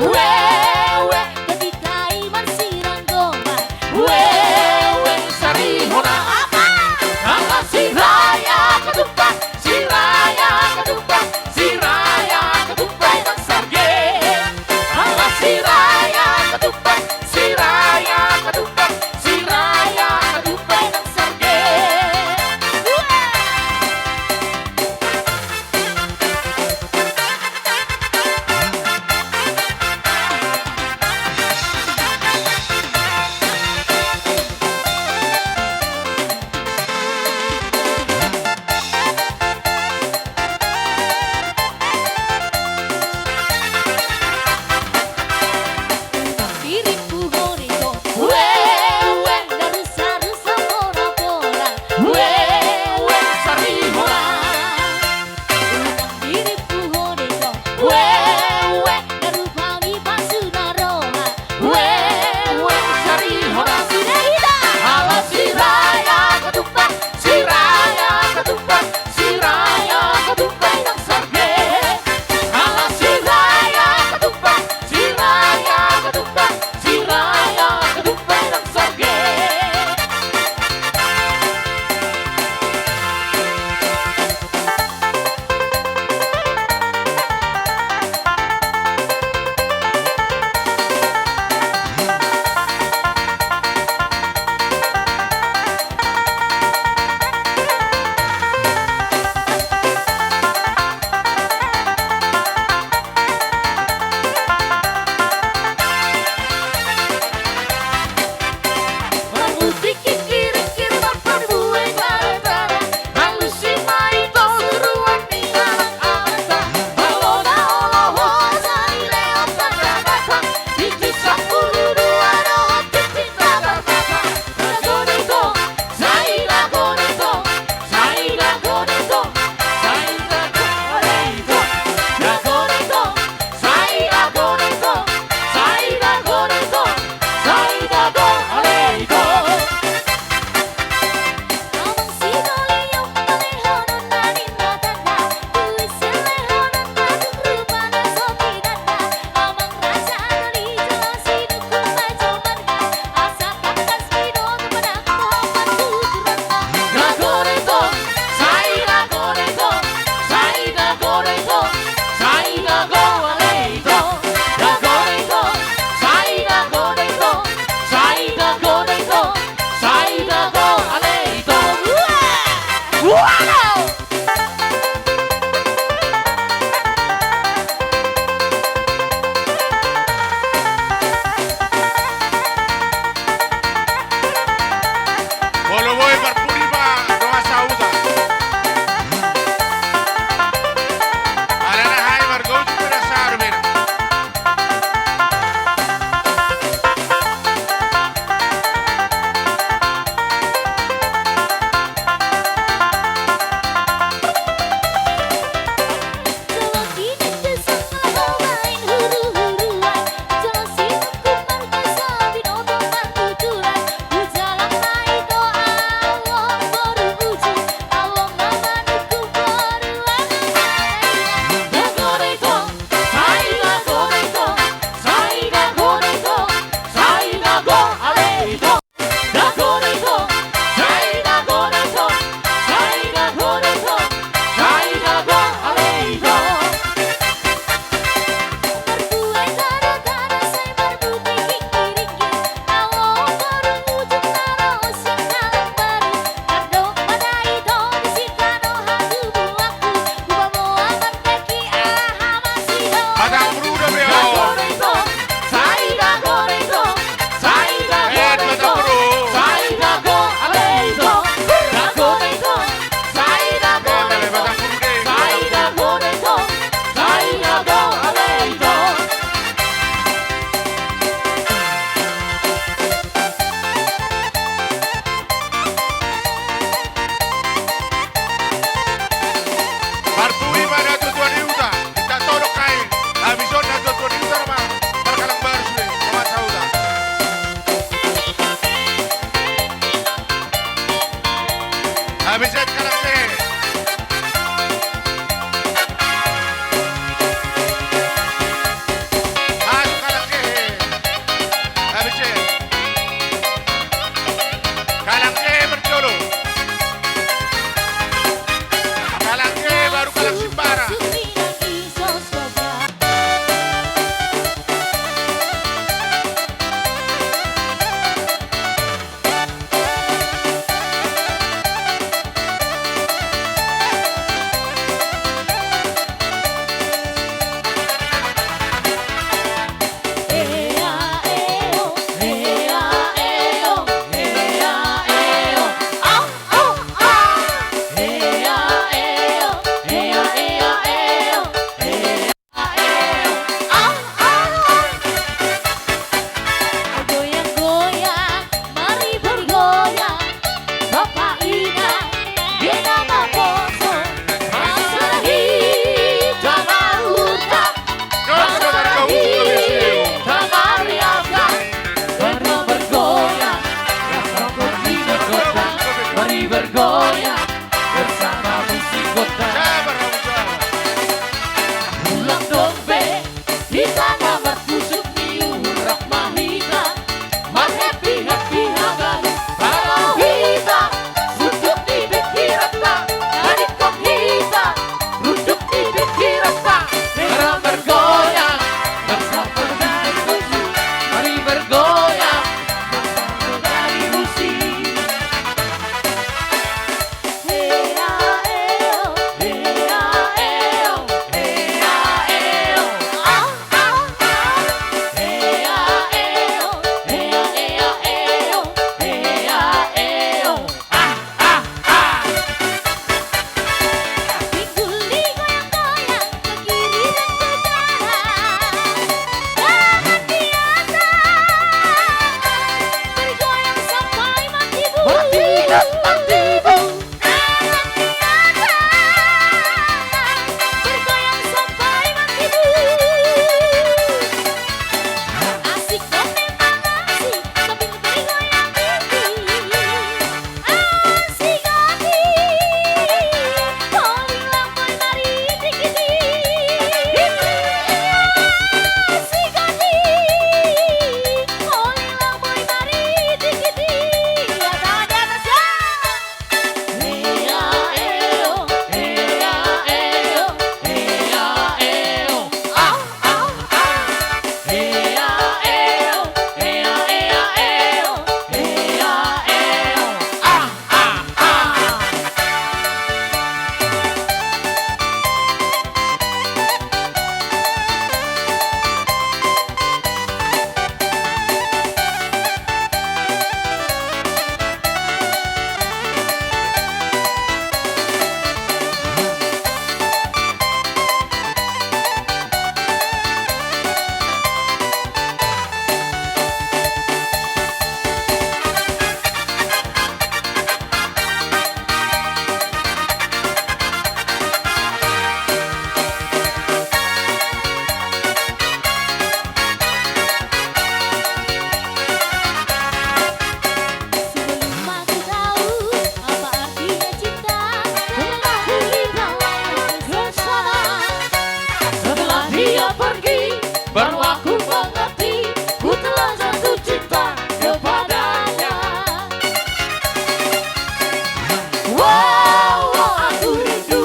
Ue, ue. Ketika i marsiranggoman. Ue, ue. Sari hona. Apa? Ala Siraia Ketupat, Siraia Ketupat, Siraia Ketupat Bang Sarge. Ala Siraia Ketupat, Siraia Ketupat, Siraia Ketupat Bang Sarge. Ue. Hita na marpusuk ni uhum, rap ma hita marhappy-happy haganup. Parau hita, sundut ni pingkiranta, na ningkop hita, runduk ni pingkiranta. Mari margoyang, marsampur dari tujuh. Mari margoyang, marsampur dari musik. Setelah dia pergi, baru aku mengerti, ku telah jatuh cinta kepadanya. Wow, wow, aku rindu.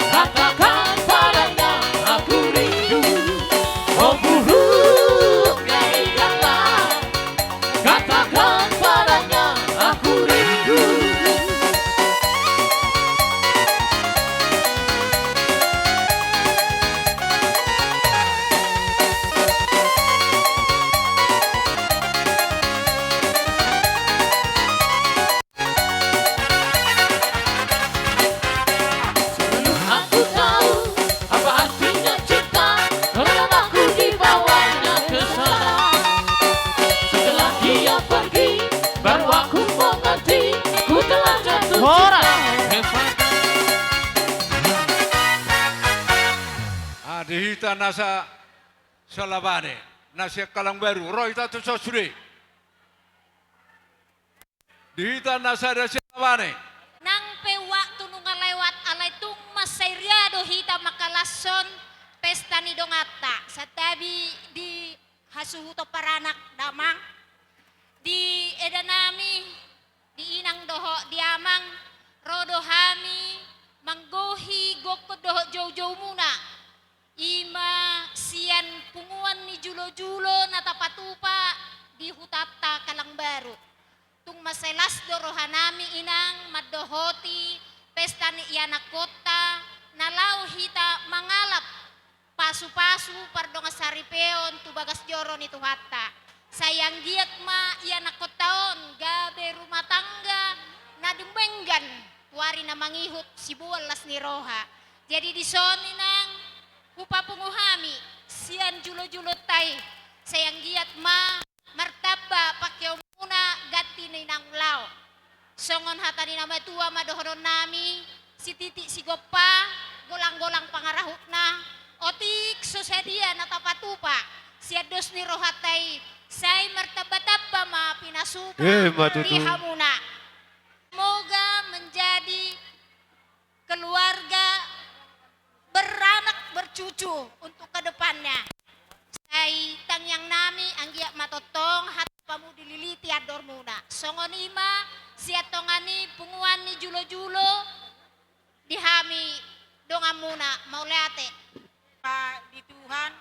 Katakan padanya, aku rindu. Oh, buruknya indahlah. Katakan padanya, aku rindu. Sebelum aku tahu apa artinya cinta, terlena aku dibawanya ke sana. Setelah dia pergi, baru aku mengerti, ku telah jatuh cinta kepada. Ah, di hita nasa Salabane, na sian Kalangbaru, ro hita tu son sude. Di hita na sada sian Labane. Nang pe waktu nunga lewat, alai tung mansai ria do hita mangkalashon pesta ni donganta. Santabi di hasuhuton paranak damang, di eda nami, di inang dohot di amang, ro do hami manggohi gokhon dohot joujou muna. I ma sian punguan ni julojulo na tapatupa di hutanta Kalangbaru. Tung mansai las do rohanami inang mandohoti pesta ni ianakkonta na laho hita mangalap pasupasu pardongan saripeon tu bagas joro ni Tuhanta. Sai anggiat ma ianakkonta on gabe rumah tangga na dumenggan tu ari na mangihut siboan las ni roha. Jadi dison inang hupapungu hami sian julojulonta i, sai anggiat ma martamba pangkeonmuna ganti ni naung laho. Songon hata ni na matua ma dohononnami, sititik sigompa, golanggolang pangarahutna, otik so sadia na tapatupa sian dos ni rohanta i, sai martambatamba ma pinasupang di hamuna. Semoga menjadi keluarga beranak bercucu untuk ke depan. Sai tangiang nami anggiat ma tongtong hata pamu dililiti andormuna. Songon i ma sian tonga ni punguan ni julojulo di hami donganmuna, mauliate. Di Tuhan,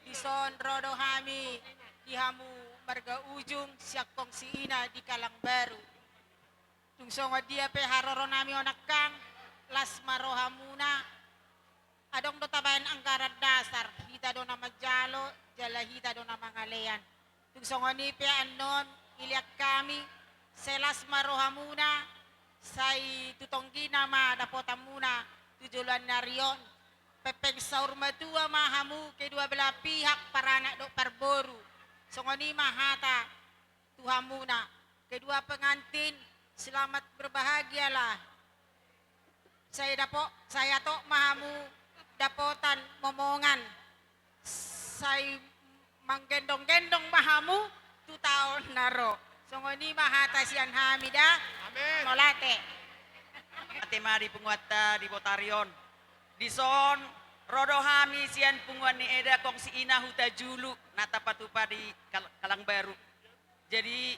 dison ro do hami di hamu marga Ujung sian kongsi ina di Kalangbaru. Tung songon dia pe haroro nami on angkang, las ma rohamuna. Adong do tabaen anggaran dasar, hita do na manjalo, jala hita do na mangalean. Tung songon i pe annon, ilean hami, sai las ma rohamuna, sai tu tonggina ma dapotanmuna tu joloan ni ari on. Pengpeng saur matua ma hamu kedua belah pihak, paranak dohot parboru. Songon i ma hata tu hamuna. Kedua pengantin, selamat berbahagialah. Sai dapo-, sai atok ma hamu dapotan momongan. Sai manggendong-gendong ma hamu tu taon na ro. Songon i ma hata sian hami da. Amin. Mauliate. Mauliate ma di punguanta di botari on. Dison ro do hami sian punguan ni Eda kongsi ina Hutajulu na tapatupa di Kal-, Kalangbaru. Jadi,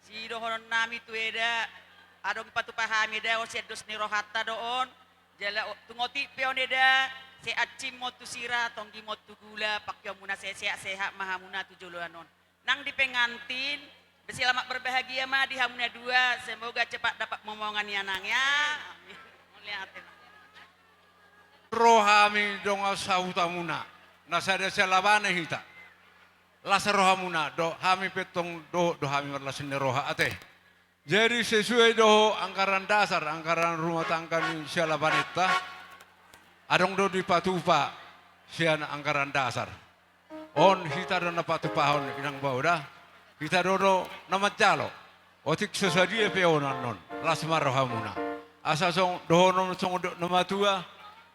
sidohonon nami tu Eda, adong dipatupa hami Eda, on sian dos ni rohanta do on, jala o-, tung otik pe on Eda, sai ansim ma on tu sira, tonggi ma on tu gula, pangkeonmuna sai sehat-sehat ma hamuna tu joloan on. Nang di pengantin, selamat berbahagia ma di hamuna dua, semoga cepat dapat momongan ya nang ya. Amin. Mauliate. Ro hami dongan sahutamuna, na sada sialabana hita. Las rohamuna, do hami pe tong dohot do hami marlas ni roha ate. Jadi sesuai dohot anggaran dasar, anggaran rumah tangga ni sialabanenta, adong do dipatupa sian anggaran dasar. On hita do na patupahon inang bao da, hita do do na manjalo. Otik so sadia pe on annon, las ma rohamuna. Asa songon dohonon songon dok ni na matua,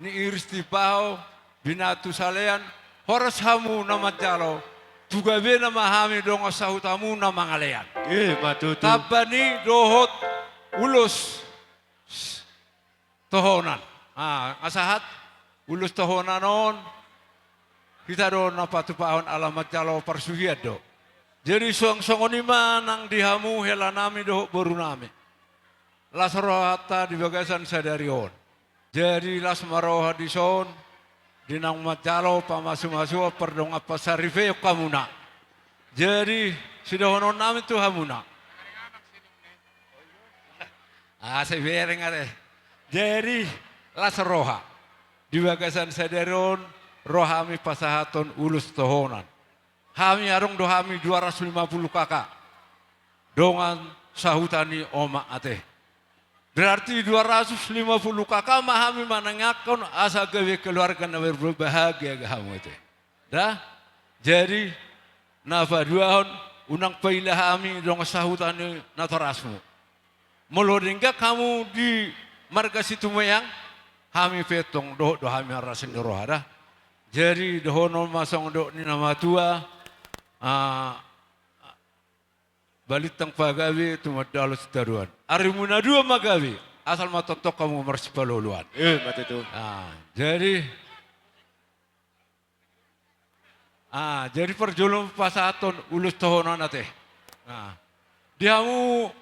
ni iris timbao, binatu salean, horas hamu na manjalo, tu gabena ma hami dongan sahutamu na mangalean. Eh, ma tutu. Tamba ni dohot ulos tohonan. Ah, nga sahat, ulos tohonan on, hita do na patupahon ala manjalo parsuhian do. Jadi suang songon i ma nang di hamu hela nami dohot boru nami. Las rohanta di bagasan sadari on. Jadi las ma roha dison, di naung manjalo pamasumasuon pardongan pansaripeon hamuna. Jadi sidohonon nami tu hamuna. Ah, sai bereng ate. Jadi las roha. Di bagasan sadari on, ro hami pasahathon ulos tohonan. Hami adong do hami dua ratus lima puluh K K. Dongan sahuta ni omak ate. Berarti dua ratus lima puluh K K ma hami manangiangkon asa gabe keluarga na berbahagia hamu ate. Da? Jadi, na paduahon, unang paila hami dongan sahuta ni natorasmu. Molo denggan hamu di marga Situmeang, hami pe tong dohot do hami marlas ni roha da. Jadi, dohonon ma songon dok ni na matua, ah, balintang pagabe tumandalot sitadoan. Arimuna dua ma gabe, asal ma tongtong hamu marsipaloloan. Eh, ma tutu. Ah, jadi, ah, jadi parjolo pasahathon ulos tohonan ate. Ah, di hamu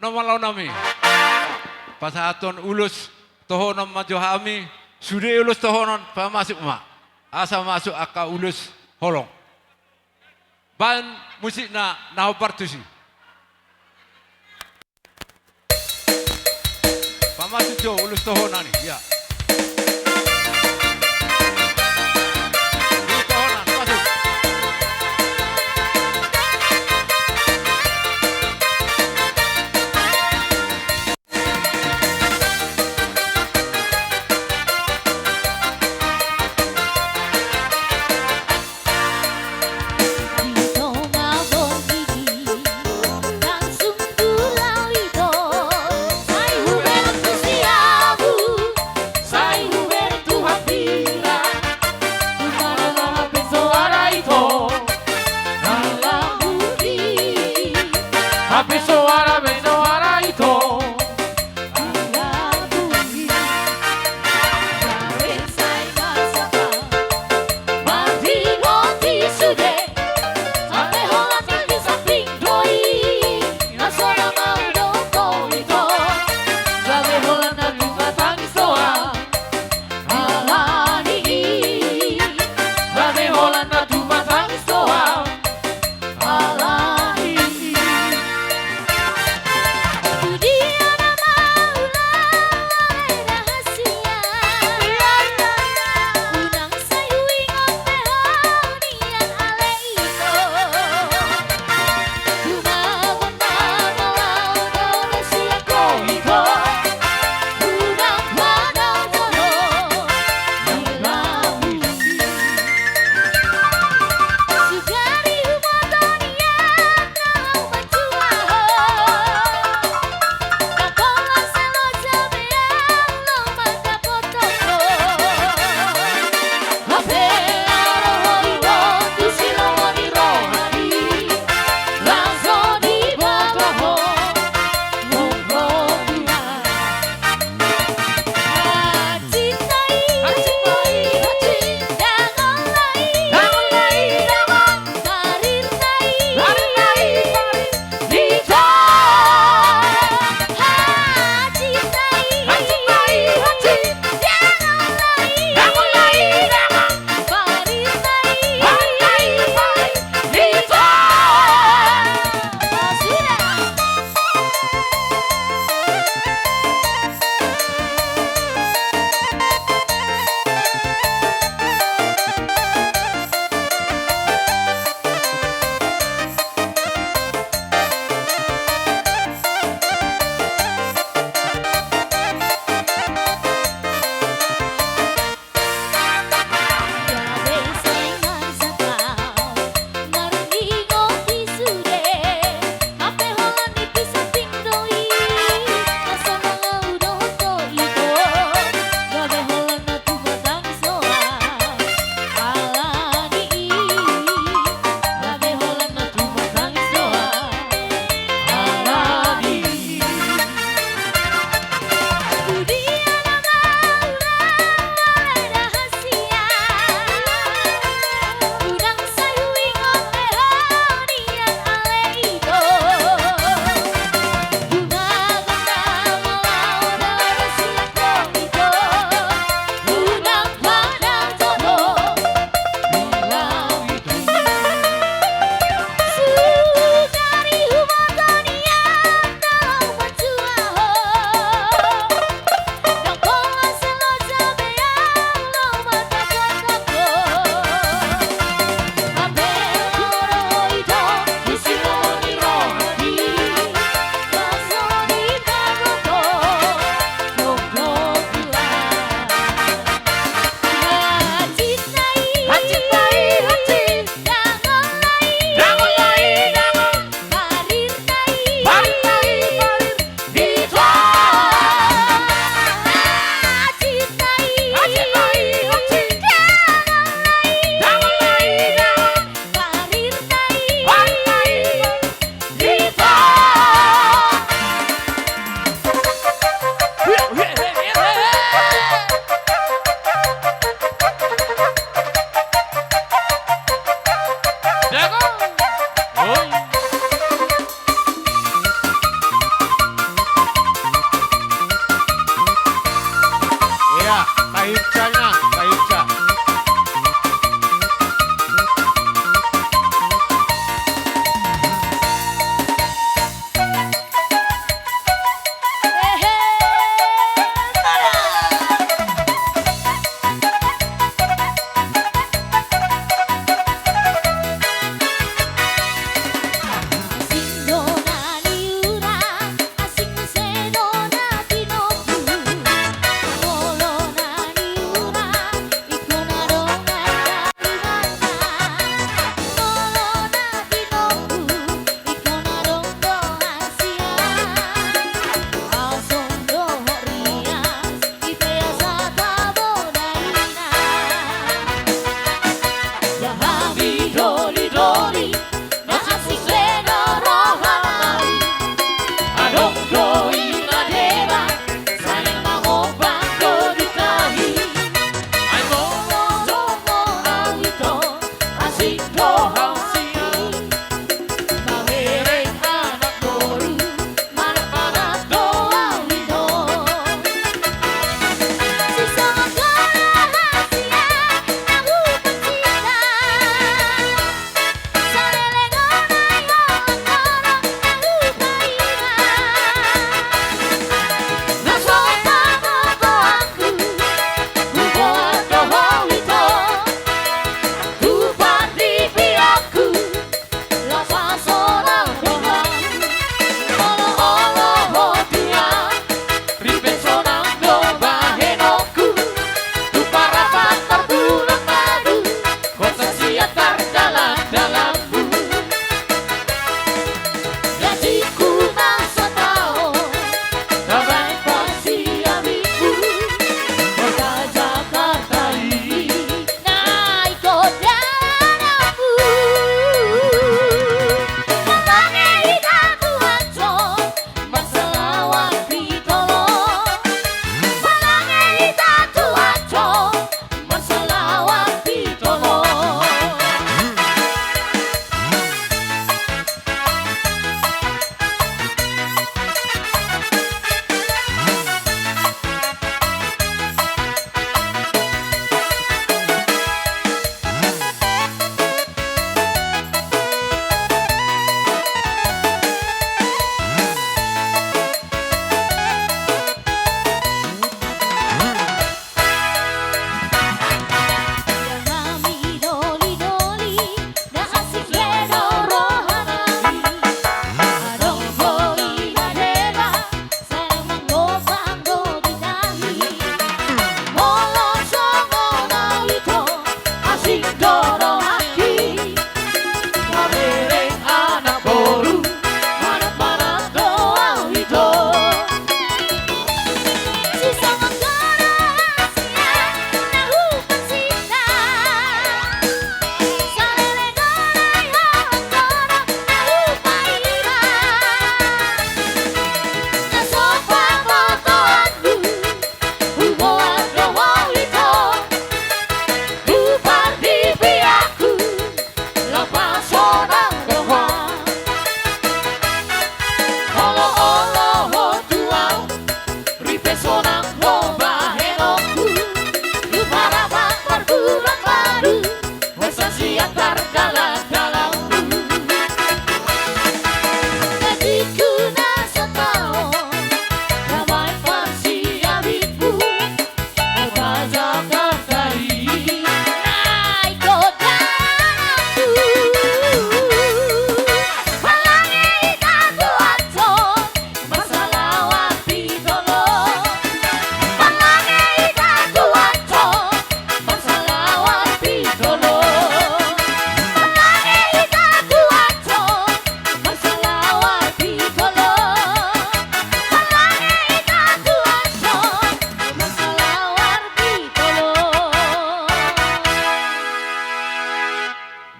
na malo nami. Pasahathon ulos tohonan ma jo hami, sude ulos tohonan pamasuk ma. Asa masuk angka ulos holong. Baen musikna na hombar tusi. Pamasuk jo ulos tohonan i, ya. Ulos tohonan, masuk.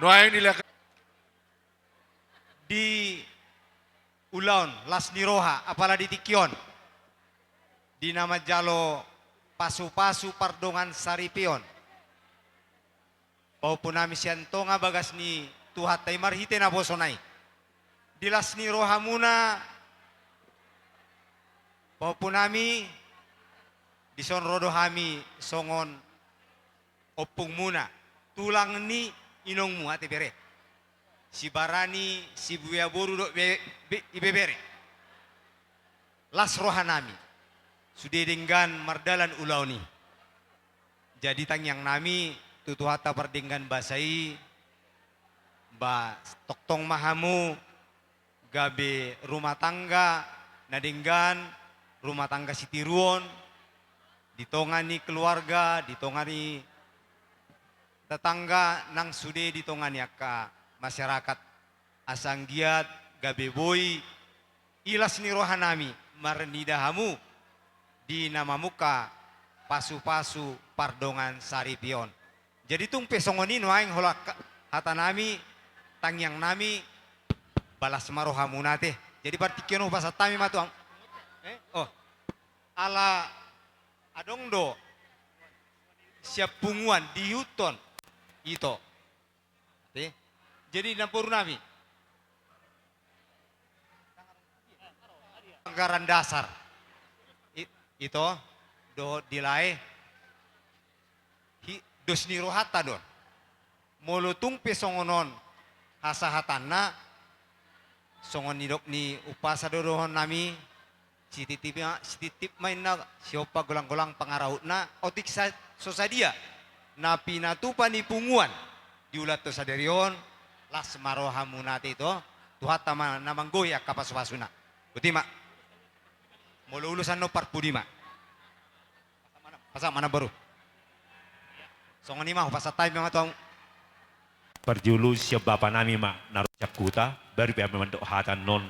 Nuaeng dilak- di ulaon las ni roha, apala di tingki on, di na manjalo pasupasu pardongan saripeon. Pahompu nami sian tonga bagas ni Tuhanta i marhite naposona i. Di las ni rohamuna, pahompu nami, dison ro do hami songon ompungmuna, tulang ni inongmu ate bere. Sibarani, sibuea boru dohot be-, be-, ibebere. Las rohanami, sude denggan mardalan ulaon i. Jadi tangiangnami tu Tuhanta pardenggan basa i, ba tongtong ma hamu gabe rumah tangga na denggan, rumah tangga sitiruon, di tonga ni keluarga, di tonga ni tetangga, nang sude di tonga ni angka masyarakat. Asa anggiat gabe boi i las ni rohanami marnida hamu di na mamungka pasupasu pardongan saripeon. Jadi tung pe songon i nuaeng holan ka-, hatanami, tangiangnami, ba las ma rohamuna ate. Jadi partingkian on hupasahat hami ma tu am-, eh? Oh. Ala adong do sian punguan diihuthon ito. Ate. Jadi namborunami. Anggaran dasar. I-, ito, dohot di lae. Hi-, dos ni rohanta do on. Molo tung pe songon on hasahatanna, songon nidok ni umpasa do dohononnami, sititip ma, sititip ma inna, sihompa golang-golang pangarahutna, otik sa-, so sadia na pinatupa ni punguan di ulaonta sadari on, las ma rohamuna ate ito, Tuhanta ma na manggohi angka pasupasuna. Boti ma. Molo ulos annon parpudi ma. Pasahat ma na boru. Songon i ma, hupasahat hami ma tu hamu. Parjolo sian bapanami ma na ro sian huta, baru pe hami mandok hata annon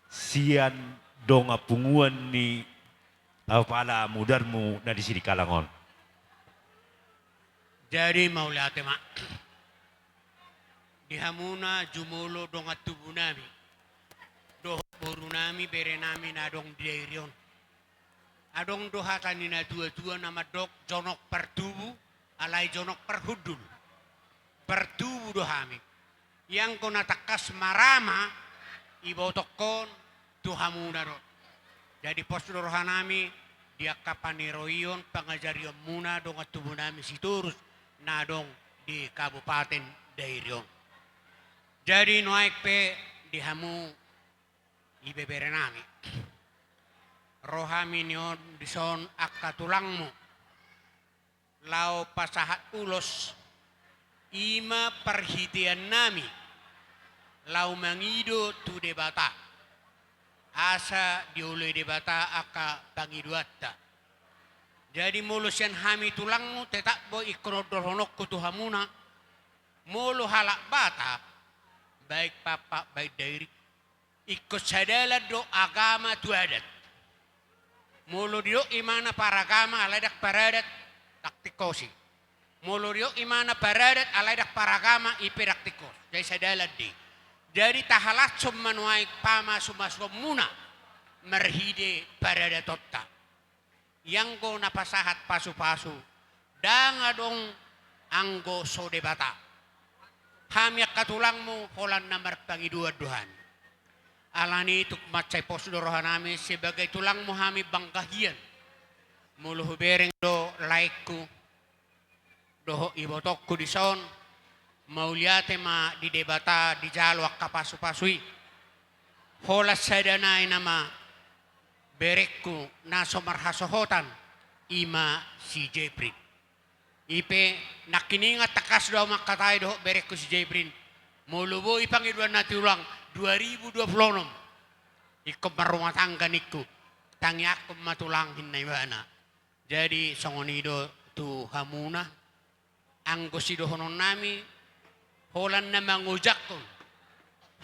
sian dongan punguan ni apala mudarmu na di Sidikalang on. Jadi mauliate ma. Di hamuna jumolo dongan tubunami dohot borunami, berenami na adong di Dairi on. Adong do hata ni natuatua na mandok, jonok partubu, alai jonok parhundul. Partubu do hami. Ianggo na tangkas marama ibotongkon tu hamuna do. Jadi pos do rohanami di angka paniroion pangajarionmuna dongan tubunami Sitorus na adong di Kabupaten Dairi on. Jadi nuaeng pe di hamu ibeberenami, ro hami ni on dison angka tulangmu laho pasahat ulos, i ma parhiteannami laho mangido tu Debata, asa dioloi Debata angka pangidoanta. Jadi molo sian hami tulangmu, tetap do ingkon ondolhononku tu hamuna, molo halak Batak, baik Pakpak baik Dairi, ingkon sadalan do agama tu adat. Molo didok imana paragama alai ndang paradat, ndang tingkos i. Molo didok imana paradat alai ndang paragama, i pe ndang tingkos. Jadi sadalan do i. Jadi tahalashon ma nuaeng pamasumasuonmuna marhite paradatonta. Ianggo na pasahat pasupasu, ndang adong anggo so Debata. Hami angka tulangmu holan na marpangidoan do hami. Alani i tung mansai pos do rohanami, sebagai tulangmu hami bangga hian molo hubereng do laengku dohot ibotongku dison, mauliate ma di Debata dijalo angka pasupasu i. Holan sada nai nama berengku na so marhasohotan, i ma si Jeprin. I pe nangkin ingat tangkas do ahu mangkatai dohot berengku si Jeprin, molo boi pangidoanna tulang dua ribu dua puluh onom, ingkon marrumah tangga ningku, tangiangkon ma tulang, ninna ibana. Jadi songon i do tu hamuna, anggo sidohononnami holan na mangojakhon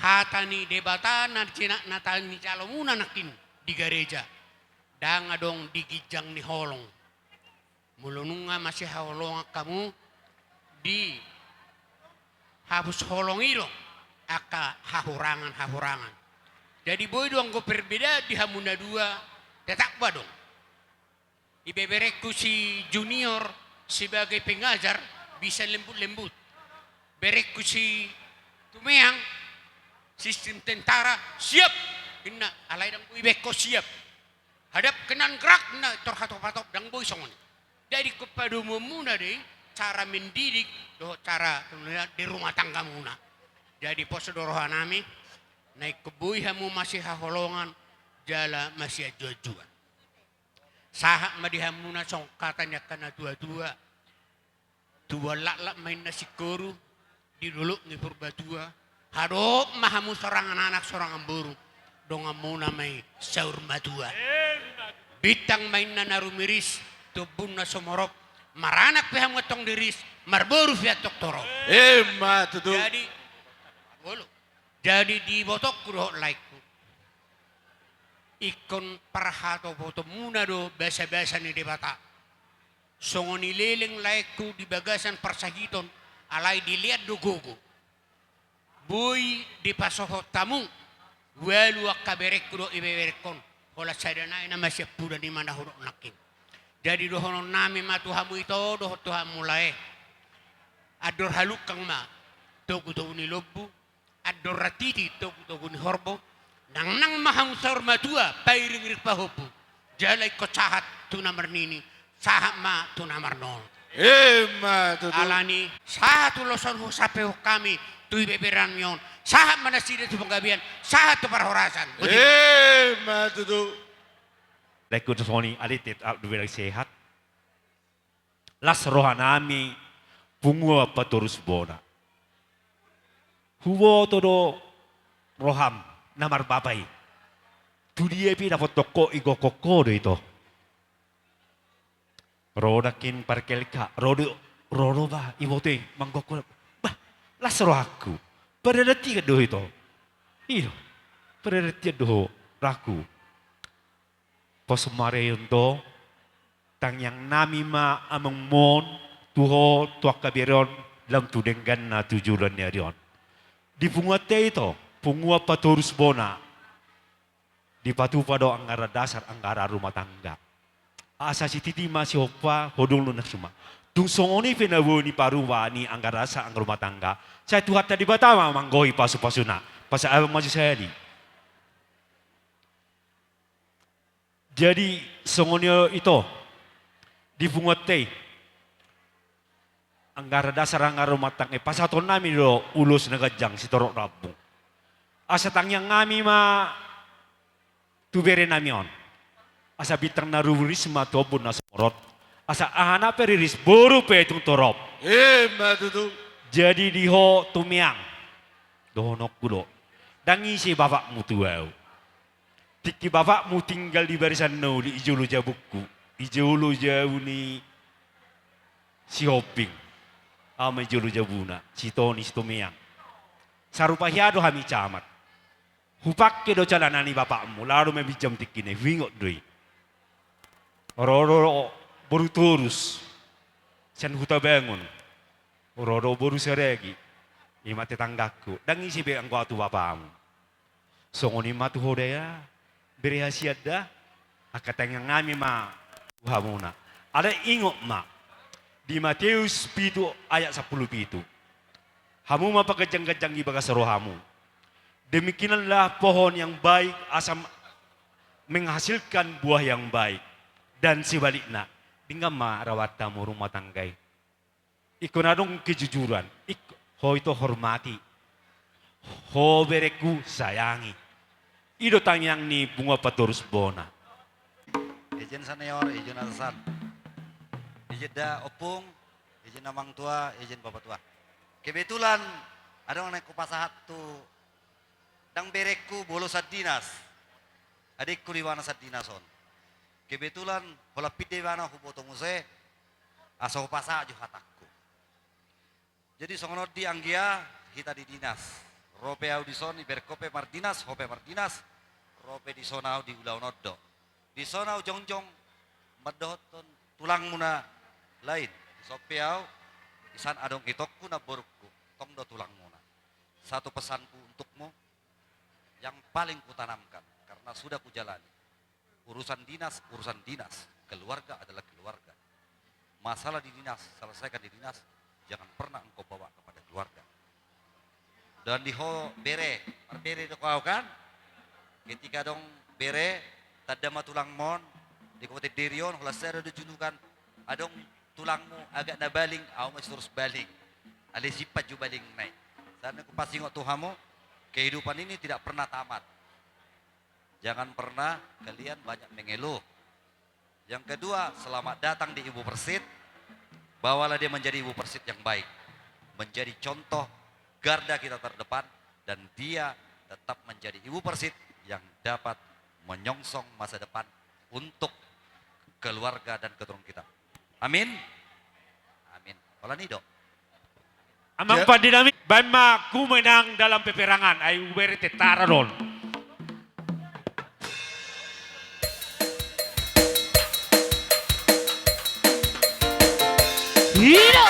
hata ni Debata na jina-, na ta-, nijalomuna nangkin di gareja, ndang adong di ginjang ni holong. Molo nunga masihaholongan hamu di hapus holong i do angka hahurangan-hahurangan. Jadi boi do anggo perbedaan di hamu na dua, tetap adong. Ibeberengku si Junior sebagai pengajar bisa lembut-lembut. Berengku si Tumeang, sistem tentara, siap. Inna, alai ndang boi iberengku siap. Hadap kanan gerak, inna, tor hatop-hatop, ndang boi songon i. Jadi kepadomuanmuna do i cara mendidik dohot cara di rumah tanggamuna. Jadi pos do rohanami, na ingkon boi hamu masihaholongan jala masianjuanjuan. Sahat ma di hamuna songon hata ni angka na tuatua: Tubuan laklak ma inna singkoru di dolok ni Purbatua. Hadohot ma hamu sorangan anak sorangan boru, donganmuna ma i saur matua. Bintang ma inna na rumiris tu ombun na sumorop, maranak pe hamu antong diris, marboru pe antong torop. Ima tutu. Jadi, olo. Jadi di ibotongku dohot laengku, ingkon parhatopotonmuna do basabasa ni Debata. Songon i leleng laengku di bagasan parsahiton, alai dilean do gogo. Boi dipasohot hamu ualu angka berengku dohot ibeberengkon, holan sada nai na masiampudan i ma na hudok nangkin. Jadi dohononnami ma tu hamu ito dohot tu hamu lae: Andor halungkang ma togutogu ni lombu, andor rantiti togutogu ni horbo. Nangnang ma hamu saur matua pairingiring pahompu, jala ingkon sahat tu na marnini, sahat ma tu na marnono. Ima tutu. Alani sahat ulos on husampehon hami tu ibeberenami on, sahat ma nasida tu panggabean, sahat tu parhorasan. Boti. Ima tutu. Laengku, songon i, alai tetap do bereng sehat. Las rohanami punguan Patorus Bona. Huboto do roham na marbapa i. Tu dia pe dapothon ho, igokhon ho do ito. Ro nangkin parkelek, ro do, ro do bah, iboto i manggokhon. Bah, las rohangku. Paradaton do ito. I do. Paradaton do ho, rohangku. Pos ma ari on, tangiangnami ma amangmu on tu ho, tu angka bere on, lam tu dengganna tu joloan ni ari on. Di punguanta ito, punguan Patorus Bona, dipatupa do anggaran dasar, anggaran rumah tangga. Asa sititi ma sihompa, hodong do na suma. Tung songon i pe na boi diparupa ni anggaran dasar, anggaran rumah tangga, sai Tuhanta Debata ma manggohi pasupasuna. Pasahat ma jo sahali. Jadi songon i ito, di punguanta i, anggaran dasar, anggaran rumah tangga i, pasahatonnami do ulos na ganjang sitorop rambu. Asa tangiangnami ma tu berenami on, asa bintang na rumiris ma tu ombun na sumorop, asa anak pe riris, boru pe tung torop. Ima tutu. Jadi di ho Tumeang, dohononku do, ndang ise bapakmu tu ahu. Tingki bapakmu tinggal di barisan na uli, di jolo jabungku, di jolo jabu ni Sihombing. Ahu ma di jolo jabuna, si Toni, si Tumeang. Sarupa hea do hami camat. Hupangke do calana ni bapakmu, laho do maminjam tingkina i, huingot do i. Ro do boru Torus, sian Hutabaingun. Ro do boru Saragi, ima tetanggangku. Ndang ise be anggo ahu tu bapakmu. Songon i ma tu ho da ya, bere hasian da. Angka tangiangnami ma tu hamuna. Alai ingot ma, di Mateus pitu ayat sampulu pitu: Hamu ma pangganjangganjang di bagas rohamu. Demikianlah pohon yang baik asa menghasilkan buah yang baik, dan sebaliknya, denggan ma rawatta hamu rumah tangga i. Ingkon adong kejujuran, ik-, ho ito hormati, ho berengku sayangi. I do tangiang ni punguan Patorus Bona. Ijen senior, ijen atasan, ijen da ompung, ijen amang tua, ijen bapa tua. Kebetulan adong naeng hupasahat tu, ndang berengku, molo sian dinas. Adingku do ibana sian dinas on. Kebetulan holan pinda ibana huboto muse, asa hupasahat jo hatangku. Jadi songon on di anggia hita di dinas. Ro pe ahu dison, iberengku pe mardinas, ho pe mardinas, ro pe dison ahu di ulaon on do. Dison ahu jongjong mandohothon tulangmuna lain. Dison pe ahu, di san adong itongku, namborungku. do tulangmuna. Satu pesanku untukmu yang paling kutanamkan, karena sudah kujalani. Urusan dinas, urusan dinas. Keluarga adalah keluarga. Masalah di dinas, selesaikan di dinas. Jangan pernah engkau bawa kepada keluarga. Dan di ho bere, marbere do kau kan? Ketika adong bere, tanda ma tulangmon, di Kabupaten Diri on, holan sada do junukan, adong tulangmu agak na baling, au ma sitorus baling. Ale simpan jo baling nai. Saat ni kupasingot tu hamu, kehidupan ini tidak pernah tamat. Jangan pernah kalian banyak mengeluh. Yang kedua, selamat datang di Ibu Persit. Bawalah dia menjadi Ibu Persit yang baik, menjadi contoh garda kita terdepan, dan dia tetap menjadi Ibu Persit yang dapat menyongsong masa depan untuk keluarga dan keturunan kita. Amin. Amin. Holan i do. Amang pandita nami, baen ma Ku Menang Dalam Peperangan, ai hubere tentara do on. I do.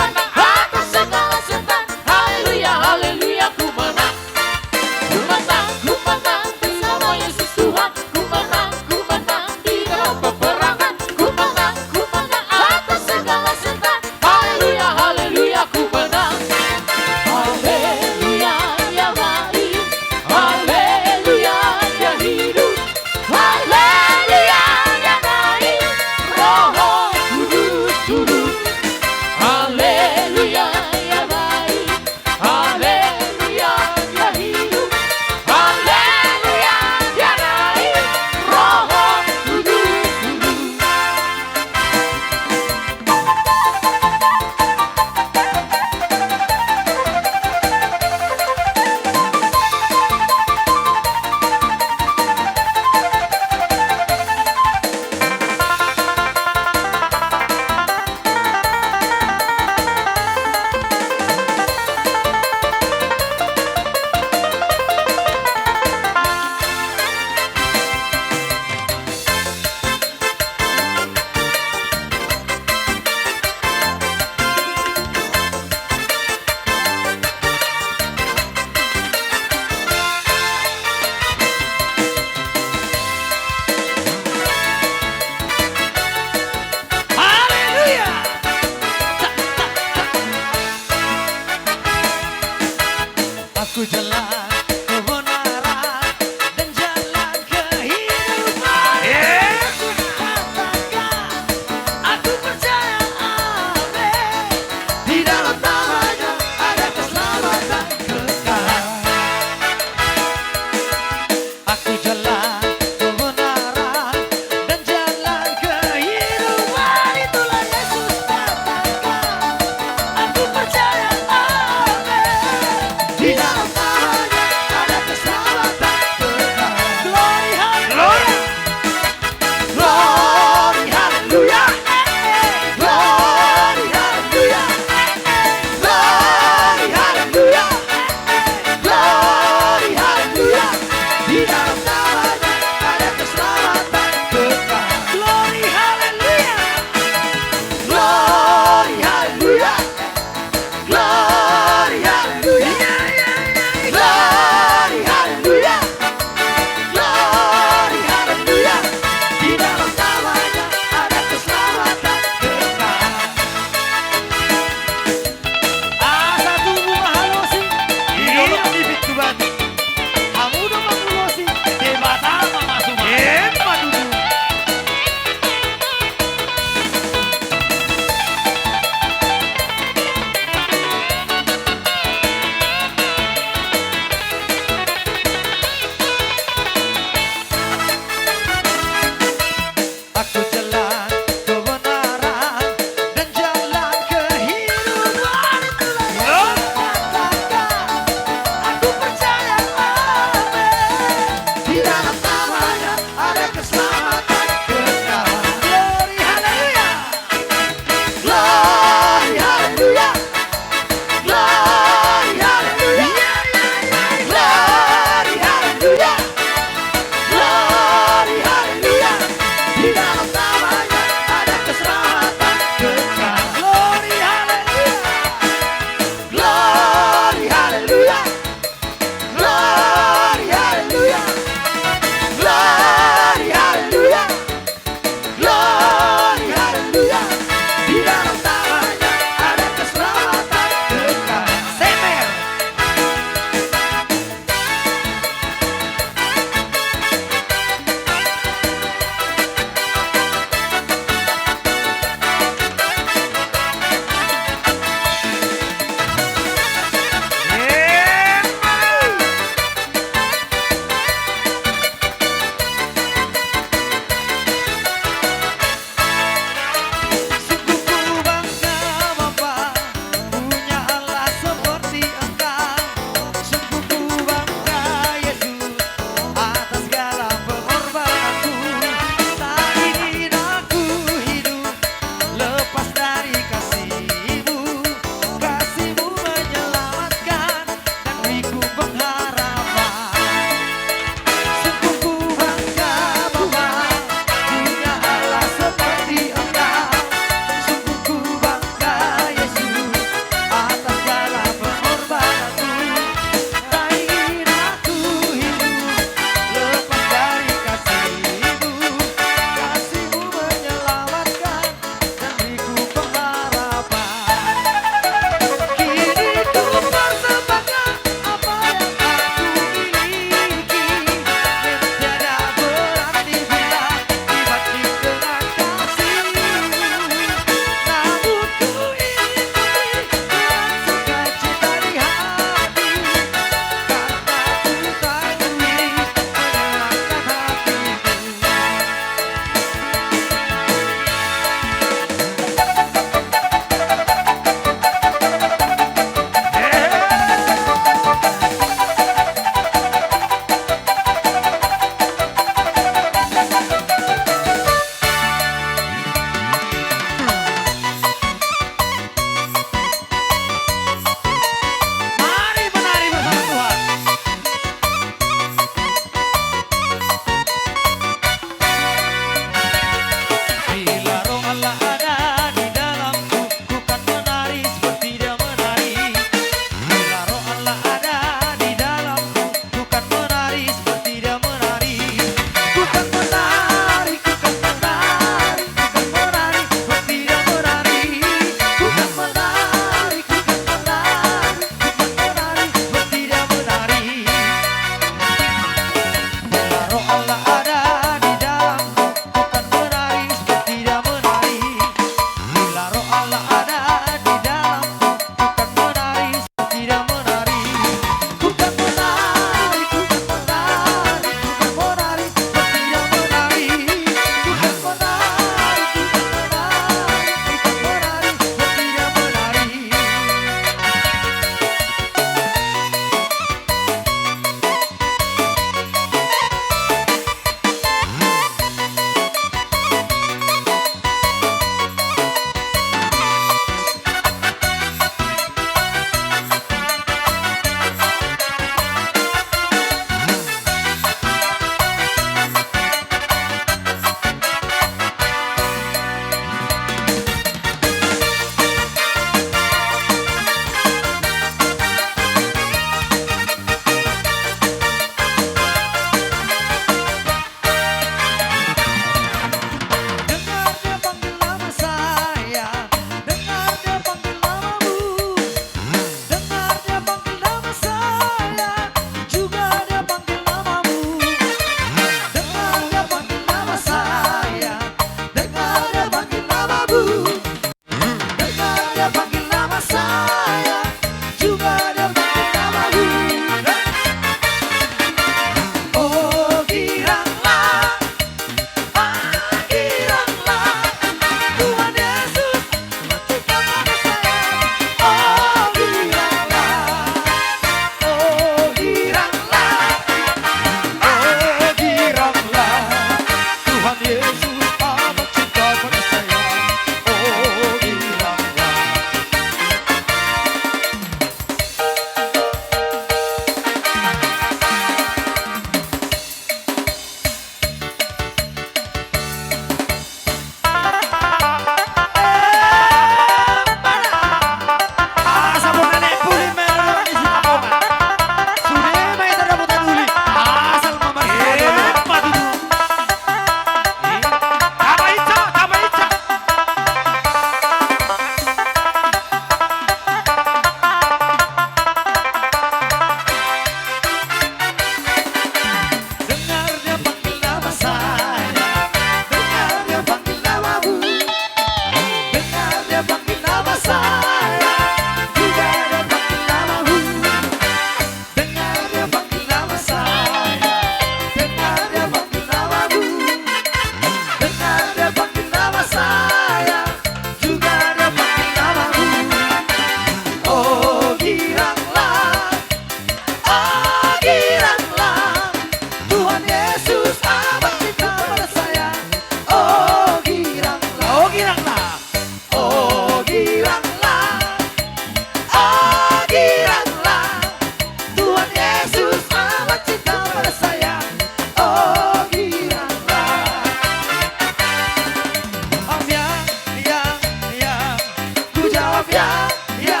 Ya,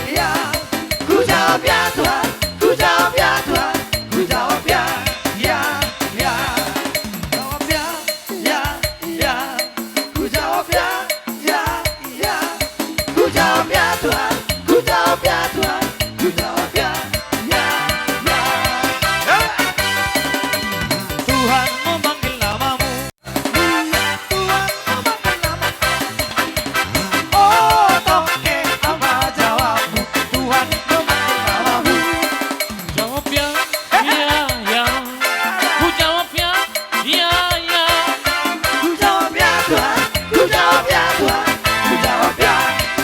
ya, ku jawab ya Tuhan, ku jawab ya Tuhan, ku jawab ya, ya, ya. Jawab ya, ya, ya, ku jawab ya, ya, ya. Ku jawab ya Tuhan, ku jawab ya Tuhan, ku jawab ya, ya, ya. Tuhan memanggil namamu. Tuhan memanggil namamu. Oh, toke, apa jawabmu? Tuhan memanggil namamu. Jawab ya, ya, ya. Ku jawab ya, ya, ya. Ku jawab ya Tuhan, ku jawab ya Tuhan, ku jawab ya,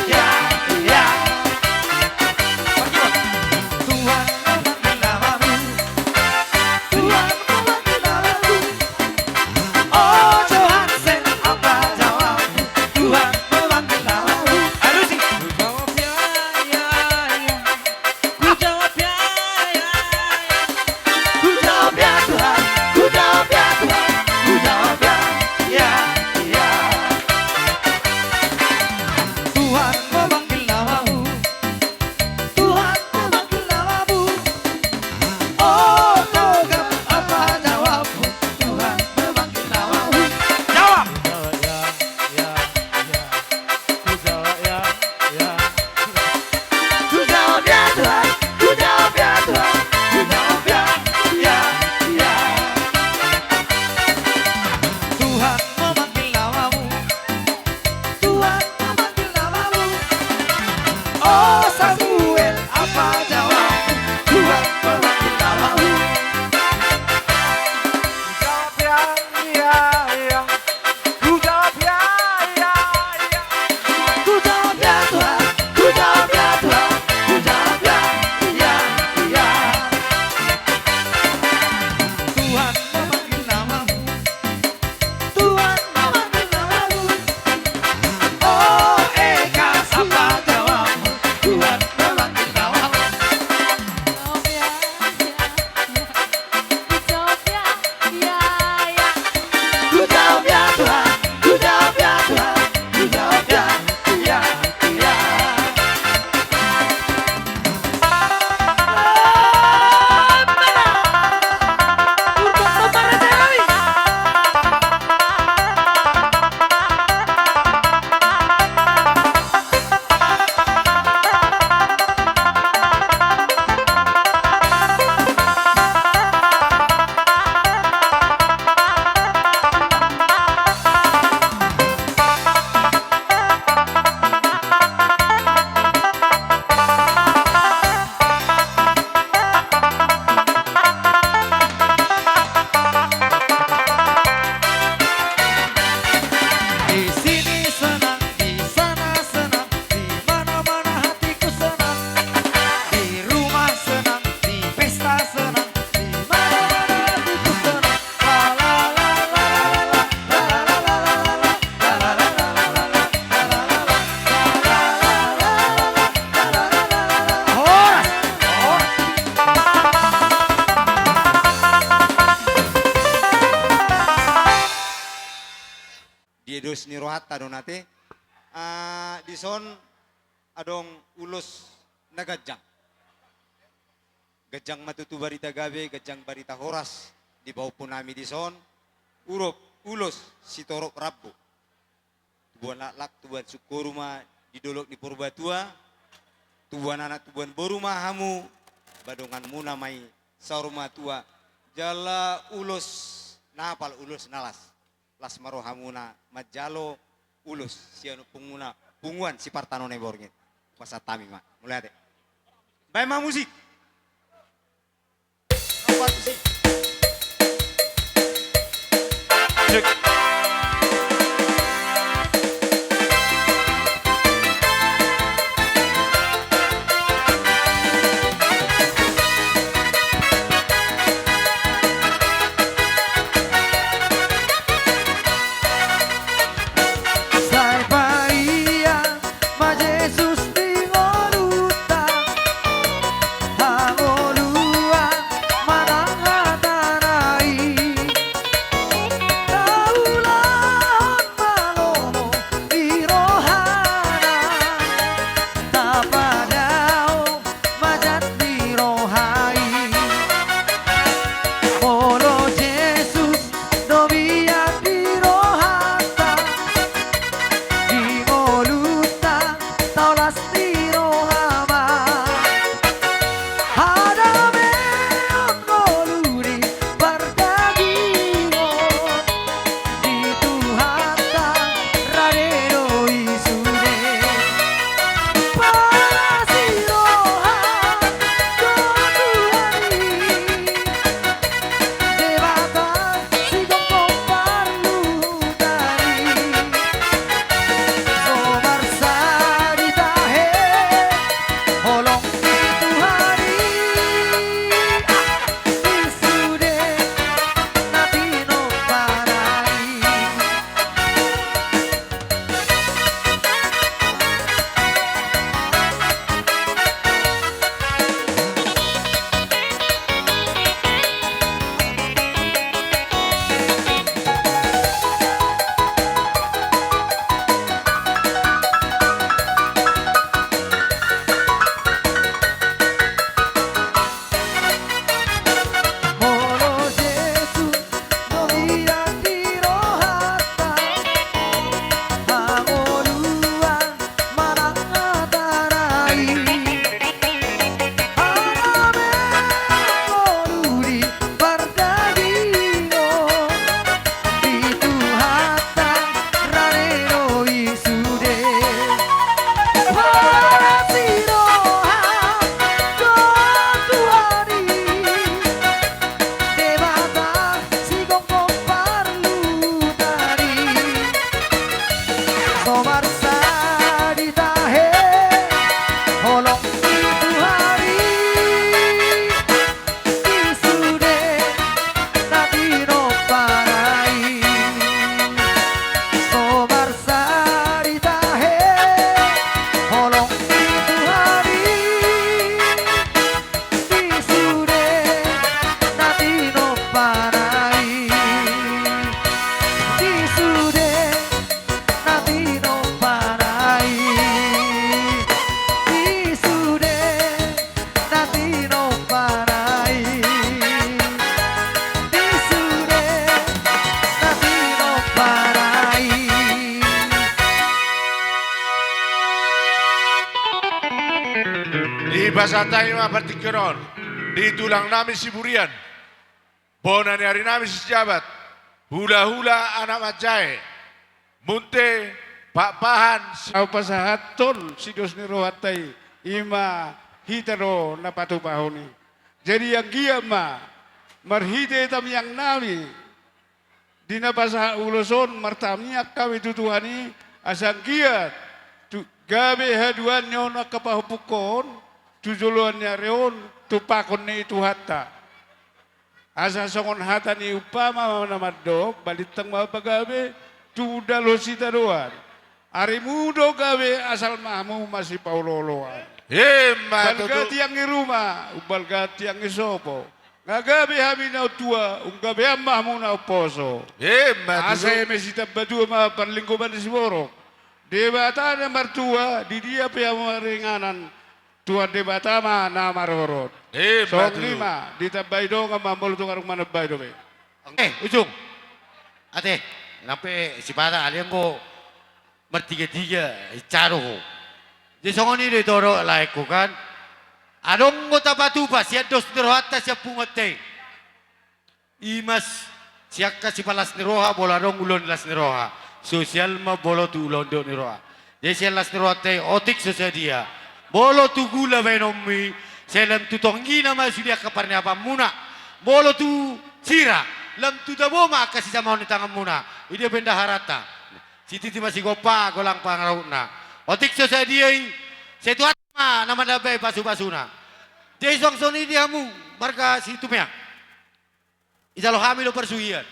ya, ya. Tuhan memanggil namamu. Tuhan memanggil namamu. Oh Johansen, apa jawabmu? Tuhan memanggil namamu. Alusi. Ku jawab ya, ya, ya. Ku jawab ya, ya, ya. Ku jawab ya Tuhan, ku jawab ya Tuhan, ku jawab ya, ya, ya. Tuhan memanggil namamu. Tuhan memanggil namamu. Oh, Tuhan, apa jawabmu? Tuhan memanggil namamu. Jawab. Ku jawab ya, ya, ya. Ku jawab ya, ya. Ku jawab ya Tuhan, ku jawab ya Tuhan, ku jawab ya, ya, ya. Tuhan memanggil namamu. Tuhan memanggil namamu. Oh Samuel, apa jawabmu? Tuhan memanggil namamu. Ku jawab ya, ya, ya. Ku jawab ya, ya, ya. Ku jawab ya Tuhan, ku jawab ya Tuhan, ku jawab ya, ya, ya. Tuhan memanggil namamu. Tuhan memanggil namamu. Oh Eka, apa jawabmu? Tuhan memanggil namamu. Jawab ya, ya, ya. Ku jawab ya, ya, ya. Ku jawab ya Tuhan, ku jawab ya Tuhan, ku jawab ya, ya, ya. Di sini senang, di sana senang, di mana-mana hatiku senang. Di rumah senang, di pesta senang, di mana-mana hatiku senang. La, la, la. Horas. Horas. Dia dos ni rohanta do nate. Ah, dison adong ulos na ganjang. Ganjang ma tutu barita gabe, ganjang barita horas di pahompu nami dison. Ulos, ulos sitorop rambu. Tubuan laklak, tubuan singkoru ma di dolok ni Purbatua. Tubuan anak, tubuan boru ma hamu, ba donganmuna ma i saur matua. Jala ulos na apal, ulos na las. Las ma rohamuna manjalo ulos sian ompungmuna, Punguan Sipartano Naiborngin. Pasahat hami ma. Mauliate. Baen ma musik. Cek. Sai paria ma Jesus di ngolunta, hangoluan manang hatana i. Tau Pasahat hami ma partingkian on di tulang nami Siburian, bona ni ari nami Sijabat, hulahula anak manjae, Munthe, Pakpahan, si- Au pasahathon sidos ni rohanta i, i ma hita do na patupahon i. Jadi anggiat ma marhite tamiang nami di na pasahat ulos on martamiang hami tu Tuhan i, asa anggiat tu gabe haduan ni on angka pahompungkon tu joloan ni ari on, tumpahon ni Tuhanta. Asa songon hata ni umpama ma na mandok, balintang ma pagabe, tumundalhon sitadoan. Arimu do gabe asal mahmu masipaolooloan. Emma tutu. Balga tiang ni ruma, umbalga tiang ni sopo. Nga gabe hami na tua, umgabean mahmu na umposo. Emma tutu. Asa eme sitambatua ma parlinggoman ni siborok. Debata na martua, di dia pe hamu maringanan, Tuhan Debata ma na marorot. Emma tutu. Songon i ma, ditambai dongan ma molo tung adong manambai dope. Eh, Ujung. Ate, nang pe sipata ale anggo martigatiga, hinsa do ho. Jadi songon i do i torop laengku kan. Adong do tapatupa sian dos ni rohanta sian punguanta i. I ma sian angka sipalas ni roha, molo adong ulaon las ni roha. Sosial ma molo tu ulaon dok ni roha. Jadi sian las ni rohanta i, otik so sadia. Molo tu gula baenonmu i, sai lam tu tonggina ma sude angka parniapanmuna. Molo tu sira, lam tu tabo ma angka sijamaon ni tanganmuna. I dia pe indaharanta. Sititi ma sigompa, golang pangarahutna. Otik so sadia i, sai Tuhanta ma na mandambai pasupasuna. Jadi suang songon i di hamu, marga Situmeang. Ijalo hami do parsuhian.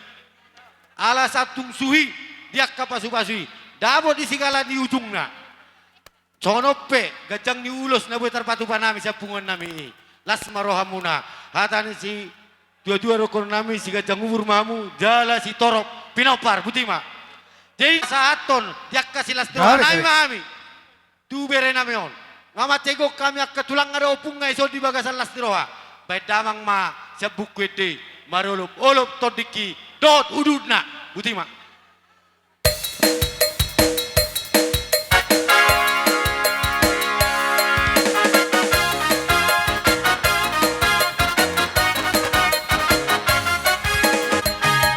Ala sahat tung suhi di angka pasupasu i. Dapot di sigala ni ujungna. Songon on pe, ganjang ni ulos na boi tarpatupa nami sian punguan nami i. Las ma rohamuna. Hata ni si tuatua dohonon nami, siganjang umur ma hamu, jala sitorop pinompar, boti ma. Jadi sahathon, di angka silas ni roha nami ma hami. Tu bere nami on. Nga mansai gok hami angka tulang nga do ompung nga ison di bagasan las ni roha. Baen damang ma sian buku ende. Marolopolop tondingki dohot udutna. Boti ma.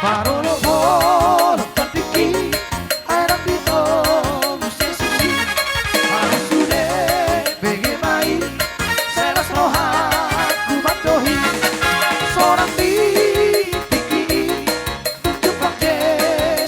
Parolopolop tondingki, ai rap di togu sesisi. Harus sude bege ma i, sai las rohangku mandohi. Sonang di tingki i, tung jumpang je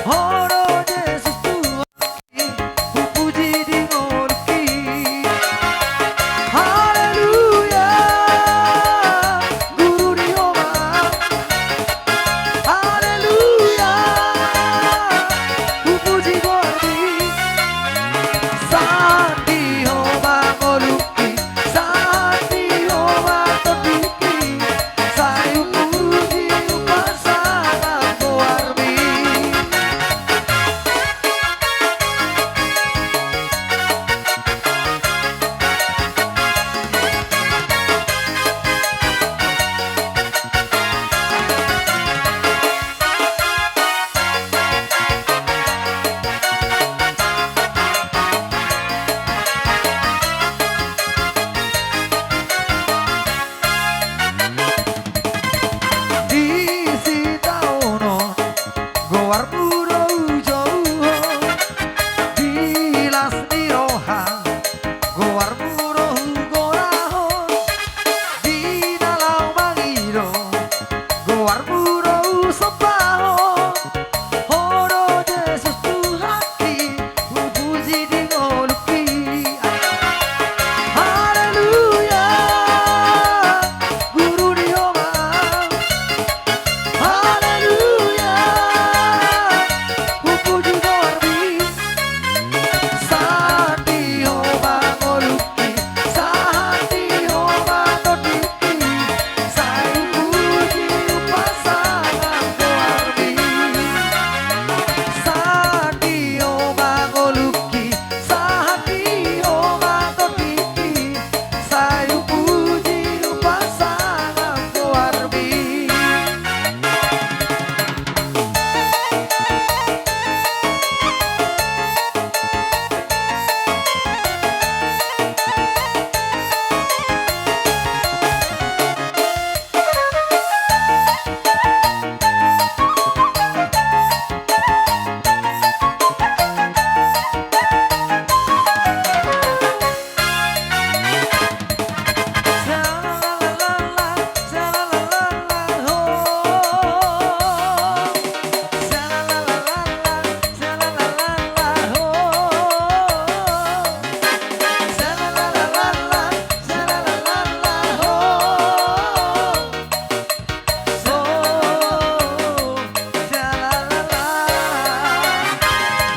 Ho do Jesus Tuhan, hupuji di ngolungki. Haleluya. Guru ni homa. Haleluya. Hupuji goarmi. Sahat di homa ngolungki. Sahat di homa tondingki. Sai hupuji hupasahat goarmi. Di sitaonon goarmu do hujouhon, di las ni roha goarmu do hugorahon, di na laho mangido goarmu do husombahon. Ho do Jesus Tuhanki, hupuji di ngolungki. Haleluya. Guru ni homa. Haleluya. Hupuji goarmi. Sahat di homa ngolungki. Sahat di homa tondingki. Sai hupuji hupasahat goarmi. Sahat di homa ngolungki. Sahat di homa tondingki. Sai hupuji hupasahat goarmi.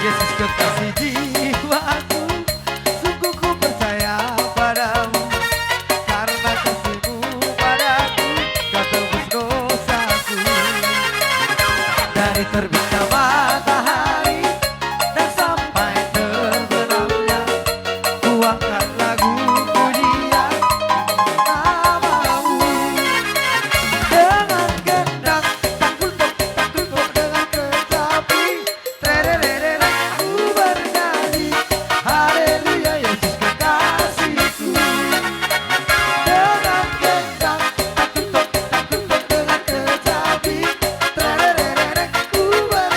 Yesus kekasih jiwaku, sungguh ku percaya padamu, karena kasih-Mu padaku, Kau tebus dosaku. Dari terbitnya matahari dan sampai terbenamnya, ku angkat lagu pujian nama-Mu. Dengan gendang, takul tok, takul tok, dengan kecapi, tererere, ku bernyanyi, haleluya, Yesus kekasihku. Dengan gendang, takul tok, takul tok, dengan kecapi, tererere, ku ber-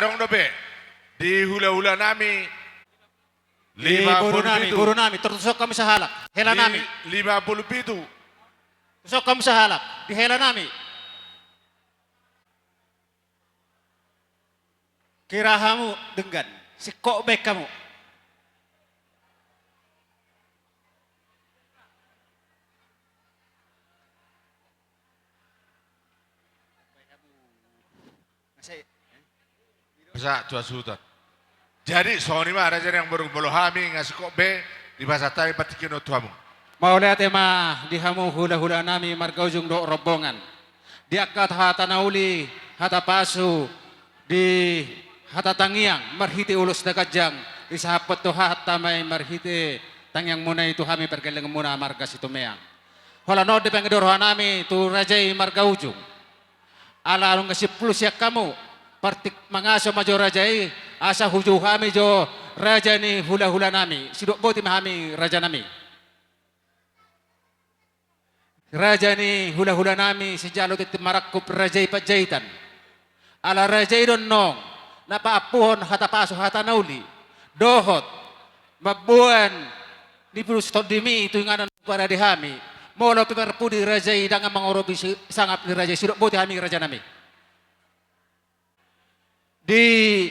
Adong dope di hula-hula nami. Di lima puluh pitu. Boru nami, boru nami, tortuson hamu sahalak. Hela nami. Lima puluh pitu. Tortuson hamu sahalak. Di hela nami. Kira hamu denggan. Singkop baen hamu. Bisa tu hasuhuton. Jadi songon i ma raja ni amang boru, molo hami nga singkop be dipasahat hami partingkian on tu hamu. Mauliate ma di hamu hula-hula nami marga ujung dohot rombongan. Di angka hata na uli, hata pasu, di hata tangiang marhite ulos na ganjang, disahaphon Tuhan hata ma i marhite tangiangmuna i tu hami pargellenganmuna marga Situmeang. Holan on dipangido roha nami tu raja i marga ujung. Ala nunga simpul sian hamu, partik mangaso ma jo raja i, asa hujou hami jo raja ni hula-hula nami, sidok boti ma hami raja nami. Raja ni hula-hula nami sijalo tintin marangkup raja i Panjaitan. Ala raja i do annon na paampuhon hata pasu hata na uli dohot mamboan ni pudus tondimi tu inganan parade hami. Molo pe marpudi raja i ndang mangoropi si-, sangap ni raja i, sidok boti hami raja nami. Di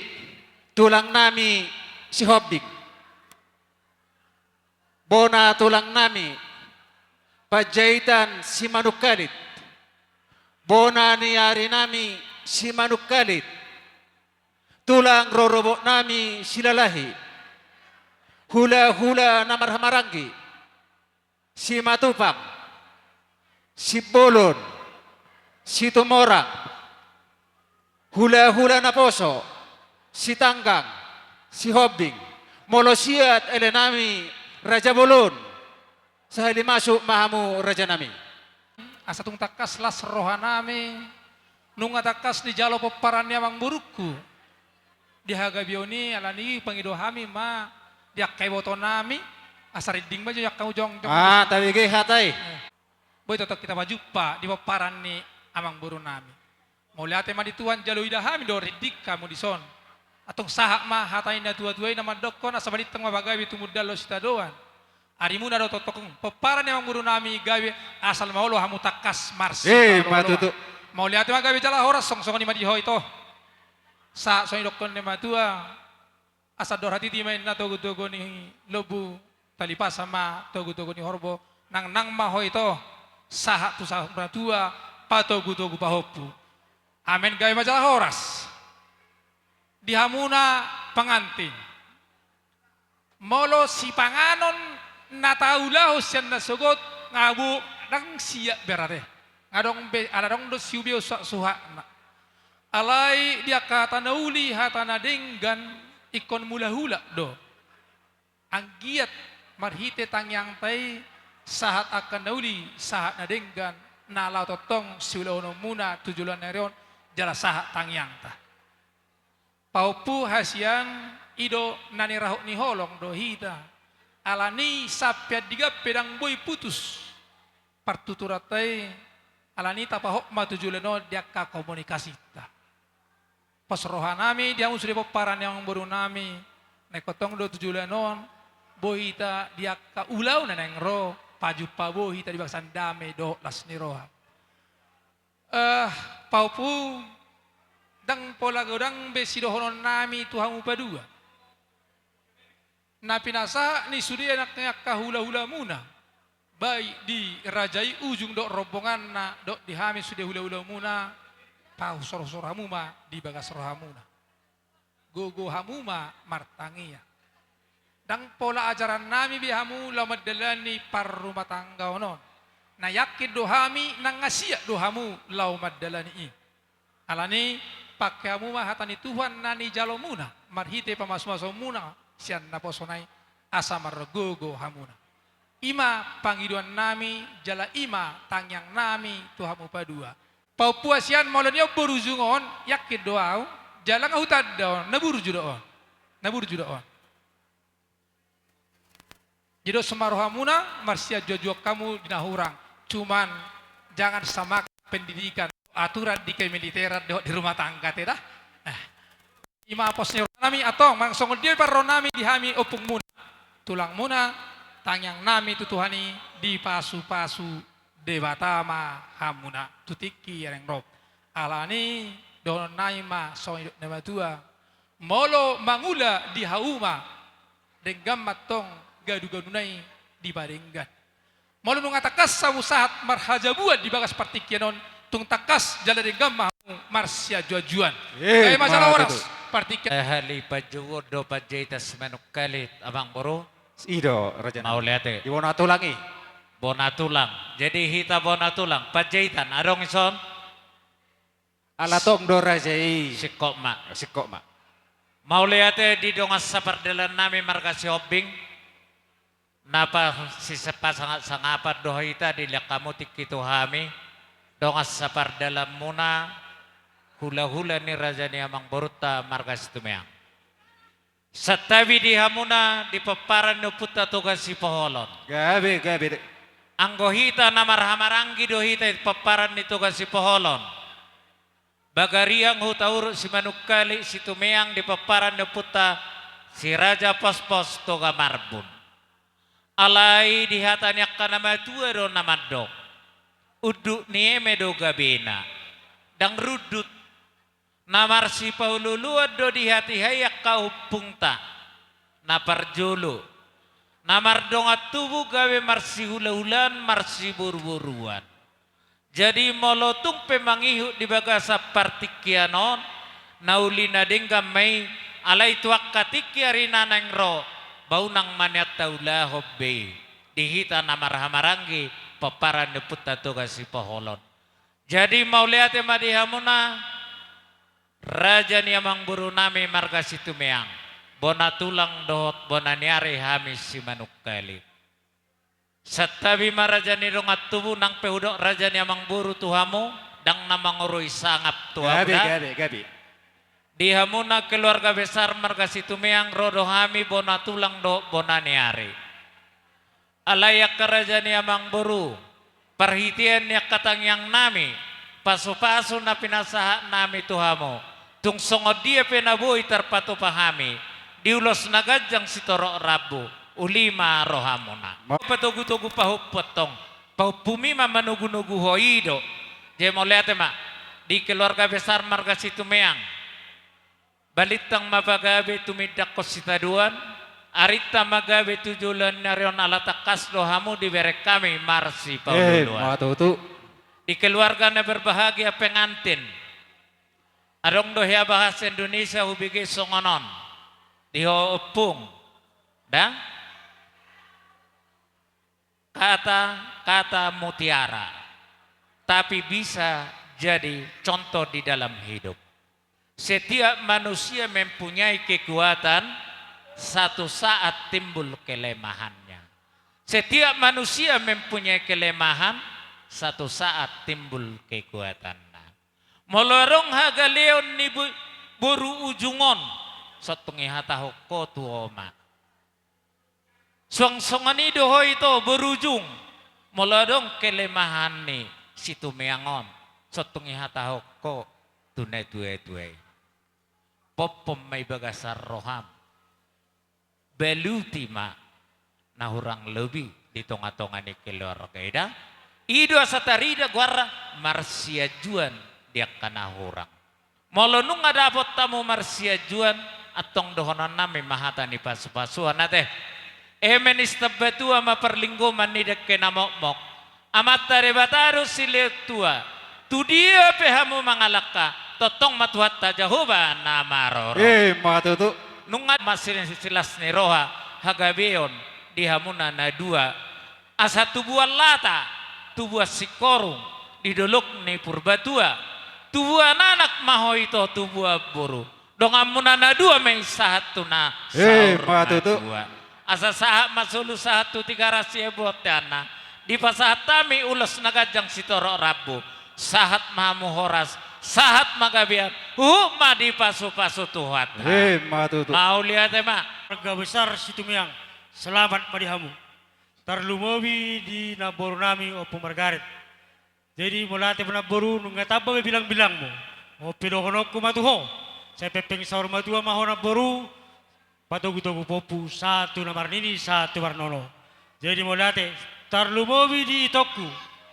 tulang nami Sihombing. Bona tulang nami Panjaitan Simanungkalit. Bona ni ari nami Simanungkalit. Tulang rorobot nami Silalahi. Hula-hula na marhahamaranggi. Simatupang, Simbolon, Situmorang, hula-hula naposo, Sitanggang, Sihombing, molo siat ele nami Raja Bolon, sahali masuk ma hamu raja nami. Asa tung tangkas las roha nami, nunga tangkas dijalo pomparan ni amang borungku. Di hagabeon i, alani i pangido hami ma di angka iboto nami, asa rinding ma jo angka ujong jong. Ah, tabege hata i. Eh, boi tongtong hita pajumpa di pomparan ni amang boru nami. Mauliate ma di Tuhan, jalo ida hami do rinding hamu dison. Antong sahat ma hata ni na tua-tua i na mandokkon, asa balintang ma pagabe tumundalhon sitadoan. Arimuna do tongtong pomparan ni amang boru nami gabe, asal ma olo hamu tangkas marsiparoloan. Eh, ma tutu. Mauliate ma, gabe jala horas, songon i ma di ho ito. Sahat songon i dokkon ni matua, asa andor hatiti ma inna togu-togu ni lombu, talipasa ma togu-togu ni horbo, nang-nang ma ho ito, sahat tu sahat matua, patogu-togu pahompu. Amen, gabe ma jala horas. Di hamuna pangantin. Molo sipanganon na taulahon sian na sogot, nga bo, ndang siap berarti. Nga adong be, ala adong do siubeo suhat-suhatna. Alai di angka hata na uli, hata na denggan, ingkon mulak-ulak do. Anggiat marhite tangiangta i, sahat angka na uli, sahat na denggan, na laho tongtong siulahononmuna tu joloan ni ari on, jala sahat tangiangta. Pahompu, hasian, i do na nirahut ni holong do hita. Alani i sampean digan pe ndang boi putus partuturanta i, alani i tapahot ma tu joloan on di angka komunikasinta. Pos roha nami di hamu sude pomparan ni amang boru nami, na ingkon tong do tu joloan on, boi hita di angka ulaon na naeng ro, pajumpa boi hita di bagasan dame dohot las ni roha. Eh, pahompu, ndang pola godang be sidohonon nami tu hamu padua. Na pinasahat ni sude angka hula-hulamuna, baik di raja i ujung dohot rombonganna, dohot di hami sude hula-hulamuna, pausor-usor hamu ma di bagas rohamuna. Gogo hamu ma martangiang. Ndang pola ajaran nami be hamu laho mandalani parrumatanggaon on. Na yakin do hami nang nga siap do hamu laho mandalani i. Alani i, pangke hamu ma hata ni Tuhan na nijalomuna, marhite pamasu-masuonmuna sian naposona i, asa margogo hamuna. I ma pangidoan nami, jala i ma tangiang nami tu hamu padua. Pahompu, hasian, molo nion boru ujung on, yakin do au, jala nga hutanda on, na burju do on. Na burju do on. Jadi, dos ma rohamuna, marsianjuan-juan hamu di na hurang. Cuman, jangan samakan pendidikan, aturan di kemiliteran dohot di rumah tangga, te da. Eh. I ma pos ni rohanami, antong manang songon dia pe rohanami di hami ompungmuna, tulangmuna, tangiangnami tu Tuhan i, dipasupasu Debata ma hamuna tu tingki na naeng ro. Alani i dohononnami ma songon nidok ni natuatua: Molo mangula di hauma, denggan ma antong gadugaduna i dipadenggan. Molo nunga tangkas hamu sahat marhajabuan di bagas partingkian on, tung tangkas jala denggan ma hamu marsiajuajuan. Eh, gabe ma jala horas partingkian. Hali panjouon do Panjaitan Simanungkalit, amangboru? I do, raja. Mauliate. Di bona tulang i. Bona tulang. Jadi hita bona tulang, Panjaitan, adong dison? Ala tong do raja i. Singkop ma. Singkop ma. Mauliate di dongan sapardalannami marga Sihombing. Na pasisangapsangapan do hita dilehon hamu tingki tu hami, dongan sapardalanmuna, hulahula ni raja ni amangborunta marga Situmeang. Santabi di hamuna di pomparan ni ompunta Toga Sipoholon. Gabe, gabe. Anggo hita na marhahamaranggi do hita di pomparan ni Toga Sipoholon. Bagariang, Hutauruk, Simanungkalit, Situmeang di pomparan ni ompunta Si Raja Pospos Toga Marbun. Alai di hata ni angka na matua do na mandok: Unduk ni eme do gabena. Ndang rundut. Na marsipaolooloan do di hatiha i angka ompungta. Na parjolo, na mardongan tubu gabe marsihulahulaan, marsiboruboruan. Jadi molo tung pe mangihut di bagasan partingkian on, na uli na denggan ma i, alai tu angka tingki ari na naeng ro, ba unang ma nian taulahon be i di hita na marhahamaranggi pomparan ni ompunta Toga Sipoholon. Jadi mauliate ma di hamuna, raja ni amangborunami marga Situmeang, bona tulang dohot bona ni ari hami Simanungkalit. Santabi ma raja ni dongan tubu, nang pe hudok raja ni amangboru tu hamu, ndang na mangorui sangap tu hamu. Gabe, da? Gabe, gabe. Di hamuna keluarga besar marga Situmeang, ro do hami bona tulang dohot bona ni ari. Alai angka raja ni amangboru, parhitean ni angka tangiangnami, pasupasu na pinasahatnami tu hamu, tung songon dia pe na boi tarpatupa hami, di ulos na ganjang sitorop rambu, uli ma rohamuna. Ma- Patogutogu pahompu antong, pahompumi ma manogunogu ho, i do. Jadi mauliate ma di keluarga besar marga Situmeang. Balintang ma pagabe tumindakhon sitadoan, arinta ma gabe tu joloan ni ari on, ala tangkas do hamu dibereng hami marsipaolooloan. Eh, ma tutu. Di keluarga na berbahagia pengantin. Adong do hea bahasa Indonesia hubege songon on. Di ho ompung. Da? Kata-kata mutiara, tapi bisa jadi contoh di dalam hidup. Setiap manusia mempunyai kekuatan, satu saat timbul kelemahannya. Setiap manusia mempunyai kelemahan, satu saat timbul kekuatannya. Molo adong hagaleon ni bo-, boru Ujung on, songon i hatahon ho tu oma. Suang songon i do ho ito boru Ujung, molo adong kelemahan ni Situmeang on, songon i hatahon ho tu natuatua i. Pompom ma i bagasan roham. Baluti ma na hurang lobi di tongatonga ni keluarga i da. I do asa tarida goarna marsiajuan di angka na hurang. Molo nunga dapot hamu marsiajuan, antong dohononnami ma hata ni pasupasuan ate. Eme ni sitambatua ma parlinggoman ni dengke na mokmok. Amanta Debata do silehon tua. Tu dia pe hamu mangalangka, tongtong ma Tuhanta Jahowa na maroro. Eh, ma tutu. Nunga ma silas ni roha hagabeon di hamuna na dua. Asa tubuan lata, tubuan singkoru di dolok ni Purbatua, tubuan anak ma ho ito, tubuan boru. Donganmuna na dua ma i sahat tu na saur matua. Eh, ma tutu. Asa sahat ma solu sahat tu Tigaras i, boanteanna. Dipasahat hami ulos na ganjang sitorop rambu. Sahat ma hamu horas, sahat ma gabean, huhut ma dipasupasu Tuhanta. Eh, ma tutu. Mauliate ma. Keluarga besar Situmeang, selamat ma di hamu. Tarlumobi di namborunami Ompu Margaret. Jadi mauliate ma namboru, nunga tamba be bilangbilangmu. On pe dohononku ma tu ho. Sai pengpeng saur matua ma ho namboru, patogutogu pahompu sahat tu na marnini sahat tu marnono. Jadi mauliate, tarlumobi di itongku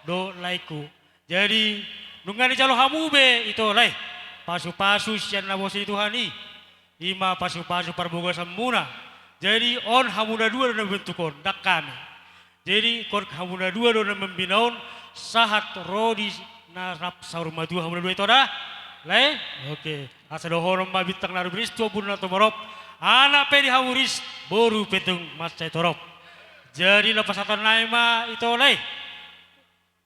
dohot laengku. Jadi nunga dijalo hamu be ito lae pasupasu sian na bohasa ni Tuhan i. I ma pasupasu parbagasanmuna. Jadi on hamuna dua do na mambentuk on, ndang hami. Jadi ingkon hamuna dua do na mambina on, sahat ro di na rap saur matua hamuna dua ito da. Lae? Oke. Asa dohonon ma bintang na rumiris tu ombun na tumorop, anak pe di hamu ris, boru pe tung mansai torop. Jadi laho pasahatonnami ma ito lae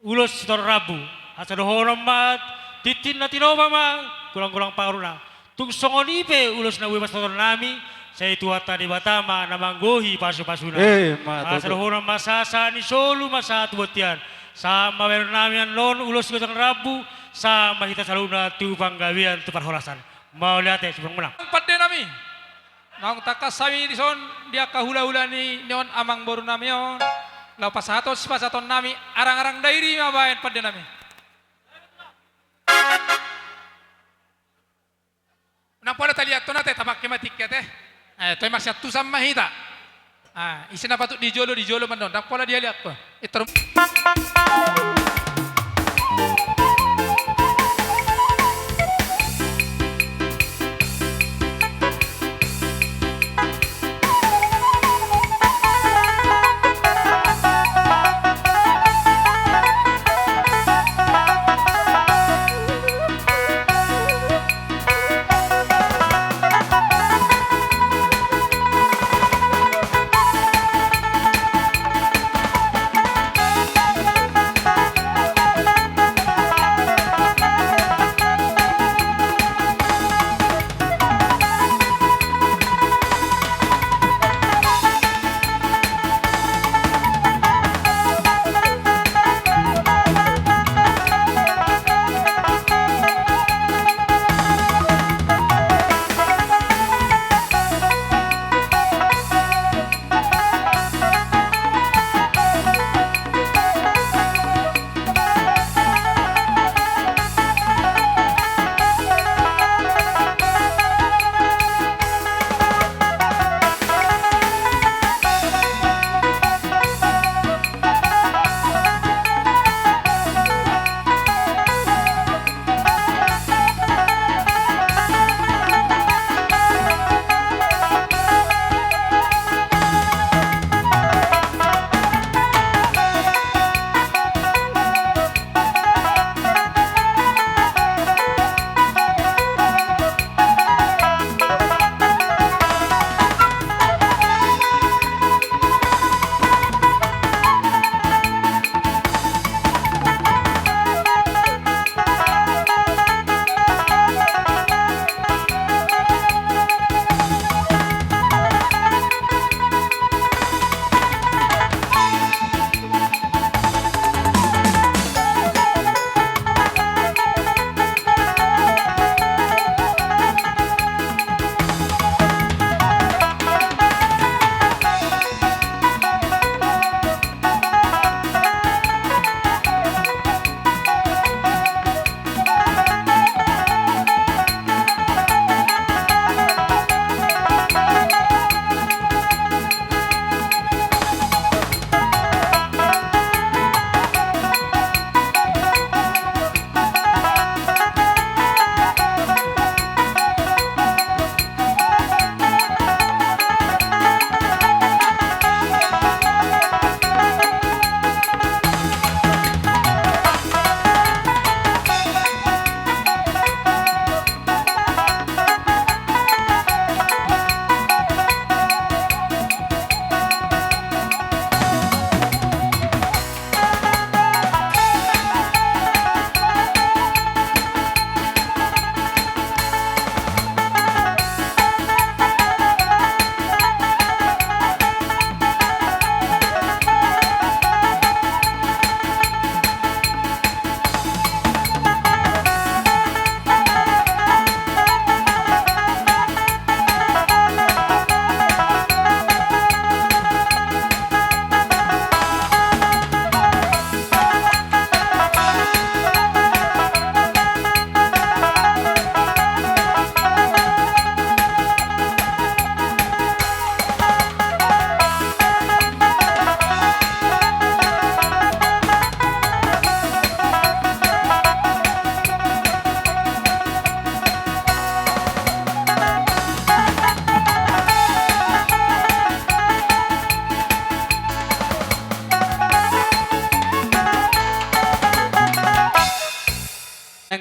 ulos sitorop rambu. Asa dohonon ma tintin na tinopa ma, golanggolang pangarahutna. Tung songon i pe ulos na boi pasahatonnami, sai Tuhanta Debata ma na manggohi pasupasuna. Eh, ma asa tutu. Dohonon ma sahat sahat ni solu ma sahat tu bontean. Sahat ma bahenonnami annon ulos sitorop rambu, sahat ma hita saluhutna tu panggabean tu parhorasan. Mauliate, sibuang muna. Pandenami. Naung tangkas hami dison di angka hulahula ni on amangborunami on. Laho pasahaton sipasahatonnami, arangarang dairi ma baen pandenami. Ndang pola taliathon ate, tapangke ma tingki ate. Eh, toe masiantusan ma hita. Ah, ise na patut di jolo, di jolo ma annon, ndang pola dialiathon. Itor.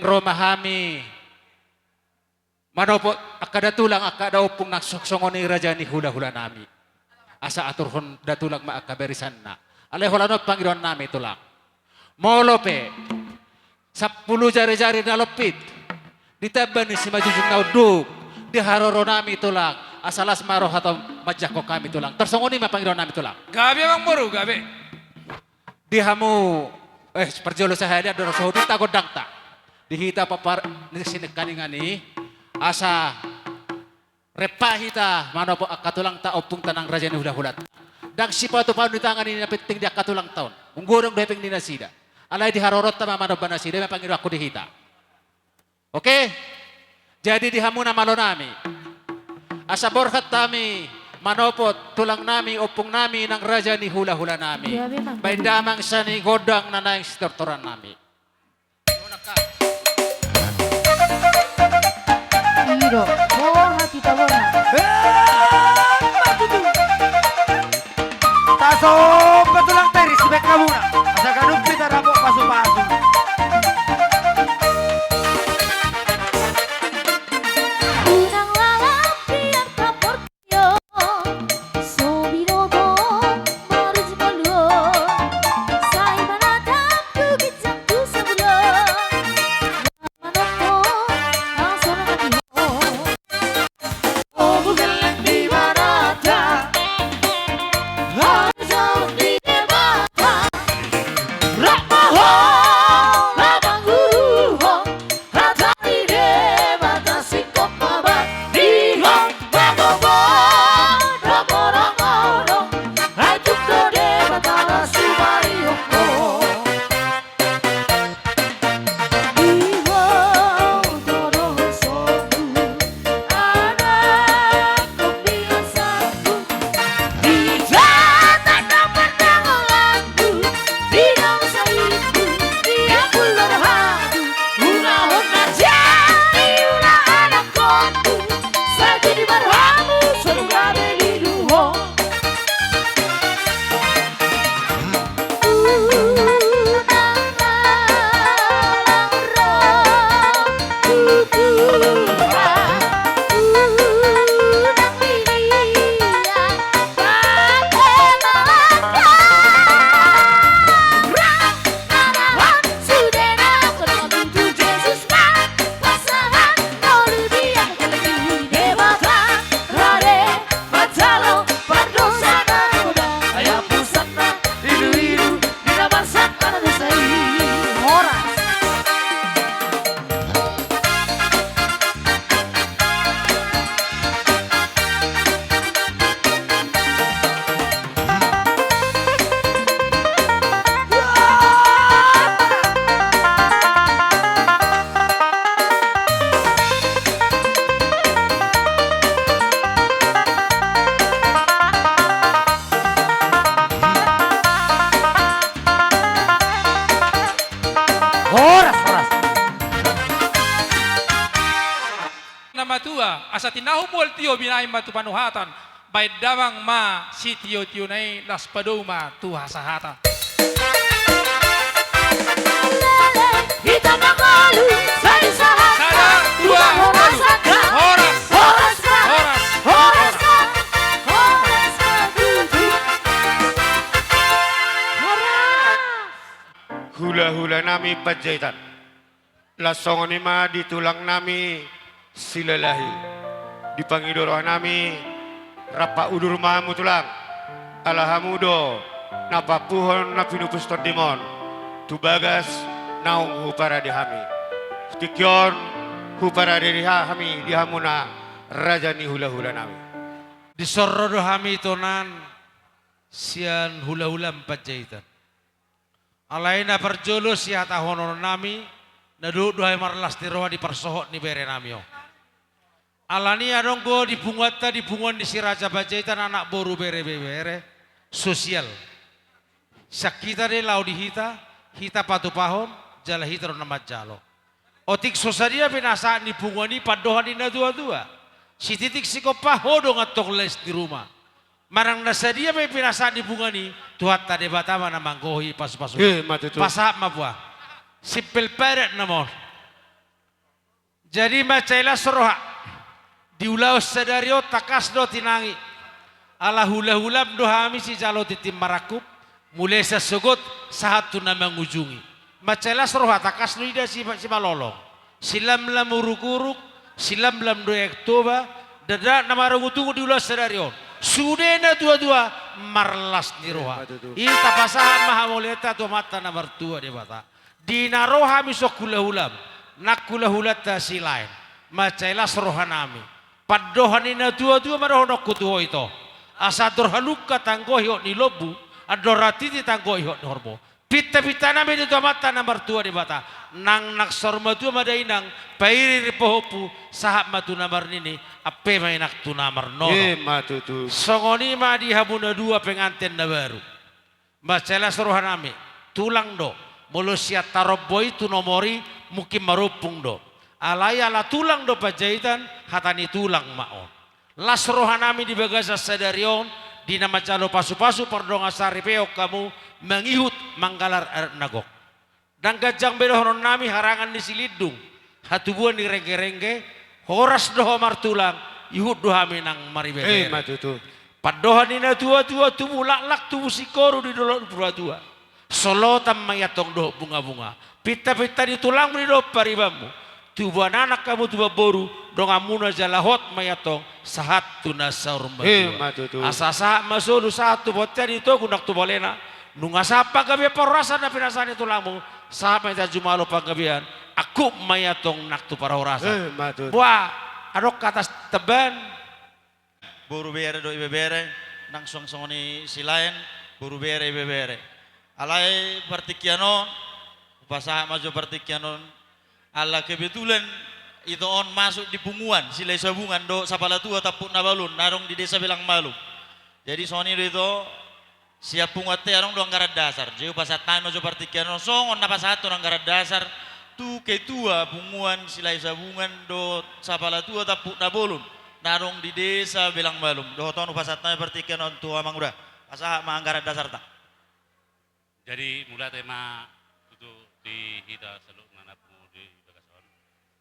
ro ma hami manopot angka datulang, angka daompung nang so-, songon i raja ni hulahulanami. Asa aturhon datulang ma angka barisanna. Alai holan on pangidoannami, tulang. Molo pe sampulu jarijari na lompit ditamba ni simanjujung na unduk di haroronami, tulang, asa las ma rohanta manjangkon hami, tulang. Tarsongon i ma pangidoannami, tulang. Gabe, amangboru, gabe. Di hamu, eh, parjolo sahali andorang so hudok gondangta. Di hita papar ni sinikaningan i, asa rempa hita manopot angka tulangta, ompungta nang raja ni hulahulanta. Ndang sipatupaon ni tangan i na penting di angka tulangta on. Unggodang do hepeng ni nasida. Alai di haroronta ma manomba nasida, i ma pangidoanku di hita. Oke? Jadi di hamu na malonami, asa borhat hami manopot tulangnami, ompungnami nang raja ni hulahulanami. Iya, memang. Baen damang sian gondang na naeng sitortorannami. Ido, borhat hita, borhat. Eh, matutu. Tasomba tulang, tai risibek hamuna. Asa ganup hita dapot pasupasu. Unang lalap biar kapor yo, so binoto marus maluo, sai manatap tu ginjang tu sabulo. Horas, horas. Na matua, asa tinahu mual tio binahen ma tu panuhatan, baen damang ma sitiotiona i, laos padomu ma tu hasahatan. Hita mangolu, sada sahat. Sada, dua, tolu. Horas. Horas. Horas. Horas. Horas. Hulahulanami Panjaitan. Laos songon i ma di tulangnami Silalahi. Dipangido rohanami, rap udur ma hamu tulang. Ala hamu do na pampuhon na pinupus tondimon tu bagas naung huparade hami. Tingki on huparade di ha-, hami di hamuna raja ni hulahulanami. Dison ro do hami tonan sian hulahulam Panjaitan. Alai na parjolo sihatahononnami, na dohot do hami marlas ni roha di parsohot ni berenami on. Alani adong do di punguanta, di punguan ni si Raja Panjaitan, anak boru, bere, ibebere, sosial. Sian hita do i laho di hita, hita patupahon, jala hita do na manjalo. Otik so sadia pe na sahat ni punguan i, pandohan ni natuatua. Sititik sikompar, ho do antong laos di ruma. Manang na sadia pe na sahat ni punguan i, Tuhanta Debata ma na manggohi pasupasu. Eh, ma tutu. Pasahat ma, boa. Simpel padat nama on. Jadi mansai las roha. Di ulaon sadari on tangkas do tinangi. Ala hulahulam do hami sijalo tintin marangkup, mulai sian sogot sahat tu na mangujungi. Mansai las roha, tangkas do ida si, simalolong. Silamlam urukuruk, silamlam do Aek Toba, ndada na marungutungut di ulaon sadari on. Sude natuatua marlas ni roha. Ima tutu. I tapasahat ma hamuliateon tu Amanta na martua Debata. Di na ro hami songon hulahulam, nang hulahulanta Silaen, mansai las rohanami. Pandohan ni natuatua ma dohononku tu ho ito. Asa andor halumpang tanggo ihot ni lombu, andor hatiti tanggo ihot ni horbo. Pintapintanami do tu Amanta na martua Debata. Nang, nang saur matua ma dainang, pairing pahompu, sahat ma tu na marnini, ampe ma inang tu na marnono. Ima tutu. Songon i ma di hamu na dua penganten na baru. Mansai las rohanami, tulang do, molo sian tarombo i tu nomor i mungkin marompung do. Alai ala tulang do Panjaitan, hata ni tulang ma on. Las rohanami di bagasan sadari on, di na manjalo pasupasu pardongansaripeon hamu mangihut manggalar adat na gok. Ndang ganjang be dohononnami harangan ni Silindung, hatubuan ni renggerengge, horas do ho martulang, ihut do hami nang maribebere. Ima tutu. Pandohan ni natuatua, tubu laklak tubu singkoru di dolok ni Purbatua. Solotan ma i antong dohot bungabunga. Pintapinta ni tulangmu di dohot paribanmu. Tubu anak hamu tubu boru, donganmuna jala hot ma i antong, sahat tu na saur matua. Ima tutu. Asa sahat ma solu sahat tu bontean, di togu nang tu balena. Nunga sahat panggabean parhorasan na pinasahat ni tulangmu, sahat ma hita jumalo panggabean, angkup ma i antong nang tu parhorasan. Ima tutu. Boha, adong hata tambahan? Boru bere do ibebere, nang suang songon i Silaen, boru bere ibebere. Alai partingkian on, hupasahat ma jo partingkian on, ala kebetulan ito on masuk di punguan Silahisabungan dohot Sapalatua Tampuk Nabalun, na adong di Desa Belangmalum. Jadi songon i do ito, sian punguanta i adong do anggaran dasar. Jadi hupasahat hami ma jo partingkian on songon na pasahathon anggaran dasar tu ketua punguan Silahisabungan dohot Sapalatua Tampuk Nabalun, na adong di Desa Belangmalum. Dohot on hupasahat hami partingkian on tu amang uda. Pasahat ma anggaran dasarta. Jadi mauliate ma tutu di hita saluhutna na pungu di bagas on.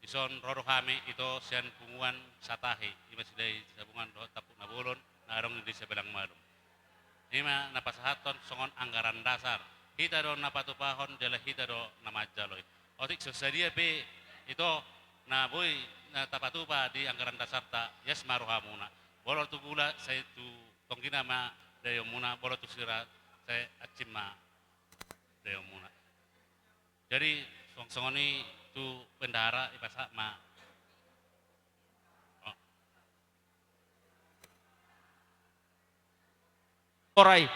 Dison ro do hami ito sian punguan Satahi, ima Silahisabungan dohot Tampuk Nabalun, na adong di Desa Belangmalum. Ima na pasahathon songon anggaran dasar. Hita do na patupahon jala hita do na manjalo i. Otik so sadia pe ito na boi na tapatupa di anggaran dasarta, ias ma rohamuna. Molo tu gula sai tu tonggina ma daionmuna, molo tu sira sai ancin ma daionmuna. Jadi songon i tu bendahara, ipasahat ma. Oh. Orai.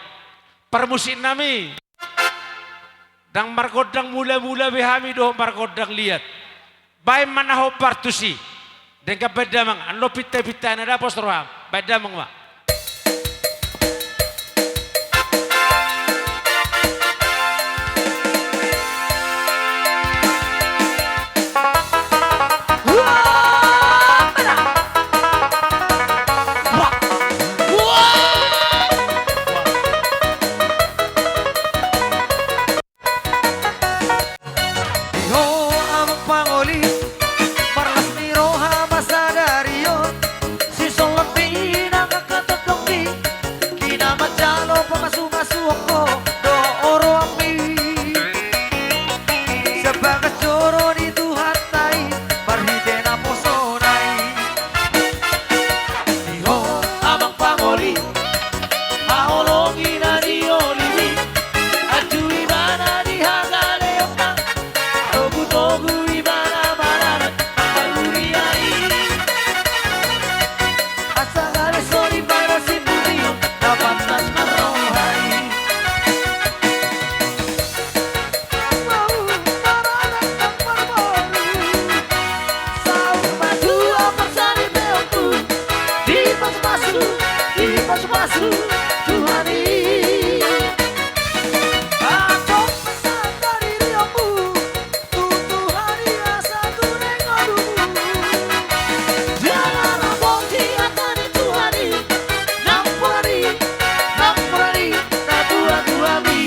Parmusiknami. Ndang margondang mulamula be hami dohot margondang liat. Baen ma na hombar tusi. Denggan baen damang, annon pintapinta na dapot roham. Baen damang ma. Di ho amang pangoli, marlas ni roha ma sadari on, sisolot di nang angka tondongmi, di na manjalo pamasumasuon ho do oroanmi. Sian bagas joro ni Tuhanta i, marhite naposona i. Di ho amang pangoli, haholongi na di olimi, anju ibana di hagaleonna, togutogu ibana maranak manghahuria i. Asa gabe songon i ibana simburion, na pantas marroha i. Saur maranak nang marboru, saur matua parsaripeonku, dipasupasu, dipasupasu Tuhan i. Adong ma sandaririanmu tu Tuhan i asa ture ngolunmu. Jala ramoti hata ni Tuhan i, nampuna ni, nampuna ni natuatuami.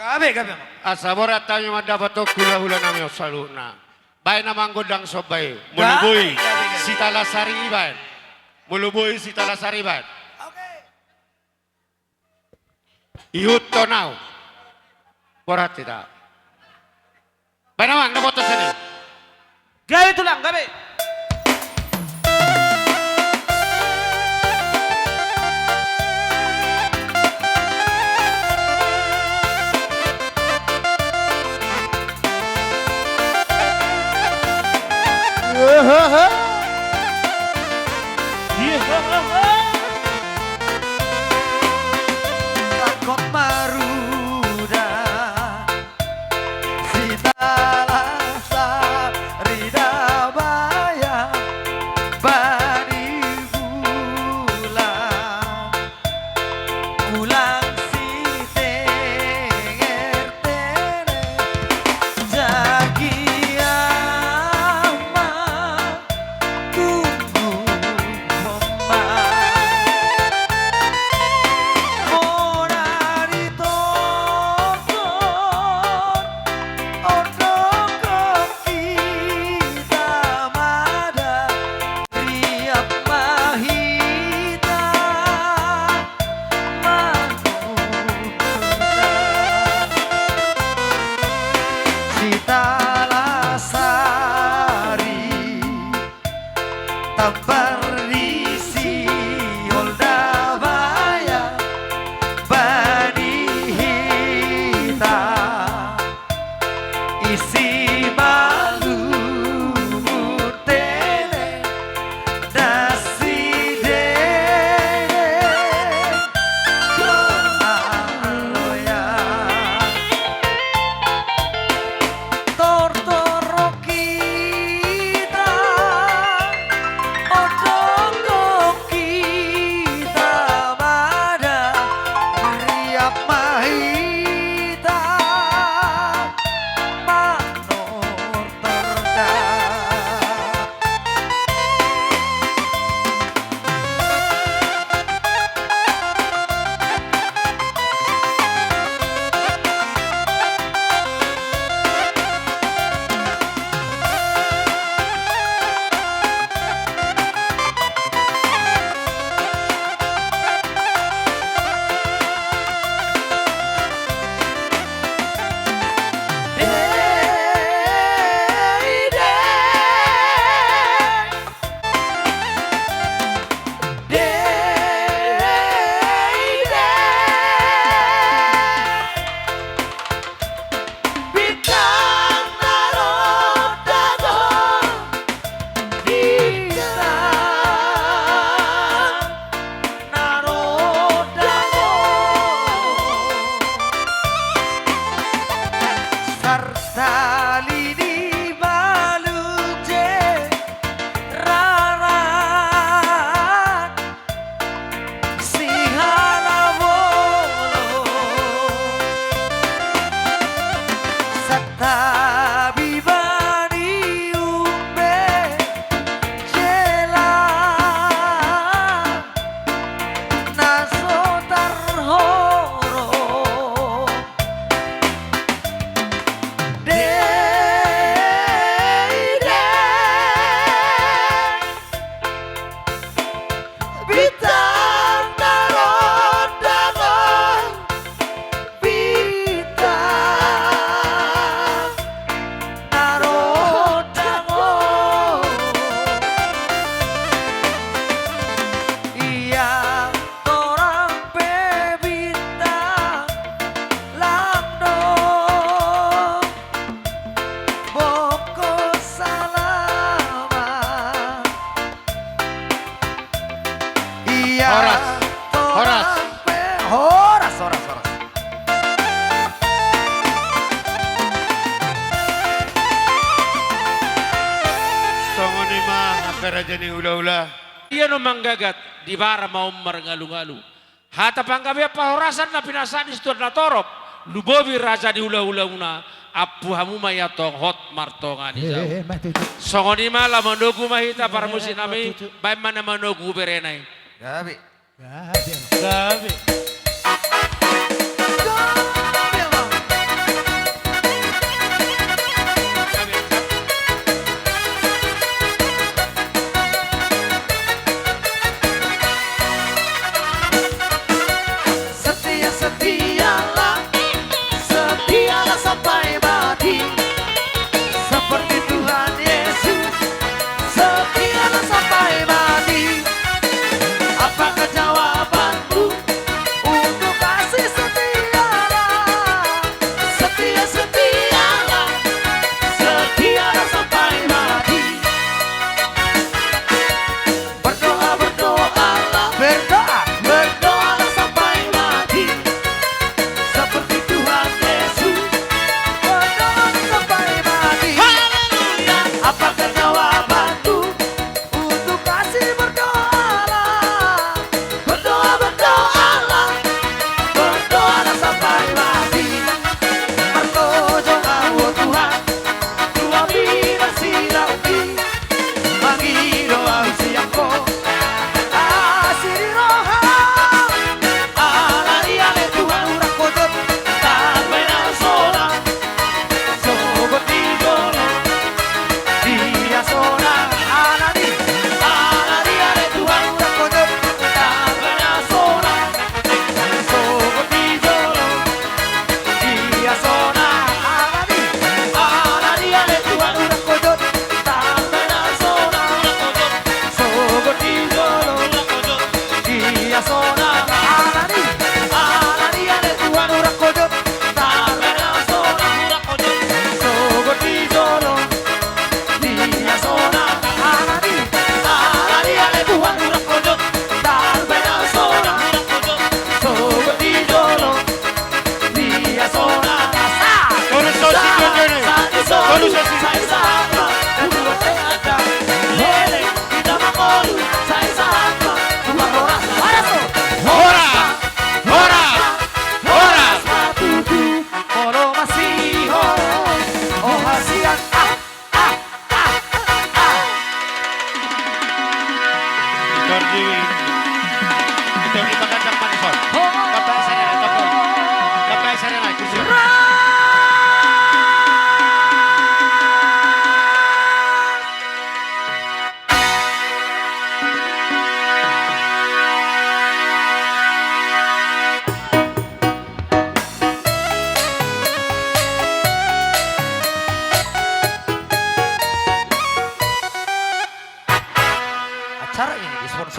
Gabe, gabe, Amang. Asa borat hami mandapothon hulahula nami on saluhutna. Baen, Amang, gondang somba i. Molo boi, gabe, gabe, gabe, Sitalasari i baen. Molo boi, Sitalasari i baen. Oke. Ihuthon ahu. Borat hita. Baen, Amang, dapothon sian i. Gabe, Tulang, gabe. Sangkot maruda, Sitalasari da baya bani bulan, bulan sitenger tene, jagi ama tunggu hombar. Mona ditortor, ondongkon hita ma da, riap ma hita manungkun. Sitalasari, tambar di sihol da baya bani hita, isi malumun tene, na sidede do aloyan. Tortor hita, ondongkon hita ma da, riap ma hita manortor da. Bintang na ro dago, bintang na ro dago, sartali di balung je rarat, sihala bolon, santabi bani umbe jela, na so tarhorong. Deidei, bintang na ro dago, bintang na ro dago. Ia torang pe bintang, lang do bongko salaman. Ia, horas, horas, torang pe, horas, horas, horas. Songon i ma, angka raja ni hulahula. Ia na manggagat di bara ma on marngalungalu. Hata panggabean parhorasan na pinasahat ni situan na torop, lumobi raja ni hulahulamuna, ampu hamu ma ia tong hot martonga ni jabu. Eh, eh, ma tutu. Songon i ma, laho manogu ma hita, eh, parmusik nami, ma tutu. Baen ma na manogu berena i. Gabe. Gabe. Gabe. Gabe, Amang.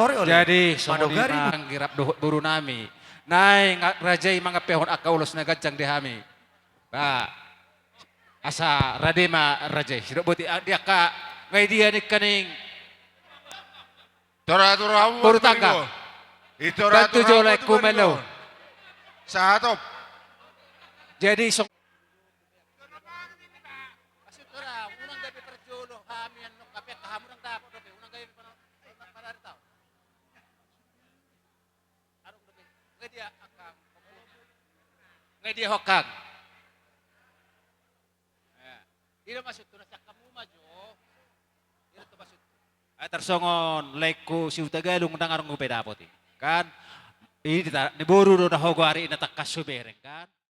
Jadi songon i ma, manggirap dohot boru nami. Naeng raja i mangampehon angka ulos na ganjang di hami. Ba, asa rade ma raja i. Sidok boti, ah, di angka, nga i dia ningkaning. Tora-tora hamu boru tangga. Bantu jo laengku melo. Sahatop. Jadi song. Nga dia ho, Kang? Ida maksudhu na sian hamu ma jo. Ida tu maksudhu. Ai tarsongon laengku si Hutagalung ndang adong dope dapot i. Kan? Ini ta-, ni boru do na hogo ari na tangkas so bereng kan?